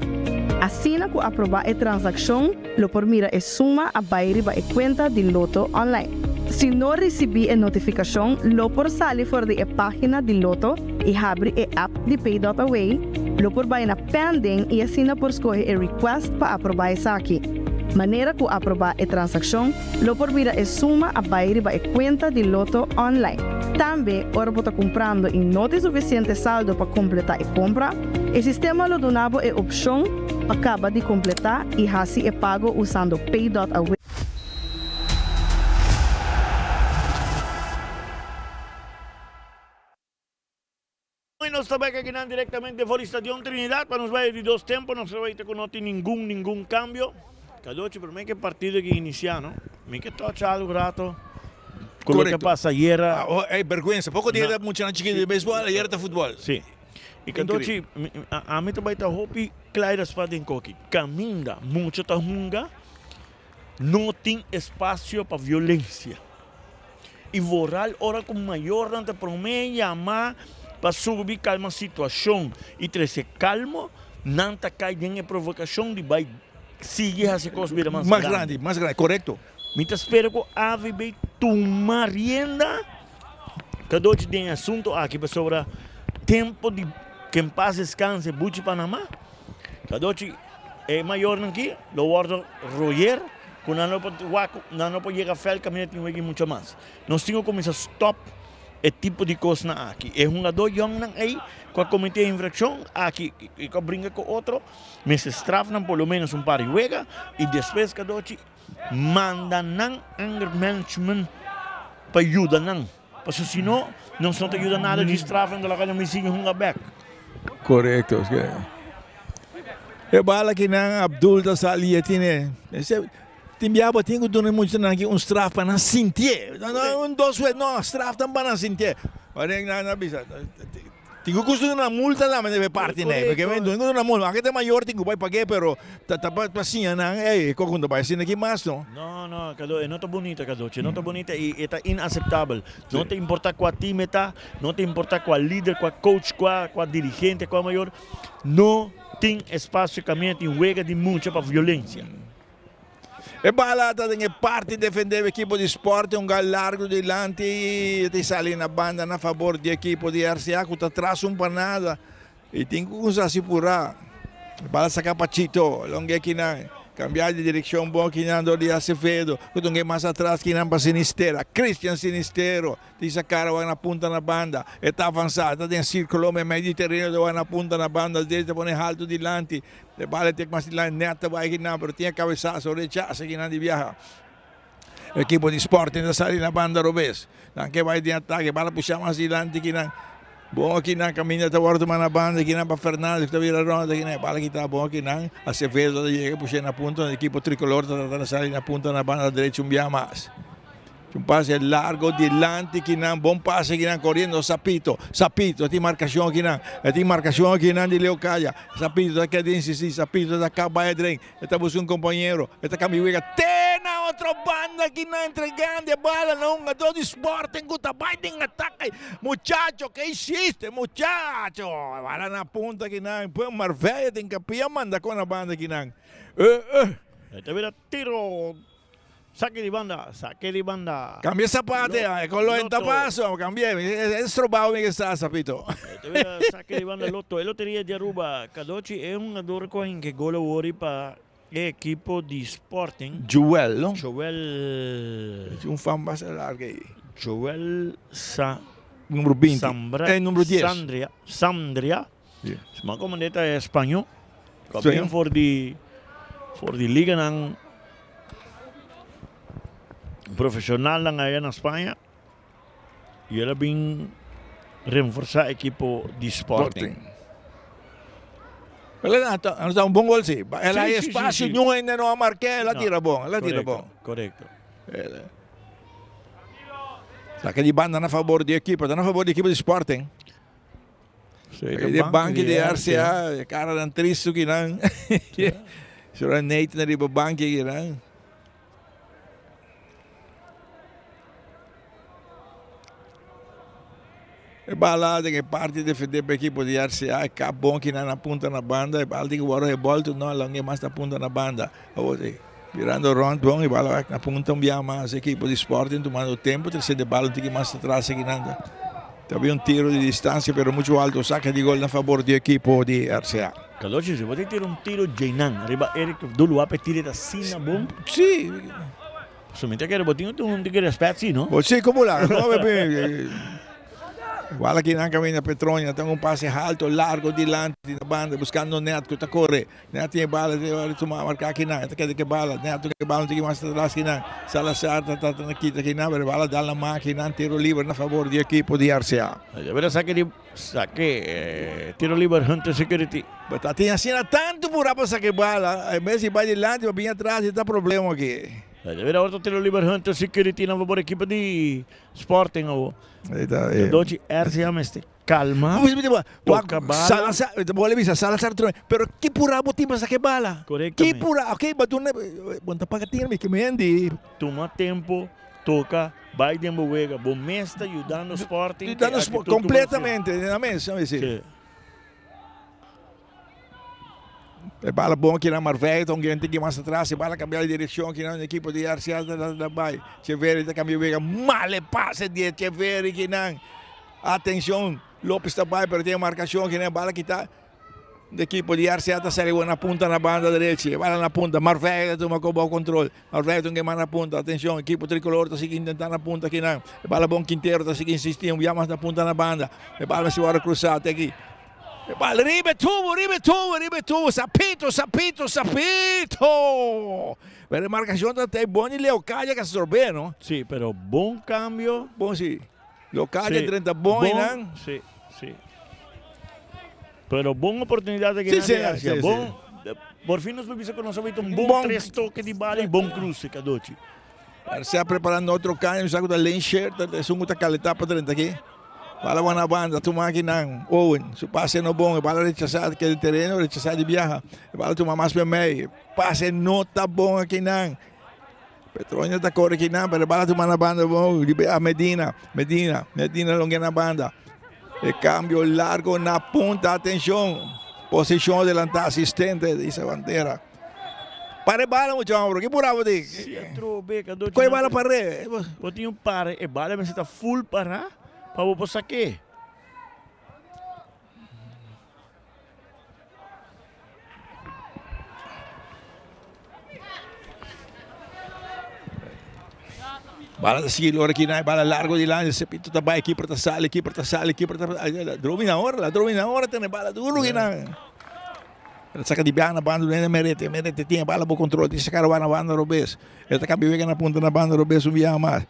Asina cu aproba e transaccion lo por mira e suma a bay riba e cuenta di Lotto Online. Si no ricibi e notificacion lo por sali for di e pagina di Lotto y habri e app di Pay.away, lo por bay na Pending y asina por scoge e request pa aproba esaki. Manera cu aproba e transaccion Lo por mira e suma a bai riba e cuenta di Lotto online. Tambe, ora bo ta cumprando y no tin suficiente saldo pa completa e compra, e sistema lo duna bo e opcion pa caba di completa y haci e pago usando Pay.Away. Y nos ta bai akinan directamente for di Stadion Trinidad pa nos bai di dos tempo. Nos ta bai ta cu no tin ningun ningun cambio. Cadochi prome cu e partido aki inicia no mi ke touch algo rato cu loke a pasa ayera. Oh ey berguensa poco dia ta muchanan chikito di baseball ayera ta futbol. Si y Cadochi ami ta bai ta hopi clairas pa den koki caminda mucha ta hunga no tin espacio pa violencia. I vooral ora ku mayornan ta promé yama pa subi kalma situashon i trese kalmo. Nan ta kai den e provokashon di bai sigui hasi kos bira mas Mas grandi, mas grandi, korekto. Mi ta spera ku AVB tuma rienda kadochi den e asunto aki pasobra tempo di ken pas deskanse Buchi Panama kadochi e mayornan aki lo wordo royer ku nan no por wak nan no por yega vèlt kaminda tin wega mucha mas. Nos tin ku kuminsá stòp e tipo di kosnan aki. E hungadó yòngnan ei ku a kometé infrakshon aki i ku a bringa ku otro mester straf nan por lo ménos un par di wega i despues kadochi manda nan anger management pa yuda nan. Pasobra si no, nos no ta yuda nada di straf nan ta laga nan bin sigui hunga bèk. Korekto. E bala kinan Abdul ta sali e tine. Tin bia bo tin ku duna e muchanan aki un straf pa nan sintié. No, no, un dos wet, no, straf tan pa nan sintié. Ora nan a bisa, tin ku kustu duna multa tambe debe parti nei, porque men tin ku duna multa. Aunke ta mayor tin ku bai pag'é, pero ta ta pa pa siña nan, ey, e kos ku no ta bai asina aki mas no. No, no, Kado, e no ta bunita, Kadochi, e no ta bunita i e ta inaseptabel. No ta importa kua team e ta, no ta importa kua lider, kua coach, kua kua dirigente, kua mayor, no tin espasio kaminda tin wega di mucha pa violencia. E bala ta den e parti defende ekipo di Sporting, un gal largo dilanti y ta sali na banda na fabor di ekipo di RCA cu ta tras un panada y tin cu cuminsa haci pura. E bala saca pa Chito, longue kinan, cambia di direccion bon kinan door di Acevedo, cu ta un mas atras kinan pa Sinistera, Christian Sinistero. Tin sa cara wak na punta na banda. E ta avansa, e ta den circulo meimei di tereno, ta wak na punta na banda, derecha ta pone halto dilanti. E bala tek mas dilanti, net ta bai kinan, pero tin e cabesazo, rechaza kinan di biaha. Ekipo di Sporting ta sali na banda robes. Nan ke bai den atake, bala pusha mas dilanti kinan. Bon kinan caminda ta wordo tuma na banda kinan pa Fernandez ku ta bira ronda kinan. E bala kita bon kinan. Acevedo ta yega pusha na punta, ekipo tricolor ta trata di sali na punta na banda derecha un biaha mas. Un pase largo dilanti kinan, bon pase kinan coriendo Sapito, Sapito tin marcacion kinan, e tin marcacion kinan di Leo Calla, Sapito ta keda insisti, Sapito ta caba e dren, e ta busca un compañero, e ta cambia wega te na otro banda kinan entregando e bala na un hungador di Sporting cu ta bay den atake, muchacho ke hiciste muchacho, e bala na punta kinan, Marvella tin capia manda con na banda kinan, eh eh. E ta bira tiro. Sake di banda, sake di banda. Cambia zapate, e con lo enta paso, cambia, e strobao mi che sta, sapito. Sake di banda Lotto, e loteria di Aruba, Cadochi e hungador cu a hinca gol awor pa e ekipo di Sporting. Joel, no? Joel. Un fan basta larga ey. Joel Sa. Numero 20. Sambra, eh, numero 10. Sandria, Sandria. Ma como dit ta español. Cu a bin for di for di liganan profesionalnan aya na Spaña y el a bin renforsa ekipo di Sporting. El a ta un bon gol si. El a espacio niun hende no a marke el a tira bon, el a tira bon. Corecto. Saca di banda na favor di ekipo, ta na favor di ekipo di Sporting. De banki di RCA, e karanan tristu kinan. Sra Nathan riba banki kinan. E bala den e parti defende pa ekipo di RCA, e kap bon kinan na punta na banda, e bala tin ku wòrdu rebolto, no, alonge mas na punta na banda. Awor si, birando rònt bon, e bala wak na punta un bia mas, ekipo di Sporting tumando tempo, trese e bala un tiki mas atras kinan. Tabia un tiro di distancia pero mucho alto, saca di gol na favor di equipo di RCA. Carlochi, si bo tin tira un tiro djeinan riba Eric Abdul wap e tira ta asina bon. Si. So mi ta kere bo tin un tiki respet si no? Bo si como la. Igual aki nan caminda Petronia ta un pase alto largo dilanti na banda buscando Net cu ta core. Nea tin e bala, tin e tuma marka akinan, e ta keda ku e bala. Nea toka e bala un tiki mas atras akinan. Salazar ta trata na kita akinan, pero e bala dal na man akinan. Tiro liber na fabor di ekipo di RCA. Ya bira sake di sake tiro liber Hunter Security. But a tin asina tantu purá pa saka e bala, en bes di bai dilanti pa bin atras e ta problema aki. Ya bira otro tiro liber Hunter Security na fabor ekipo di Sporting awo. Dochi RCA mester. Calma, toca bala. Salazar, bo bisa Salazar troe, pero ki pura bo tin pa saca e bala? Correctamente. Ki pura, ok, ba duna, bo ta paga tin mi ki mendi. Tuma tempo, toca, bay den bo wega, bo mes ta yudando Sporting. Yudando Sporting, completamente, na mes, na mes. Si. E bala bon aki na Marvey, ta un gente ki mas atras, e bala cambia di direccion aki na un equipo di RCA ta ta bay. Echeverri ta cambia wega, mal e pase di Echeverri ki nan. Atencion, Lopez ta bay pero tin e marcacion aki na e bala kita. De equipo di RCA ta sali na punta na banda derechi, e bala na punta, Marvey ta tuma cu bao control. Marvey ta un na punta, atencion, equipo tricolor ta sigui intenta na punta aki nan. E bala bon Quintero ta sigui insisti un bia mas na punta na banda. E bala mester worde cruza te aki. E bal riba e tubo, riba e tubo, riba e tubo. Sapito, Sapito, Sapito! Pero e marcacion ta te bon di Leocadia que sorbe, no? Sí, pero bon cambio. Bon, sí. Leocadia sí. 30 bon, bon nan. Sí, sí. Pero bon oportunidad de sí, sí, sí, bon, sí. Por fin nos bisa con nos un bon, bon tres toques de bala y bon cruce, Cadochi. Garcia preparando otro caño, sa ku ta Lane Shear, ta esun ku ta calentá pa drenta aki. Bala wan na banda, tuma aki nan Owen, su pase no bon, e bala rechasá ke den tereno, rechasá di biaha. E bala tuma mas memei, pase no ta bon aki nan. Petronia ta kore aki nan, pero e bala tuma na banda bon, riba a Medina, Medina, Medina long'e na banda. E cambio largo na punta, atencion, posicion adelantá asistente, dice bandera. Pare bala mucha hombre, ki pura bo tin? Si atrobe, kado Koe bala pare. Bo tin un pare, e bala mester ta full para pa bo por sak'é. Bala ta sigui lora ki nai, bala largo dilanti, Sepito ta bai, keeper ta sali, keeper ta sali, keeper ta ladron bini ahora, ladron bini ahora tene bala duro ki nan. El saca di biaha na banda duna Merete, Merete tin e bala bo control, tin saca na banda robes. El ta cambia wega na punta na banda robes un biaha mas.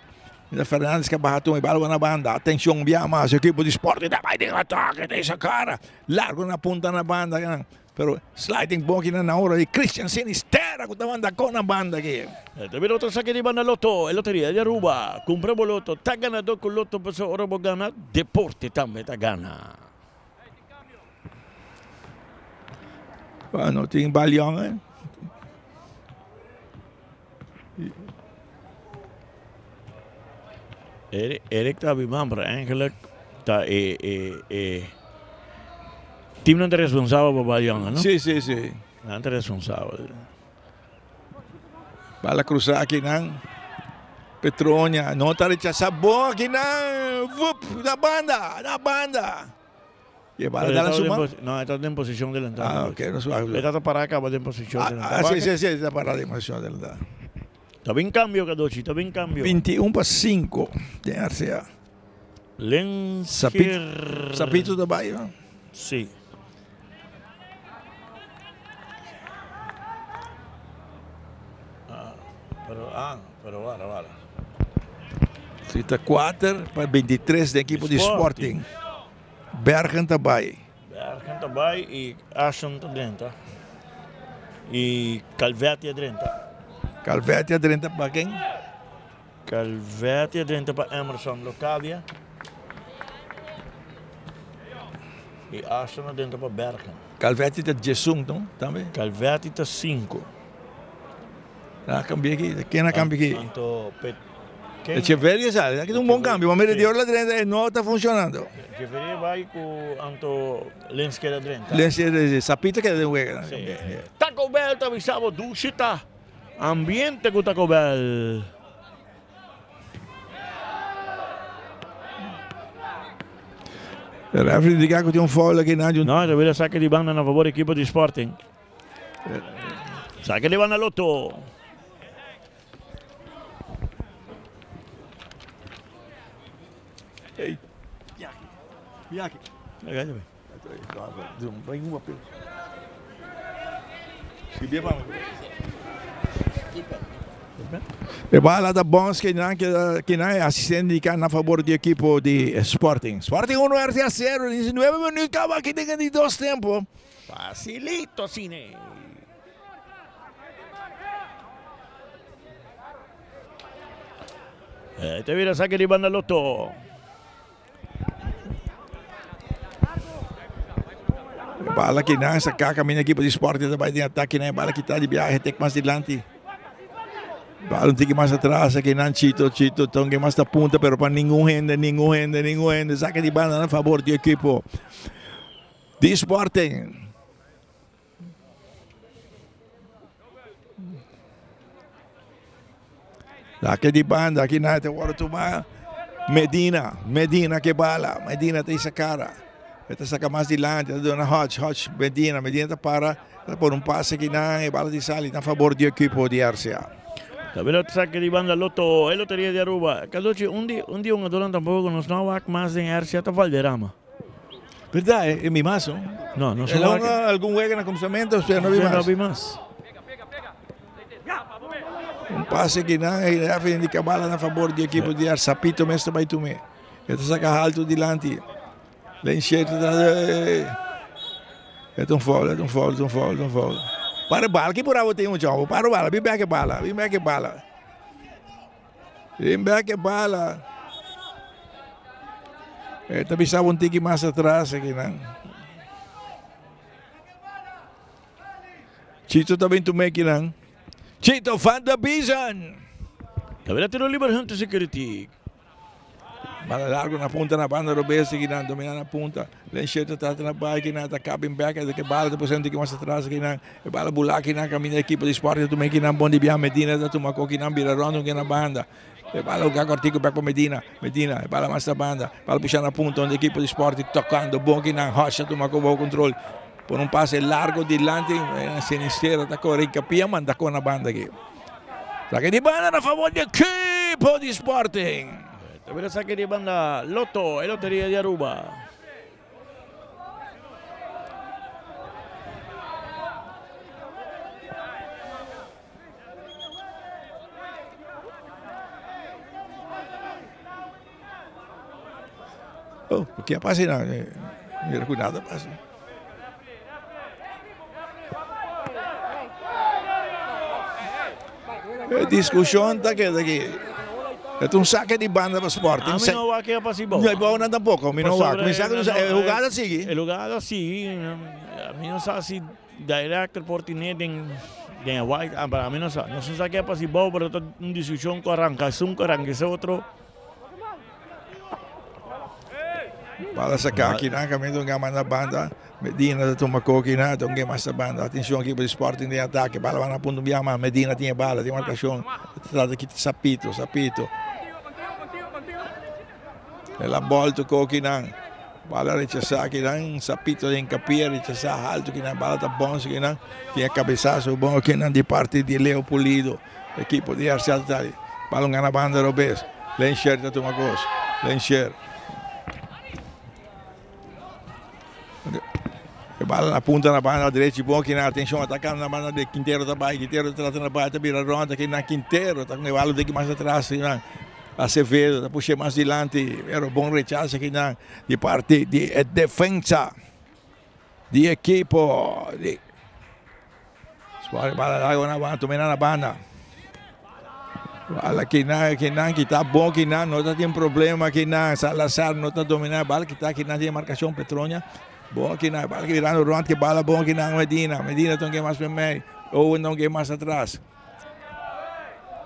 Mira Fernandes ka baha tuma e bala na banda. Atencion un biaha mas, equipo di Sporting ta bay den atake, ta esa cara. Largo na punta na banda. Pero sliding bon aki na ora di Christian Sinisterra cu ta manda con na banda aki. Ta bira otro saque di banda Lotto, e loteria di Aruba. Cumpra bo loto, ta ganador cu loto pasobra ora bo gana, deporte tambe ta gana. Bueno, tin balion eh. Erik, Erik ta biba, pero eigenlijk ta e, e, e teamnan ta responsabel pa balion, no? Sí, sí, sí. Nan ta responsabel. Bala cruza aki nan. Petronia no ta rechasa bon aki nan. Vup, na banda, na banda. Y e bala dala su man. No, e ta den posicion delantado. Ah, ok, no su. E ta para caba den posicion delantado. Ah, sí, sí, sí, ta para den posicion delantado. Ta bin cambio, Cadochi, ta bin cambio. 21 pa 5 den RCA. Lensker. Sapito ta bay, no? Sí. Ah, pero, ah, pero wara, wara. 34 pa 23 den equipo di Sporting. Bergen ta bay. Bergen ta bay y Ashton ta drenta. Y Calvetti a drenta. Calvetti a drenta pa ken? Calvetti a drenta pa Emerson Locadia. Y Ashton a drenta pa Bergen. Calvetti ta diesun, no? Tambe? Calvetti ta cinco. A cambia aki? Ken a cambia aki? Anto Pet ken? Echeverria sali. Aki ta un bon cambio. Ma mira Dior la drenta e no ta funcionando. Echeverria bai cu anto Lensker a drenta. Lensker, Sapito keda den wega. Sí. Taco Bell ta bisa bo dushi ta. Ambiente cu Taco Bell. E referee indica cu tin un foul aki na. No, ta bira saque di banda na favor equipo di Sporting. Saque di banda Lotto. Hey, Biaki. Biaki. E bala ta bons ke nan ke nan e asistente di kan na fabor di ekipo di Sporting. Sporting 1 RCA 0, 19 minuut kaba aki den di dos tempo. Facilito asina. E ta bira sake di banda Lotto. E bala ki nan saca caminda equipo di Sporting ta bay den atake nan e bala kita di biahe tek mas dilanti. Bala un tiki mas atras aki nan Chito Chito tonge mas ta punta pero pa ningun hende ningun hende ningun hende saca di banda na favor di equipo di Sporting. Lake di banda aki nan ta wòrdu tumá Medina, Medina ke bala, Medina ta hisa kara, e ta saka mas dilanti, e ta duna Hodge, Hodge Medina, Medina ta para, ta pone un pase aki nan, e bala ta sali na fabor di ekipo di RCA. Ta bira otro sake di banda Lotto, e loteria di Aruba. Cadochi, un di un di hungadornan tampoco cu nos no a wak mas den RCA ta Valderrama. Berdad, e mi mas no? No, nos no wak. El a hunga algun wega na cuminsamentu, pero no bi mas. No bi mas. Un pase ki nan e referee indica bala na fabor di ekipo di Sapito mes ta bai tume. E ta saca halto dilanti. Lenshert ta E ta un foul, e ta un foul, e ta un foul, e ta un foul. Para e bala, ki por abo tin mucha homber? Para e bala, bin bek e bala, bin bek e bala. Bin bek e bala. E ta bisa un tiki mas atras aki nan. Chito ta bin tuma ekinan. Chito van der Biezen. Ta bira tiro liber Hunter Security. Bala largo na punta na banda robes ekinan domina na punta. Lenshert ta trata na bai ekinan ta kap in back e bala ta puse un tiki mas atras ekinan. E bala bula ekinan kaminda ekipo di Sporting ta tuma ekinan bon di biaha Medina ta tuma ko ekinan bira rond un na banda. E bala huga kortico bek pa Medina. Medina e bala mas na banda. Bala pusha na punta unda ekipo di Sporting tokando bon ekinan Hodge ta tuma ko bou kontrol. Por un pase largo dilanti, Sinistera ta kore Hincapie a manda kon na banda aki. Sake di banda na favor di ekipo di Sporting. Ta bira sake di banda Lotto, e loteria di Aruba. Oh, ke a pasa nan? Mira ku nada pasa. E diskushon ta keda aki. E ta un sake di banda pa Sporting. Ami no wak ke a pasa bou. No, bou nan tampoko. Mi no wak. Mi sa ku e hugada sigui. E hugada sigui. Mi no sa si director por tine den den e white. Ami no sa. Nos no sa ke a pasa bou, pero ta un diskushon ku a ranka esun, ku a ranka ese otro. Bala saca aki nan caminda un gama na banda. Medina ta tuma koki nan ta un gama esta banda. Atencion equipo di Sporting den atake. Bala ba na punto un biaha mas. Medina tin e bala, tin marcacion. Ta trata kita Sapito, Sapito. El a bolto koki nan. Bala rechasa aki nan. Sapito den capia rechasa halto ki nan. Bala ta bons ki nan. Tin e cabezazo bon aki nan di parti di Leo Pulido. Equipo di RCA ta Balon gana banda robes. Lensher ta tuma kos. Lensher. E bala na punta na banda derechi bon kina atenshon atakando na banda de Quintero ta bai Quintero ta trata na bai ta bira rond aki na Quintero ta con e bala deki mas atras kinan Acevedo ta pushe mas dilanti pero bon rechazo kinan di parti di e defensa di ekipo di Suave bala largo na banda, tumena na banda. Bala kinan, kinan kita bon kinan, no ta tin problema kinan. Salazar no ta domina bala kita kinan tin marcacion Petronia. Bon kinan, bala virando rond ke bala bon kinan Medina. Medina ton ke mas primero, Owen ton ke mas atras.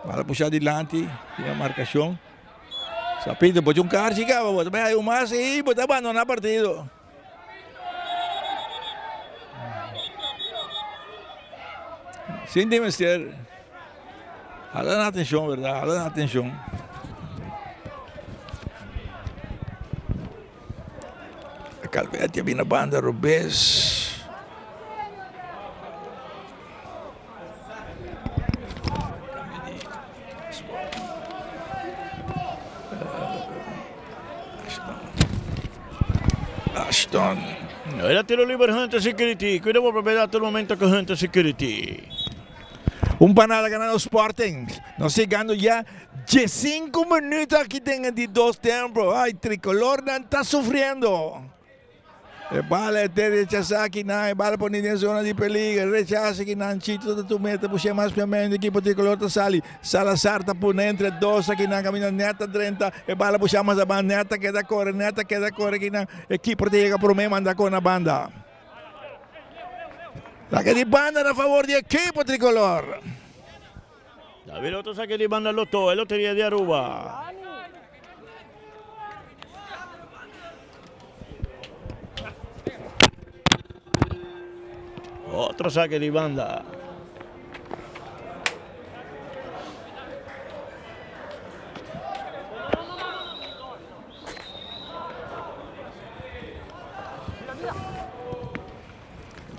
Bala pusha dilanti, tin marcacion. Sapito, bocha un karchi kaba, bo ta bay hay un mas y bo ta abandona partido. Sin di mester hala nan atencion verdad hala nan atencion. Calvete a bini banda robes. Ashton. El a tiro liber Hunter Security. Cuida bo propiedad tur momento cu Hunter Security. Un panada ganando Sporting. Nos llegando ya 15 minuut aki den e di dos tempo. Ay, tricolornan ta sufriendo. E bala e te rechasá kinan, e bala pone den zona di peliger, rechasa kinan, Chito ta tum'é, ta push'é mas piamente, ekipo tricolor ta sali, Salazar ta pone entre dos akinan, kaminda nèt ta drenta, e bala pushá mas aban, nèt ta keda kore, nèt ta keda kore kinan, e keeper ta yega promé, manda kon na banda. Sake di banda na favor di ekipo tricolor. David otro sake di banda Lotto, e loteria di Aruba. Otro saque di banda.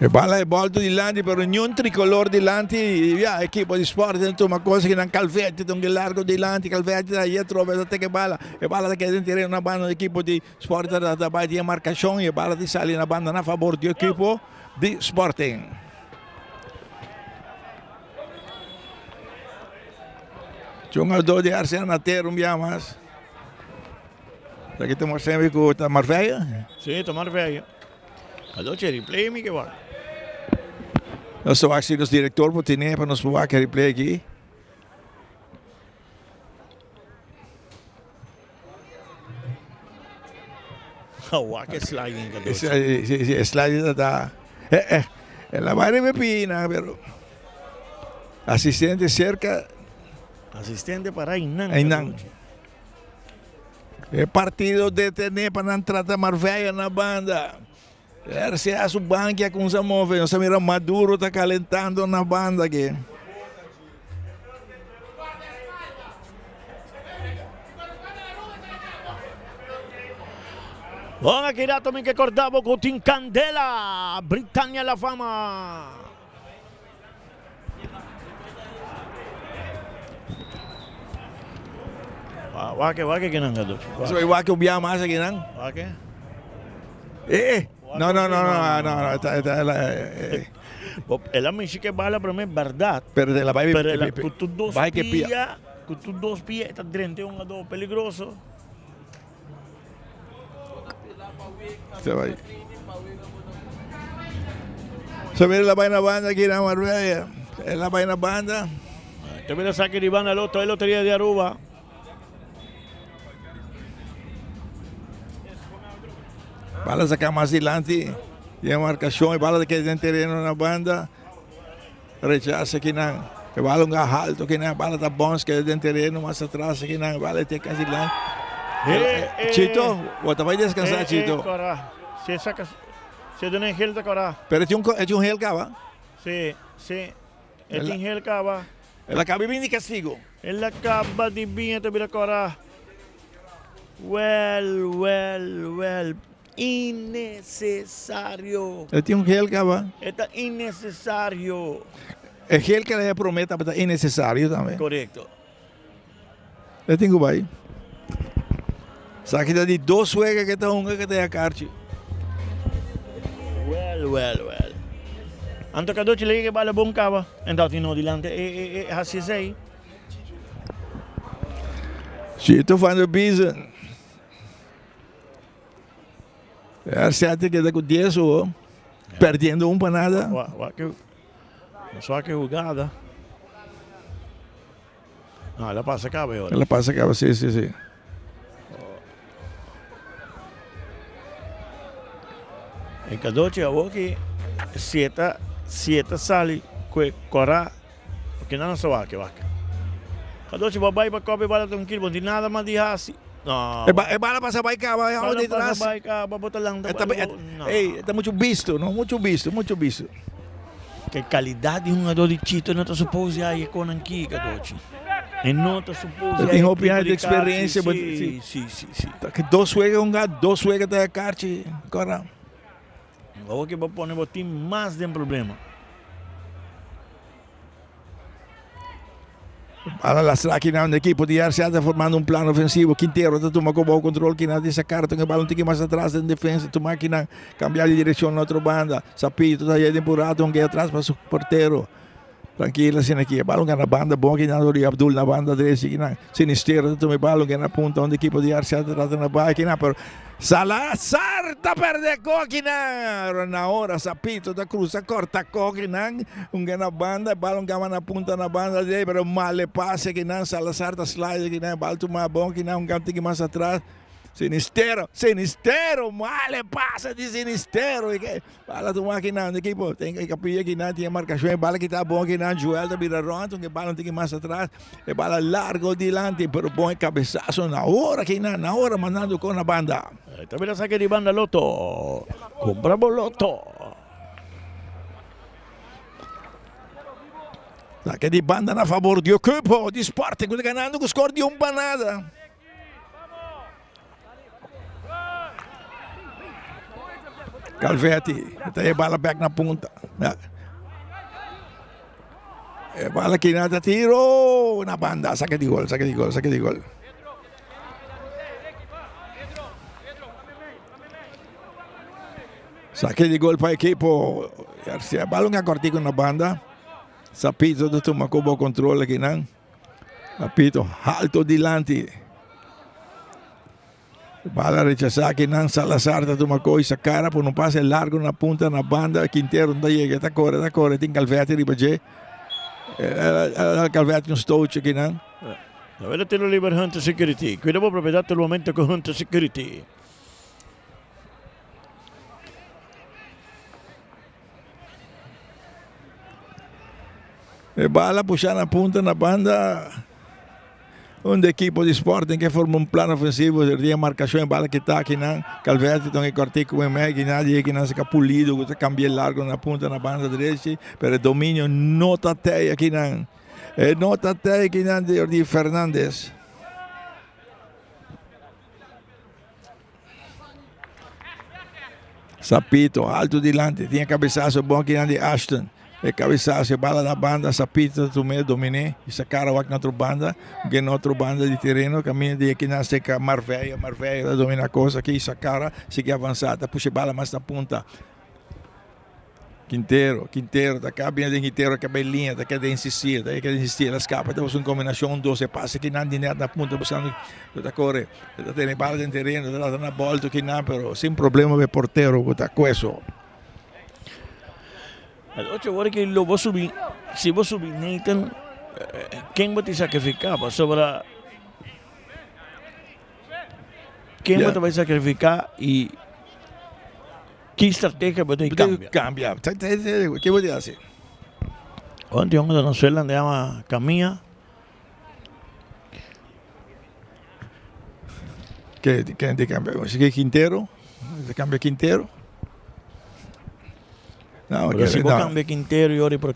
E bala e bolto dilanti pero niun tricolor dilanti y ya equipo di Sporting tuma cosa ki nan Calvetti ta un largo dilanti Calvetti ta ahí atrobe ta teke bala e bala ta keda den tereno na banda di equipo di Sporting ta ta bai tin e marcacion y e bala ta sali na banda na fabor di equipo di Sporting. Jungador di RCA na tera un bia mas. Aki ta mostra cu ta Marvella. Si, ta Marvella. Adoche replay mi ke wak. Nos ta wak si nos director por tene pa nos por wak e replay aki. Wak e sliding ka doce. Si, si, e sliding ta ta. Eh, eh, el a bai riba e pina, pero asistente cerca. Asistente para einan. Einan. E partido detene pa nan trata Marbella na banda. RCA su banki a kumsa move. Nos a mira Maduro ta kalentando na banda aki. Bon, aki rato mi ke korda bo ku tin kandela. Britania La Fama. Wak wak kinan ka So wak un bia mas kinan? Wak. Eh, no no no no no no esta esta la eh. El a mishi ke bala pero me berdad. Pero de la bai pero el ku tu dos pia, ku tu dos pia ta drente un ado peligroso. Se bai. Se mira la vaina banda aquí na Marbella. Es la vaina banda. Te mira saque de banda Loto, es Lotería de Aruba. Bala saca más adelante. Y marcación. Bala que en terreno na banda. Rechaza aquí na. Bala un alto aquí na. Bala ta bons que den terreno más atrás aquí na. Bala te casi lá. Chito, bota vai descansar, Chito. Si saca, si duna un gel ta cora. Pero e un, e un gel caba. Si, si. E tin gel caba. El a caba di bini castigo. El a caba di bini ta bira cora. Well, well, well. Innecesario. E tin un gel caba. E ta innecesario. E gel que el a prome tabata innecesario tambe. Correcto. E tin cu bay. Esaki ta di dos wega ke ta hunga ke ta ya karchi. Well, well, well. Anto Cadochi le ke bala bon kaba. En dat no dilante e e e hasi esei. Chito van der Biezen. R7 keda ku 10 oho. Perdiendo un pa nada. Wa, wa, ke, wa ke jugada. No, el a pasa caba ahora. El a pasa caba, sí, sí, sí. E cadochi awo ki si e ta si e ta sali ku e kora porque nan no sa wak wak. Cadochi bo a bai pa kopi bala trankil bo no tin nada mas di hasi. No. E ba e bala pasa bai caba e Bala detrás. pasa bai caba bo ta lanta E ta bai bo no. Ey, e ta mucho bisto, no? Mucho bisto, mucho bisto. Ke calidad di hungador di Chito no ta suppose ya e konan ki Cadochi. E no ta suppose E ya tin e hopi tipo aña di di experiencia, karchi. but Si, si. si, si, si. Ta ke dos wega hunga, dos wega ta e karchi, kora. Awor ke bo pone bo team mas den problema. Bala lastra kinan un equipo di RCA ta formando un plan ofensivo. Quintero ta tuma con bao control kinan di sacar e bala un tiki mas atras den defensa. Tuma kinan cambia di direccion na otro banda. Sapito ta yendo por rato un atras pa su portero. Tranquilo asina aki. E bala un gana banda bon kinan dor di Abdul na banda derecha kinan. Sinistero ta tuma e bala un gana punta un equipo di RCA ta trata na bai kinan pero Salazar ta perde kokinan. Na ora Sapito ta cruza corta kokinan. Un gana banda, e bal un gama na punta na banda dei, pero male pase kinan. Salazar ta slide kinan, e bal tuma bon kinan, un gam tiki mas atras. Sinistero, Sinistero, male pase di Sinistero. Bala tuma kinan, ekipo ten e kapilla kinan, tin e markashon, e bala kita bon kinan, Joel ta bira rond, un e bala un tiki mas atras. E bala largo dilanti, pero bon e cabezazo na ora kinan, na ora mandando con na banda. Ta bira saque di banda Lotto. Compra bo Lotto. Saque di banda na favor di equipo di Sporting cu ta ganando cu score di un pa nada. Calvetti ta e bala bek na punta. E bala kina ta tiro na banda. Saque di gol, saque di gol, saque di gol. Saque di gol pa equipo. Garcia. Balon a cortico na banda. Sapito ta tuma como control aquí nan. Sapito alto dilanti. Bala rechazá aki nan Salazar ta tuma koi sa cara por un pase largo na punta na banda Quintero no ta yega ta kore ta kore tin Calvetti riba dje Calvetti un stootje aki nan. Novela tiro liber Hunter Security. Cuida bo propiedad tur momento cu Hunter Security. E bala pusha na punta na banda. Unda ekipo di Sporting ke forma un plan ofensivo, ser tin e markashon e bala kita akinan, Calvete ton e kòrtiku ku mei akinan, di akinan se ka Pulido ku ta kambia largo na punta na banda drechi, pero e dominio no ta tei akinan. E no ta tei akinan di di Fernandez. Sapito alto dilanti, tin e kabesaso bon akinan di Ashton. E kabesaso e bala na banda, Sapito ta tum'é, domin'é i sa kara wak na otro banda, ke na otro banda di tereno kaminda di akinan seka Marveya, Marveya ta domina kos aki, sa kara sigui avansá, ta pusha e bala mas na punta. Quintero, Quintero ta ka bini den Quintero ka bai liña, ta keda insistí, ta keda insistí, el a skapa, ta buska un kombinashon, un dos, e pase kinan di nèt na punta busando, ta kore, ta tene bala den tereno, ta trata na bòltu kinan, pero sin problema pa e portero ku ta Cueso. El ocho ora ki lo bo subi, si bo subi Nathan, ken bo tin sakrifiká? Pasobra ken bo ta bai sakrifiká i. Ki strategia bo ta cambia? Cambia. Ke bo ta haci? Onti un Venezuela anda llama Camilla. Ke ken ta cambia? Ke Quintero? Ta cambia Quintero? No, Pero si bo cambia Quintero y ori por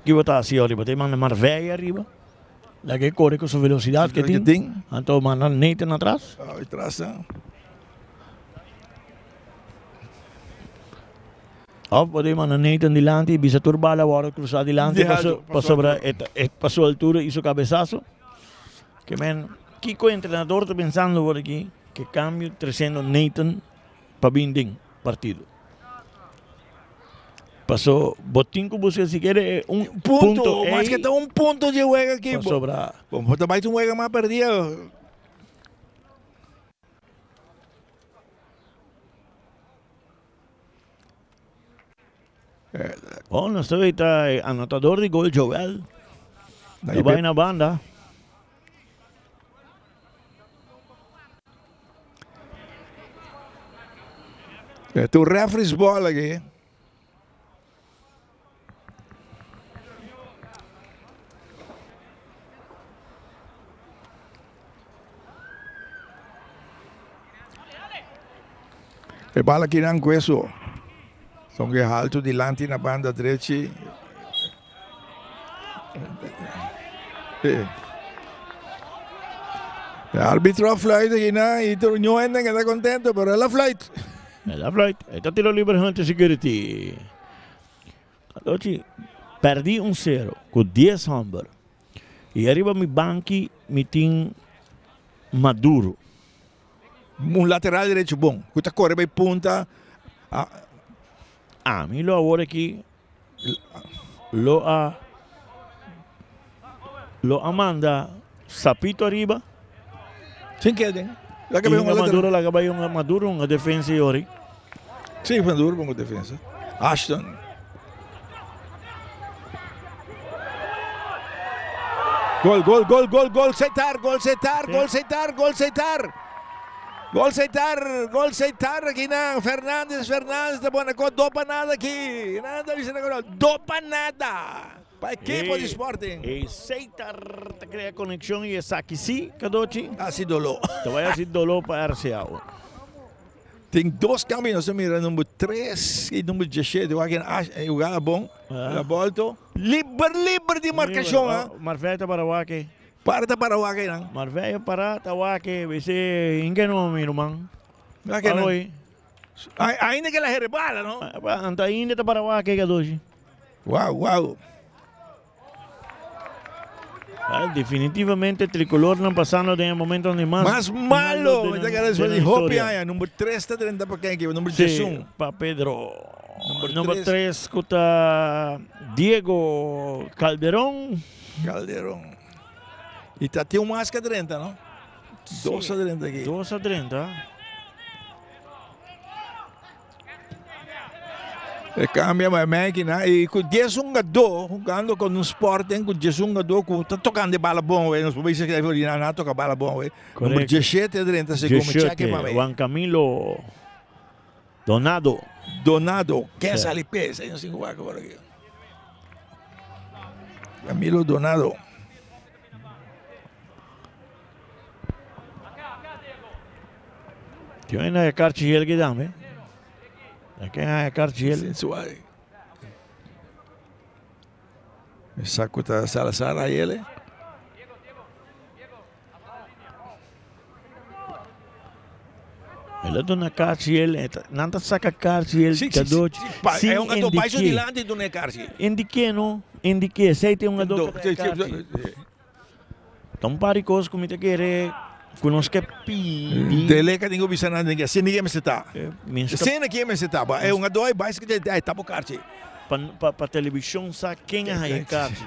ki bo ta haci ori? Bo ta manda Marveille arriba? La ke kore ku su velocidad ke tin. Anto manda Nathan atras. Atras. Of bo debe manda Nathan dilanti y bisa tur bala worde cruza dilanti pasobra e pa su altura y su cabezazo. Ke men, kico e entrenador ta pensando awor aki ke cambio treciendo Nathan pa bin den partido? Paso bo tin cu busca sikiera un punto ey. Mas ke ta un punto dje wega aki. Pasobra. Bo ta bay ta un wega mas perdia. Bon, nos ta weta e anotador di gol Joel. Ta bai na banda. E tu referees ball aki. E bala kinan Cueso. Son ke halto dilanti na banda drechi. E arbitro a fluit akinan y tur ñu hende ta contento pero el a fluit. El a fluit. E ta tiro liber Hunter Security. Adochi perdi un sero cu dies homber. Y ariba mi banki mi tin Maduro. Un lateral derecho bon cu ta core bay punta. Ami lo awor aki lo a lo a manda Sapito ariba. Sin keden. Laga bay un Maduro laga bay un Maduro un defensa yori. Sí, Maduro un defensa. Ashton. Gol, gol, gol, gol, gol, Setar, gol, Setar, gol, Setar, gol, Setar. Gol Setar, gol Setar aki nan. Fernandez, Fernandez ta pone ko do pa nada aki. Nan ta bisa na do pa nada. Pa ekipo di Sporting. E Setar ta crea conexion y esaki si, Cadochi. Hasi dolo. Ta bai hasi dolo pa RCA. Tin dos cambio, nos a mira number 3 y number 17. Wak e jugada bon. La volto. Liber, liber di marcacion. Marvey ta para wak. Para ta para wak einan. Marveyo para ta wak bese inke no mi ruman. Wak einan. Aloy. Ainda ke la here bala, no? Anto ainda ta para wak e gadoshi. Wow, wow. Definitivamente tricolornan pasando den e momentonan di mas Mas malo, mi ta kere despues di hopi aña. Number tres ta drenta pa ken ekipo? Number diesun. Si, pa Pedro. Number tres ku ta Diego Calderon. Calderon. I ta tin un mas ku a drenta, no? Dos a drenta aki. Dos a drenta. E cambia ma máquina y cu dies hungador jugando con un Sporting cu dies hungador cu ta tocando e bala bon we. Nos por bisa que na na toca bala bon we. Number 17 drenta segun mi check pa mi. Juan Camilo Donado. Donado. Ken sali pes? Ahí no sin jugar por aquí. Camilo Donado. Ken a karchi gel ki dame? Ken a karchi gel? Sensual. Saco ta Salazar a ele. El a duna karchi gel, nan ta saka karchi gel cadeautje. Si, si, si. E un dilanti duna karchi. Indique no, indique, sei tin un cadeau karchi. Ta un par di kos ku mi ta kere ku nos ke pidi. Dele ka tin ku bisa nan den ke asina ke mester ta. Asina ke mester ta. E un adoy bai saka dje ay ta bo karchi. Pa televishon sa ken a haña e karchi.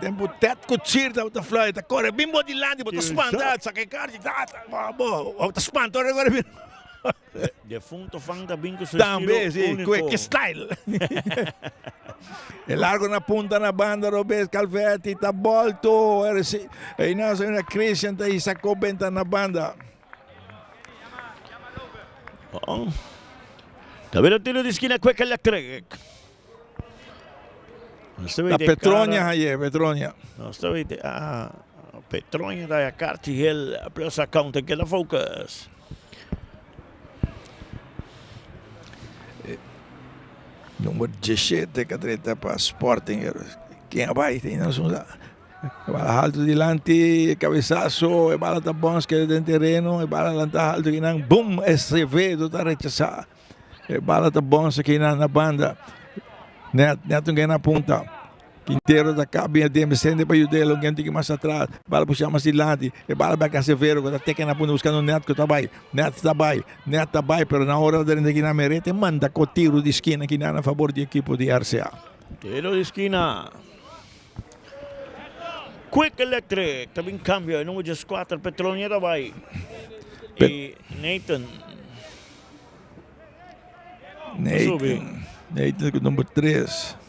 Tempu Ted Kutcher tabata fly ta kore bin bo dilanti bo ta spanta saka e karchi ta bo ta spanta ora e kore bin. Defunto Fan ta bin cu su estilo Tambe, si, unico. cu e style. E largo na punta na banda robes Calvetti ta bolto. E na na Christian ta isa ko benta na banda. Oh. Ta bira tiro di esquina Quick Electric. La Petronia haye, Petronia. Nos ta wete, ah, Petronia ta ya karchi hel plus account en keda focus. Number 17 ka drenta pa Sporting. Ken a bai? Tin nos un bala haltu dilanti, e cabezazo, e bala ta bons keda den tereno, e bala lanta haltu kinan, boom, Acevedo ta rechasa. E bala ta bons kinan na banda. Net, net un na punta. Quintero ta cabe den Vicente pa yud'é, un tiki mas atras, bala pusha mas dilanti, e bala bai Casevero ku ta teke na punta buskando Net ku ta bai, Net ta bai, Net ta bai, pero na ora drenta kina Merete manda ku tiro di skina kina na fabor di ekipo di RCA. Tiro di skina. Quick Electric ta bin cambio e number 14 Petronia ta bai y Nathan. Nathan, Nathan ku number 3.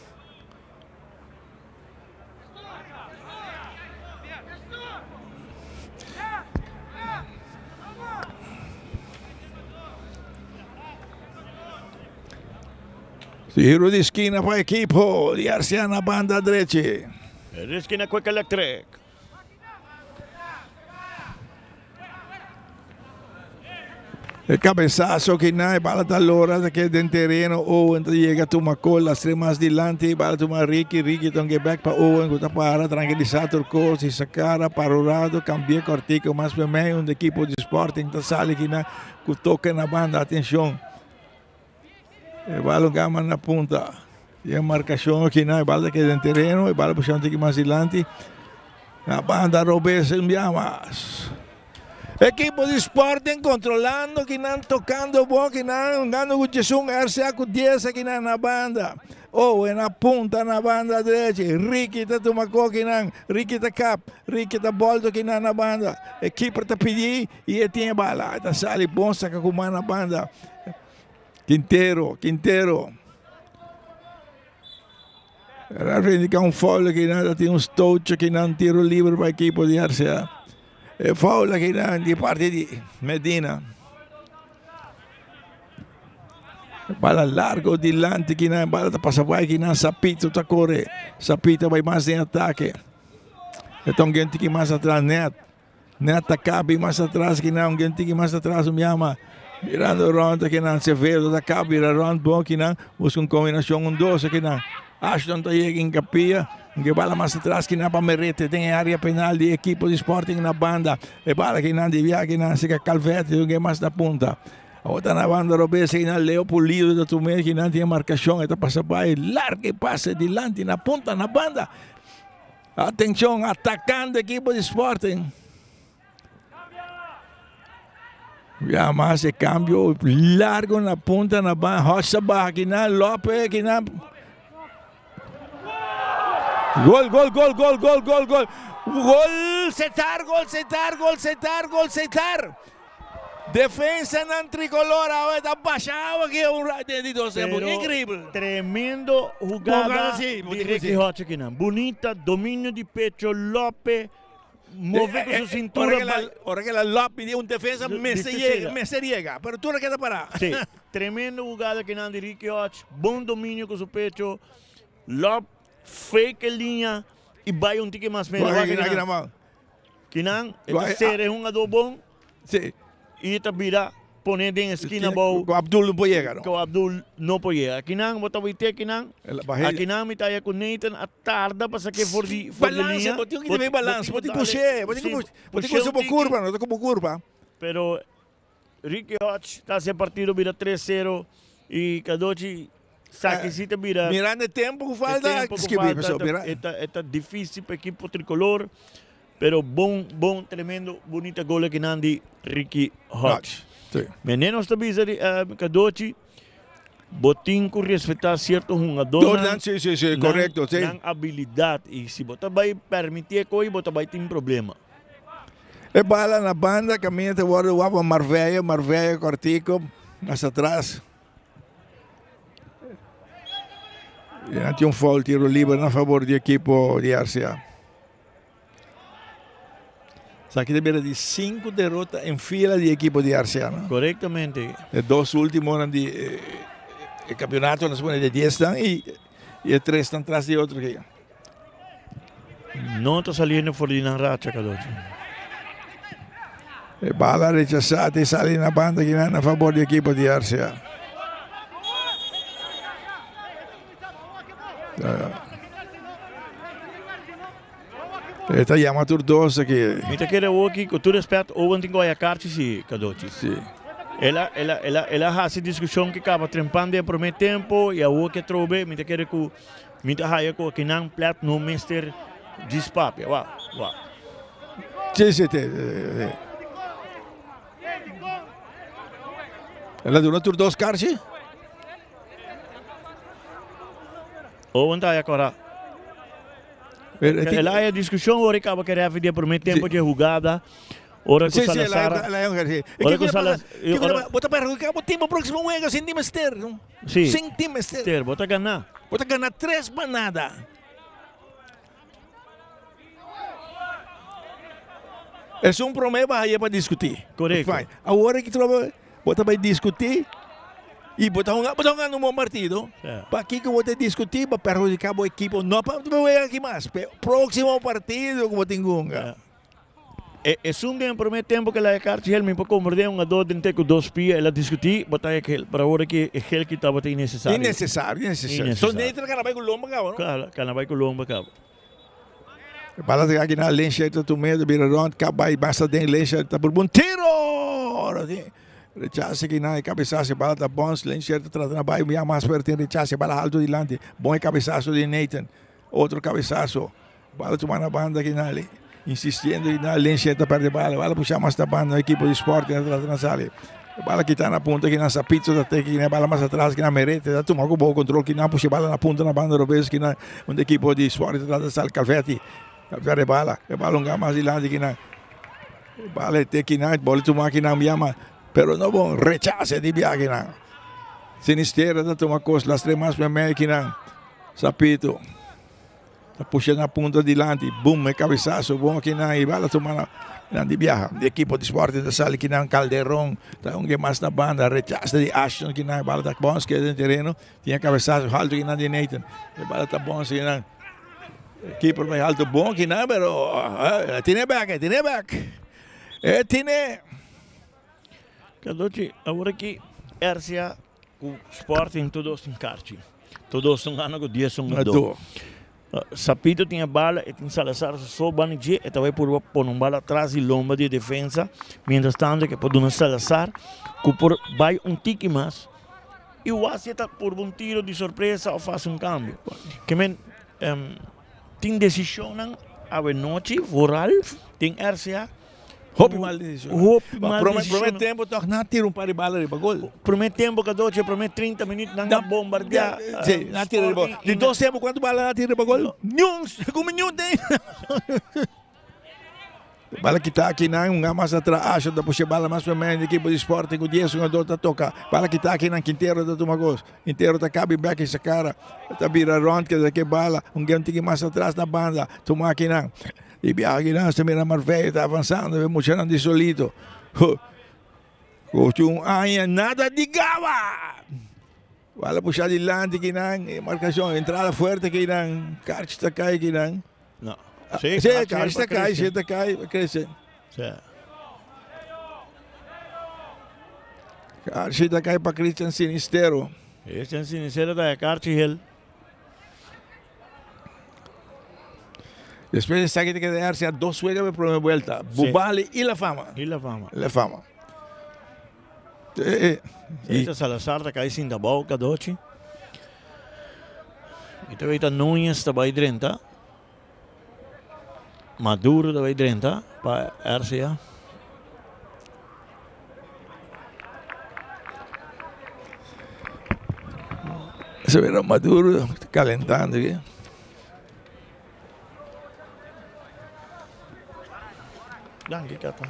Tiro di skina pa ekipo di RCA na banda drechi. Tiro di skina Quick Electric. E cabezazo que na e bala ta lora ta keda den tereno Owen ta yega tuma col las tres mas dilanti e bala tuma Ricky Ricky ta get back pa Owen cu ta para tranquilisa tur cos y sa cara para un rato cambia cortico mas pa mei un equipo di Sporting ta sali ki na cu toke na banda atencion e bala gama na punta y e marcacion aki na e bala ta keda den tereno e bala pusha un tiki mas dilanti na banda robes un bia mas. Ekipo di Sporting kontrolando kinan, tokando bon kinan, hungando ku 11, RCA ku 10 akinan na banda. Owen a punta na banda drechi, Ricky ta tuma ko kinan, Ricky ta kap, Ricky ta bolto kinan na banda. E keeper ta pidi i e tin e bala, e ta sali bon saka ku man na banda. Quintero, Quintero. Referee indica un foul aki nan, ta tin un stootje aki nan, tiro liber pa ekipo di RCA. E foul aki nan di parti di Medina. Bala largo dilanti aki nan, bala ta pasa bai aki nan, Sapito ta kore. Sapito bai mas den atake. E ta un gente ki mas atras net. Net ta kabi mas atras aki nan, un gente ki mas atras un yama. Mirando rond aki nan, Acevedo ta kabi bira rond bon aki nan, buska un kombinashon un dos aki nan. Ashton ta yega in kapia, ke bala mas atras aki nan pa Merete den e area penal di ekipo di Sporting na banda. E bala aki nan di bia aki nan sika Calvete, un mas na punta. Awor ta na banda robes ei na Leo Pulido ta tuma e kinan tin e markashon e ta pasa bai larga e pase dilanti na punta na banda. Atenshon atakando ekipo di Sporting. Ya mas e cambio largo na punta na banda. Hodge ta baha kinan Lope kinan. Gol gol gol gol gol gol gol. Gol Setar gol Setar gol Setar gol Setar. Defensanan tricolor awe ta basha awa aki un rato den di dos tempo. Pero Increíble. Tremendo jugada Jugada, sí, di Ricky Hodge akinan. Bunita, dominio di pecho, Lope move cu su cintura. Ora que la, ora que la Lope di un defensa mester yega, mester yega, pero tur a keda para. Sí, tremendo jugada akinan di Ricky Hodge. Bon dominio cu su pecho. Lope fake e liña y bay un tiki mas medio. Wak akinan. Kinan, e ta sera e hungadó bon. Sí. I ta bira pone den eskina bou. Ku Abdul no por yega, no? Ku Abdul no por yega. Akinan, bo ta wite akinan. Akinan mi ta haya ku Nathan a tarda pa sak'é for di for di Balance, liña. bo tin ku tene balance, bo tin ku push'é, bo tin ku bo tin ku usa bo kurpa, no ta ku bo kurpa. Pero Ricky Hodge ta hasi e partido bira tres sero i Kadochi sa ki si ta bira. Mirando e tempo ku falta, E tempo ku skibi falta pasobra mira. e ta dificil pa ekipo tricolor. Pero bon bon tremendo bunita gol akinan di Ricky Hodge. Sí. Mene nos ta bisa di Kadochi bo tin ku respetá sierto hungadónan. Nan, sí, sí, sí, korekto, sí. Nan abilidat i si bo ta bai permití e koi bo ta bai tin problema. E bala na banda kaminda ta wòrdu wak pa Marvella, Marvella kòrtiku mas atras. I nan tin un foul tiro liber na fabor di ekipo di RCA. Esaki ta bira di sinku derota en fila di ekipo di RCA. No? Korektamente. E dos últimonan di e kampionato nos pone de diesnan i e tresnan tras di otro aki. No ta saliendo for di nan racha Cadochi. E bala rechasá te sali na banda aki na fabor di ekipo di RCA. E ta yama tur dos aki. Mi ta kere awoki ku tur respet Owen tin ku haya karchi si Cadochi. Si. El a el a el a el a hasi diskushon ki kaba trempan den e prome tempo i awoki atrobe mi ta kere ku mi ta haya ku akinan plet no mester djis papia. Wak wak. Si si te. El a duna tur dos karchi? Owen ta haya kora. El a haya diskushon ora e kaba ke refi di e prome tempo dje hugada. Ora ku Salazar. Ora ku Salazar. Bo ta perhudiká bo tim bo próksimo wega sin tin mester. Sin tin mester. Bo ta gana. Bo ta gana tres pa nada. Esun prome bo haya pa diskutí. Korekto. Awor aki trobe bo ta bai diskutí i bo ta hunga, bo ta hungando un bon partido. Pakiko bo ta diskutí pa perhudiká bo ekipo? No pa bo wega aki mas, p'e próksimo partido ku bo tin ku hunga. Esun den e prome tempo ku el a haya karchi hel, mi por komprendé un hungadó den te ku dos pia el a diskutí, bo ta haya gel, pero awor aki e gel ki tabata innesesario. Innesesario, innesesario. So Nathan kana bai ku lomba kaba, no? Kla, kana bai ku lomba kaba. Bala ta aki na Lensha ta tum'é ta bira rond kap bai basta den Lensha ta purba un tiro! Rechase aki na e kabesaso bala ta bons Lensha ta trata na bai un bia mas pero tin rechase bala haltu dilanti bon e kabesaso di Nathan otro kabesaso bala tuma na banda aki na insistiendo aki na Lensha ta perde bala bala pusha mas na banda ekipo di Sporting ta trata na sali bala kita na punta aki na Sapito ta teke aki na bala mas atras aki na Merete ta tuma ku bo kontrol aki na pusha bala na punta na banda robes aki na Un ekipo di Suarez ta trata sal Calvetti. Ta perde bala. E bala un mas dilanti kinan. Bala e te kinan. Bola tuma kinan yama. Pero no bon. Rechace di bia kinan. Sinisterra ta tuma kos. Las tres mas mei kinan. Sapito. Ta pusha na punta dilanti. Boom. E cabezazo. Bon kinan. E bala tuma na. Nan di biaha. Di ekipo di Sporting ta sali kinan. Calderon. Ta un mas na banda. Rechace di Ashton kinan. Bala ta bons keda den tereno. Tin e cabezazo halto kinan di Nathan. E bala ta bon kinan. Keeper bai halto bon kinan, pero e tine bek, e tine bek. E tine. Cadochi, awor aki RCA ku Sporting tur dos tin karchi. Tur dos ta gana ku dies un a dos. Sapito tin e bala, e tin Salazar su so banda dje, e ta bai purba pone un bala atras di lomba di e defensa, mientras tanto ke por duna Salazar ku por bai un tiki mas i wak si e ta purba un tiro di sorpresa of hasi un kambio. Ke men tin desishonnan awe nochi vooral den RCA. Hopi mal desishon. Hopi mal desishon. Prome tempo toch nan a tira un par di bala riba gol. Prome tempo Cadochi, prome 30 minuut nan a bombardea. Si, nan a tira riba gol. Di dos tempo cuanto bala nan a tira riba gol? Niun, como niun den. Bala kita aki nan, un mas atras, Asha ta pusha bala mas pa medio ekipo di Sporting cu 10 jugador ta toca. Bala kita aki nan, Quintero ta tuma cos. Quintero ta cabi bek in sa cara, ta bira rond keda ke bala. Un gen tiki mas atras na banda, tuma aki nan. Di biaha aki nan ta mira Marvey ta avansando e muchanan di Solito. Gochi un aña nada di gaba. Bala pusha dilanti aki nan, e marcacion, entrada fuerte aki nan, Karch ta kai aki nan. No. Sí, sí, Karch ta kai, sí, ta kai, crece. Sí. Karch ta kai pa Christian Sinistero. Christian Sinistero ta Karch hel. Despues di esaki ta keda RCA dos wega pa e prome buelta. Bubali y La Fama. Y La Fama. La Fama. Esta Salazar ta kai sinta abou Cadochi. Mi ta weta Núñez ta bai drenta. Maduro ta bai drenta pa RCA. Se mira Maduro calentando aquí. Danki, Cata.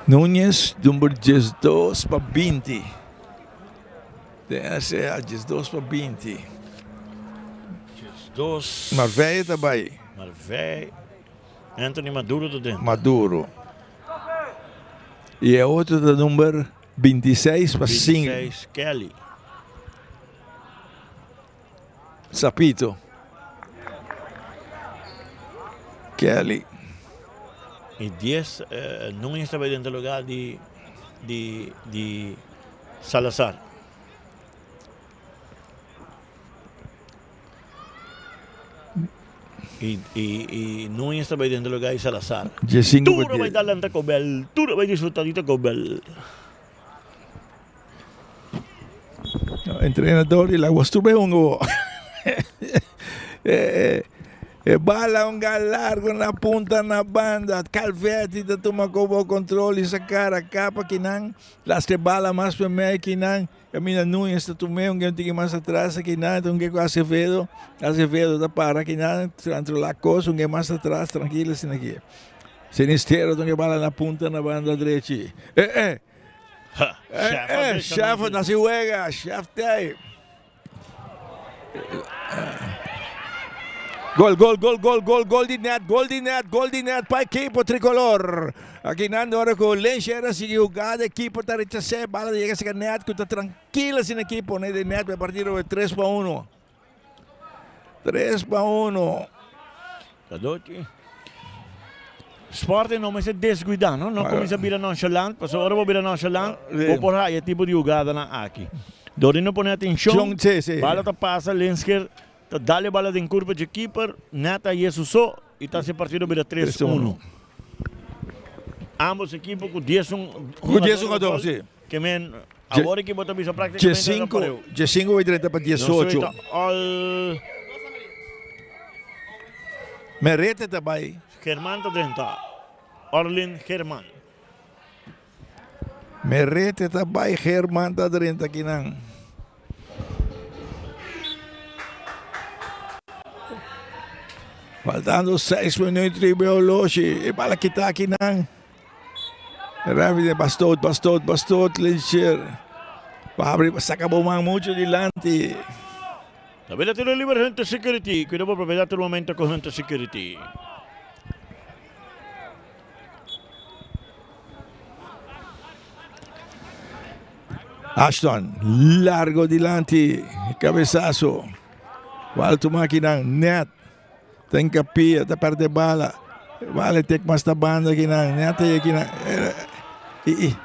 Núñez, number 12 pa 20. TSA, 12 pa 20. 12. Marvey ta bai. Marvey. Anthony Maduro ta dentro. Maduro. Y e otro ta number 26 pa 5. 26, Kelly. Sapito. Kelly. Y 10, eh, Núñez ta bai dentro lugar di, di, di Salazar. Y, y, y Núñez ta bai dentro lugar di Salazar. 15 Tur bai dal nan Taco Bell. Tur bai disfruta di Taco Bell. Entrenador di Laguas tur bai hunga bo. E bala un gal largo na punta na banda. Calvetti ta tuma kobo control y sa cara capa kinan. Lastra e bala mas pa mei kinan. Camina Núñez ta tum'é un tiki mas atras kinan. Un ke ku Acevedo. Acevedo ta para kinan. Controla cos un ke mas atras tranquilo asina aki. Sinistero ta un ke bala na punta na banda drechi. Eh eh. Eh eh. Chef na si wega. Chef tey. Gol, gol, gol, gol, gol, gol di net, gol di net, gol di net pa equipo tricolor. Aki nan ora cu Lenshera a sigui hugada, equipo ta rechasé, bala ta yega cerca net cu ta tranquila sin equipo pone den net pa e partido e 3 pa 1. 3 pa 1. Cadochi. Sporting no mester descuida, no? No cuminsa bira nonchalant, pasobra ora bo bira nonchalant, bo por haya e tipo di hugadanan aki. Dor di no pone atencion, bala ta pasa, Lensker ta dal e bala den curpa dje keeper, net a yesu so, y ta haci e partido bira tres uno. Ambos ekipo cu dies un hugador, ke men awor aki bo ta bisa practicamente ta pareu. Dje cinco bay drenta pa diesocho. Nos ta all. Merete ta bay. German ta drenta. Orlin German. Merete ta bay, German ta drenta kinan. Faltando 6 minuut riba e holoshi. E bala kita kinan. Rápido, Bastoot, Bastoot, Bastoot, Lincher. Pabri, saca bo man mucho dilanti. Tabela tiro liber Hunter Security. Cuida bo propiedad tur momento cu Hunter Security. Ashton, largo dilanti, cabezazo. Walto Makinan, net. Ten capia, ta perde bala. Bala tek mas ta banda kinan, net ahí kinan. I, i.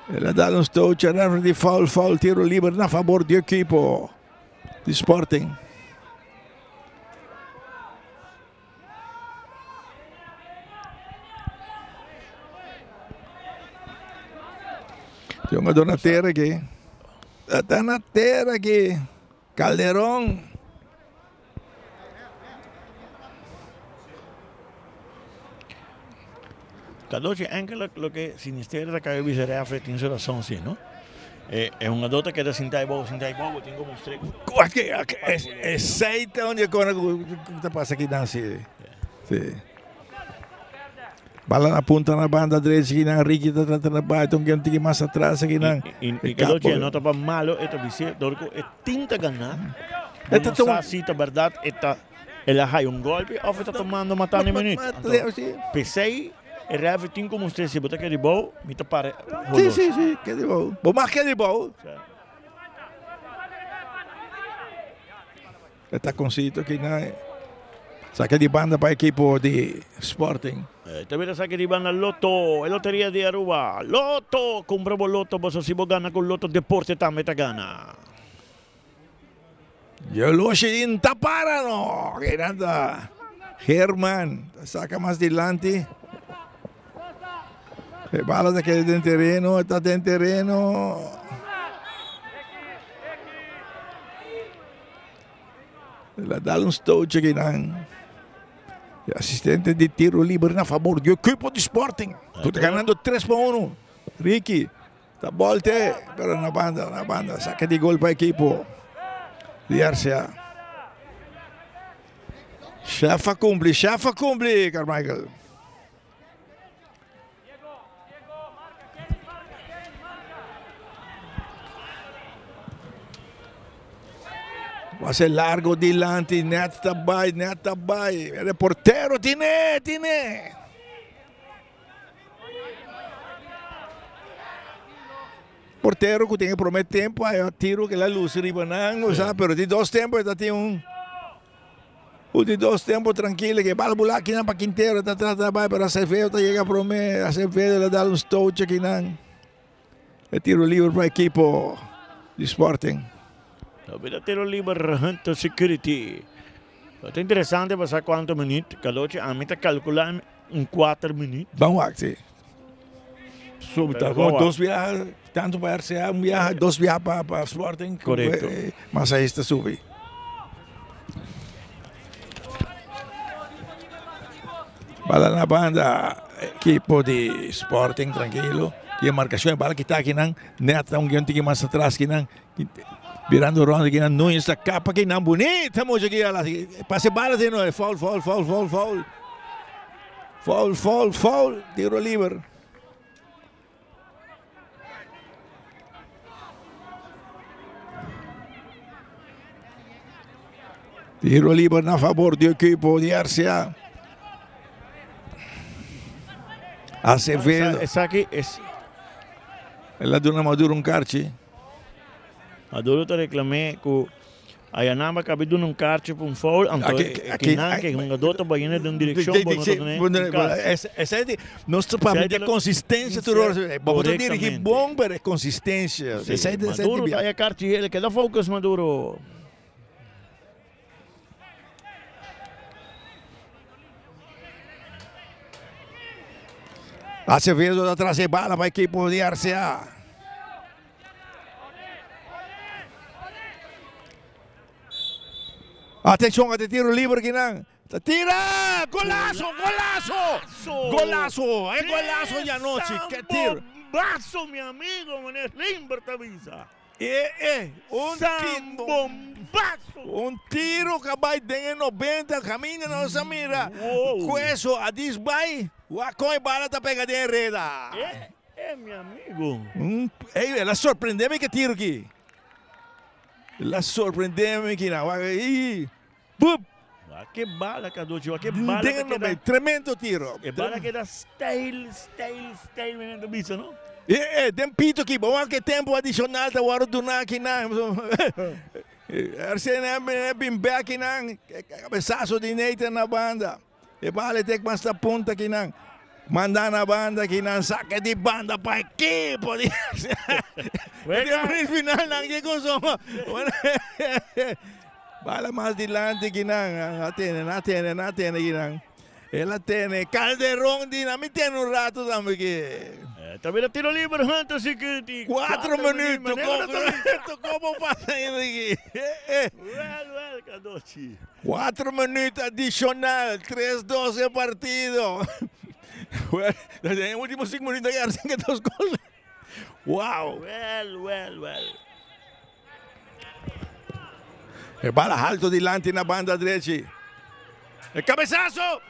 El a dal un stootje, referee di foul, foul, tiro liber na favor di ekipo di Sporting. Jongador na tera aki. Ta na tera aki. Calderon. Cadochi enkel loke Sinisterra ta caya bisa refri tin su razon si no. E e hungador ta keda sinta abou sinta abou bo tin ku mustra ku. Oke oke esei ta un di e kosnan ku ta pasa akinan si. Si. Bala na punta na banda drechi akinan Ricky ta trata na bai ta un tiki mas atras akinan. I Cadochi e no ta pa malo e ta bis'é dor ku e tin ta gana. Bo no sa si ta bèrdat e ta el a haya un gòlpi òf e ta tomando matando e minüt. Anto p'esei e rèfri tin ku mustr'é si bo ta keda dibou mi ta para holoshi. Si si si keda dibou. Bo mag keda dibou. E taconcito aki na saque di banda pa equipo di Sporting. Ta bira saque di banda Lotto, e loteria di Aruba. Lotto! Cumpra bo Lotto boso si bo gana cu Lotto Deporte tambe ta gana. Yoloshi di n'ta para no. Kinan ta Herman ta saca mas dilanti. E bala ta keda den tereno, ta den tereno. El a dal un stootje kinan. E asistente di tiro liber na fabor di equipo di Sporting. Cu ta ganando 3 pa 1. Ricky ta bolte, pero na banda, na banda. Saca di gol pa equipo di RCA. Chef a cumpli, chef a cumpli, Carmichael. Pase largo dilanti, net ta bai, net ta bai. E portero tine, tine. Portero ku tin e prome tempo a tiro ke la lusi riba nan, sí. Pero di dos tempo ta tin un Un di dos tempo trankilo ke bal bula kinan pa Quintero ta trata bai pero Acevedo ta yega prome Acevedo ta dal un stootje kinan e tiro liber pa ekipo di Sporting. Lo tiro liber Hunter Security. Lo ta interesante pa sa cuanto minuut Calochi ami ta calcula un cuater minuut. Ban wak si. So ta como dos biaha tanto pa RCA un biaha dos biaha pa pa Sporting. Correcto. Mas ahí ta subi. Bala na banda equipo di Sporting tranquilo. Tin marcacion bala kita akinan net ta un guion tiki mas atras kinan birando rond kinan Nuñez ta capa kinan bunita mucha ki ala pase bala si no foul foul foul foul foul foul foul foul tiro liber. Tiro liber na favor di equipo di RCA. Acevedo. Esaki es. El a duna Maduro un karchi. Maduro ta reclam'é cu Ayanamba kabi duna un karchi pa un foul, anto e kinan ke hungadó ta bayendo den un direkshon bo no ta dun'é un karchi. Esei di nos ta papia di konsistensia tur ora. Bo ta dirigí bon pero e konsistensia. Maduro ta haya karchi hel, keda focus Maduro. Acevedo ta tras e bala pa ekipo di RCA. Atención, ate tiro libre kinan. Ta tira! Golazo! Golazo! Golazo! E golazo di anochi. Ke tiro. Bombazo, mi amigo, meneer Limber ta bisa. E e, un Zambombazo! Un tiro ka bai den e 90, kaminda nos a mira. Cueso a dis bai, wak kon e bala ta pega den e reda. E e, mi amigo. Ey, el a sorprende mi ke tiro ki. El a sorprende mi ki na wak ey, bup! Wak ke bala Cadochi, wak ke bala ta keda. Tremendo tiro. E bala keda stijl, stijl, stijl mi ta bisa no. E e, den pito ki, bo wak ke tempo adicional ta wòrdu duna kinan. RCN a bin bek kinan, kabesaso di Nathan na banda. E bala e tek mas na punta kinan. Manda na banda aki nan saca di banda pa ekipo di Wega. Final nan ke consoma. Bala mas dilanti aki nan. A tene, na tene, na tene aki nan. El a tene Calderon di nan. Mi tene un rato tambe aki. Ta bira tiro liber Hunter Security. Cuatro minuto. Como pasa aki? Well, well, Cadochi. Cuatro minuut adicional, 3-2 e partido. Well, den e ultimo 5 minuut a keda sin dos gol. Wow. Well, well, well. E bala halto dilanti na banda drechi. E cabezazo!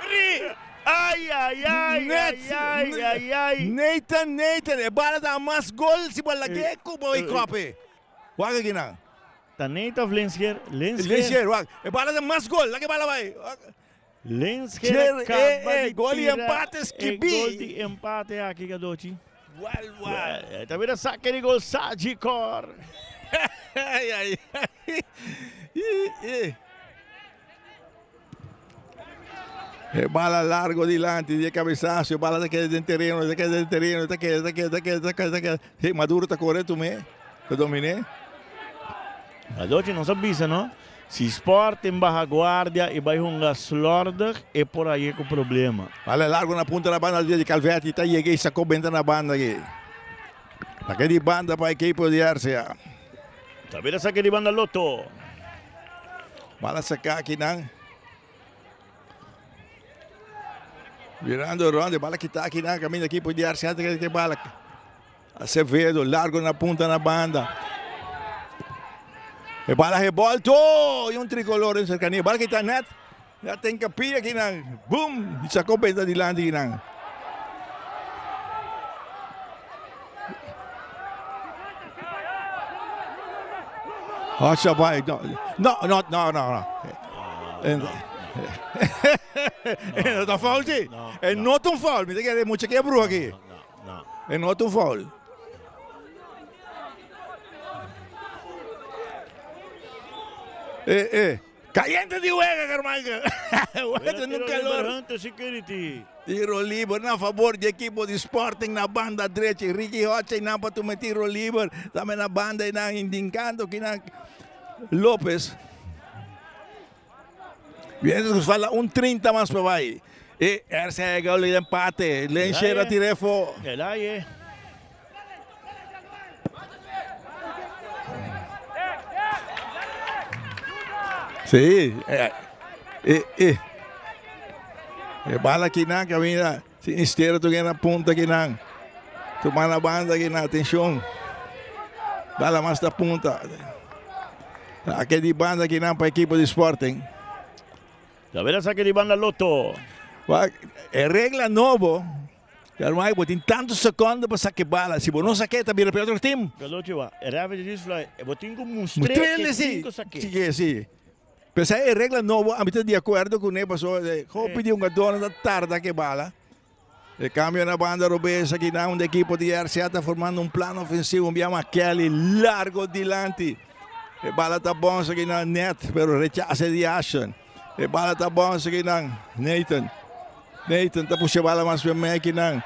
Ri! Ay, ay, ay, ay, ay, ay, ay. Nathan, Nathan, e bala ta mas gol si bo lag'é ku bo e kope. Wak aki nan. Ta Nate of Linsger? Linsger. Linsger, wak. E bala ta mas gol. Laga e bala bai. Linsger a kaba di gol di tira empate e skibi. gol di empate aki Gadochi. Wel, wel. E ta bira sake di gol Sagicor. Ay, ay, ay. E bala largo dilanti di e cabezazo. E bala ta keda den tereno, ta keda den tereno, ta keda, ta keda, ta keda, ta keda, ta keda. Sí, Maduro ta kore tum'é, ta domin'é. Adochi nos a bisa no, si Sporting baha guardia y bay hunga slordig e por haye cu problema. Bala largo na punta na banda di Calvetti ta yega y sacó benta na banda aki. Saque di banda pa equipo di RCA. Ta bira saque di banda Lotto. Bala saca aki nan. Mirando rond, e bala kita aki nan caminda equipo di RCA ta kere bala. Acevedo, largo na punta na banda. E bala revolto y un tricolor en cercanía. Bala kita net. Ya ten capilla aki nan. Boom! Y sacó benta dilanti aki nan. Hacha bai. No, no, no, no, no. E no ta foul si. E no ta un foul. Mi ta kere mucha ke bruha aki. E no ta un foul. E, e. Cayente di wega, Carmichael. Wega den un calor. Hunter Security. Tiro liber na favor di equipo di Sporting na banda drechi. Ricky Hodge einan pa tuma e tiro liber. Tambe na banda einan indicando kinan Lopez. Mientras cu falta un 30 mas pa bay. E RCA gol di empate. Lenshera tira efo. El aye. Sí, eh, eh, eh. E bala kinan camina Sinisterra tu na punta kinan. Tuma na banda kinan, atención. Bala mas na punta. Saque di banda kinan pa equipo di Sporting. Tabela saque di banda Lotto. E regla nobo Carmike, bo tin tantu seconde pa saca e bala. Si bo no saca, ta bira pa e otro team. Galochi wa, e referee di fly, e bo tin cu mustr'é Mustr'é ke si. tin cu saqué. Si, si. P'esei e regla nobo, ami ta di acuerdo cune, pasobra e hopi di hungadornan ta tarda cu e bala. E cambio na banda robes aki nan unda ekipo di RCA ta formando un plan ofensivo. Un biaha Kelly largo dilanti. E bala ta bons aki nan net, pero rechace di Ashton. E bala ta bons aki nan Nathan. Nathan ta pusha bala mas pa mei aki nan.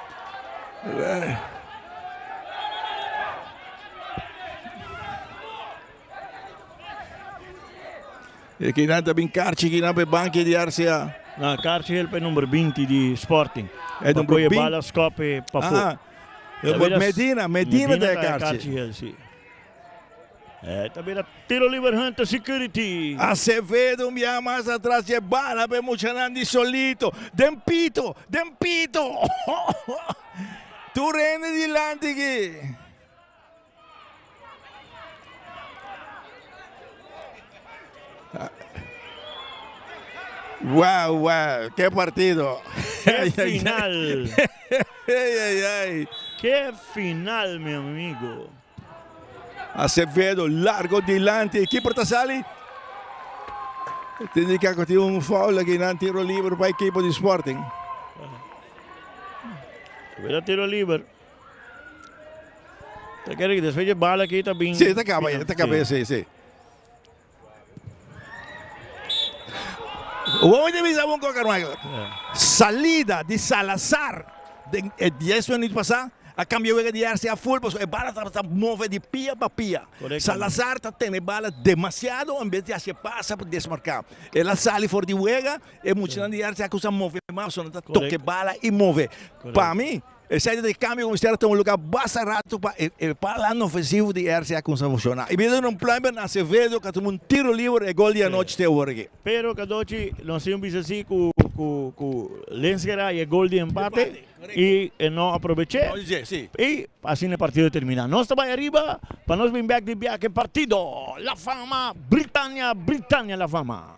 E aki nan ta bin karchi aki nan pa e banki di RCA. Na karchi el pa e number 20 di Sporting. E Pa number koe 20. bala skope pafó. Ah, Medina, Medina ta e karchi. el, si. E ta bira tiro liber Hunter Security. Acevedo un biaha mas atras dje bala pa e muchanan di Solito. Den pito! Den pito! Tur hende dilanti aki. Wow, wow, ke partido. Ke final. Ay, ay, ay. Ke final, mi amigo. Acevedo largo dilanti, e keeper ta sali. Tin di cu tin un foul aki nan tiro liber pa equipo di Sporting. Wera tiro liber. Ta kere que después de bala aki ta bin. Sí, ta caba, ta caba, sí, sí. Wou te bisa un koker, Michael. Salida di Salazar den e dies minuut pasa a cambia wega di RCA full pasobra e bala tabata move di pia pa pia. Salazar ta tene bala demasiado en bes di haci e pasa pa desmarca. El a sali for di wega, e muchanan di RCA cusa move mas pasobra nan ta toca e bala y move. Pa mi Esei ta e kambio ku mester a tuma lugá basta rato pa e plan ofensivo di RCA kumsa funshoná. I bira duna un pluimer na Acevedo ku a tuma un tiro liber e gol di anochi te awor aki. Pero Cadochi, nos tin un bisa si ku ku ku Lensker a haña e gol di empate i e no a probech'é i asina e partido terminá. Nos ta bai ariba pa nos bin bèk di biaha ku e partido La Fama Britania Britania La Fama.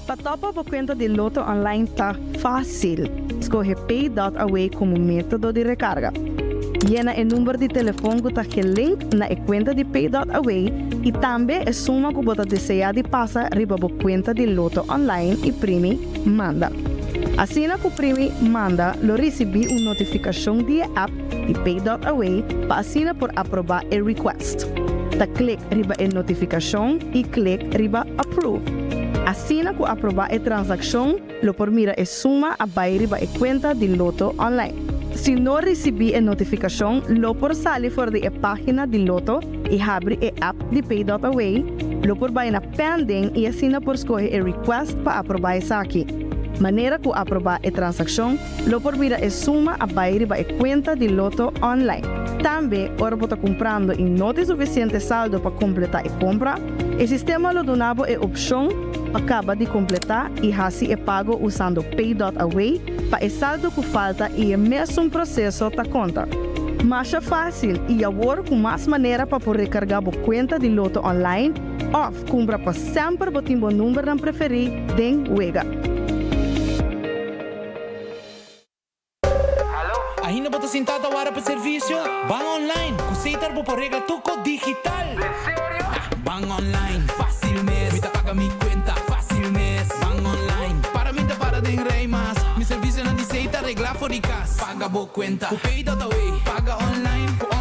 Pa topa bo cuenta di Lotto Online ta facil. Scoge Pay dot Away como metodo di recarga. Yena e number di telefon cu ta gelink na e cuenta di Pay dot Away y tambe e suma cu bo ta desea di pasa riba bo cuenta di Lotto Online y primi Manda. Asina ku primi Manda lo risibí un notifikashon di e app di Pay dot Away pa asina por aprobá e request. Ta klik riba e notifikashon i klik riba Approve. Asina ku aprobá e transakshon lo por mira e suma a bai riba e kuenta di Lotto Online. Si no risibí e notifikashon lo por sali for di e página di Lotto i habri e app di Pay dot Away, lo por bai na Pending i asina por skohe e request pa aprobá esaki. Manera ku aprobá e transakshon, lo por mira e suma a bai riba e kuenta di Lotto online. Tambe, ora bo ta kumprando i no tin sufisiente saldo pa kompletá e kompra, e sistema lo duna bo e opshon pa kaba di kompletá i hasi e pago usando Pay dot Away pa e saldo ku falta i e mesun proseso ta konta. Masha fásil i awor ku mas manera pa por rekargá bo kuenta di Lotto online Òf kumpra pa semper bo tin bo numbernan preferí den wega. Ainda bo ta sintá ta wara pa servisio? Ban online! Ku Setar bo por regla tur kos digital! Ban online, fásil mes! Mi ta paga mi kuenta, fásil mes! Ban online, para mi ta para den rei mas! Mi servisionan di Setar reglá for di kas! Paga bo kuenta ku Pay dot Away! Paga online ku.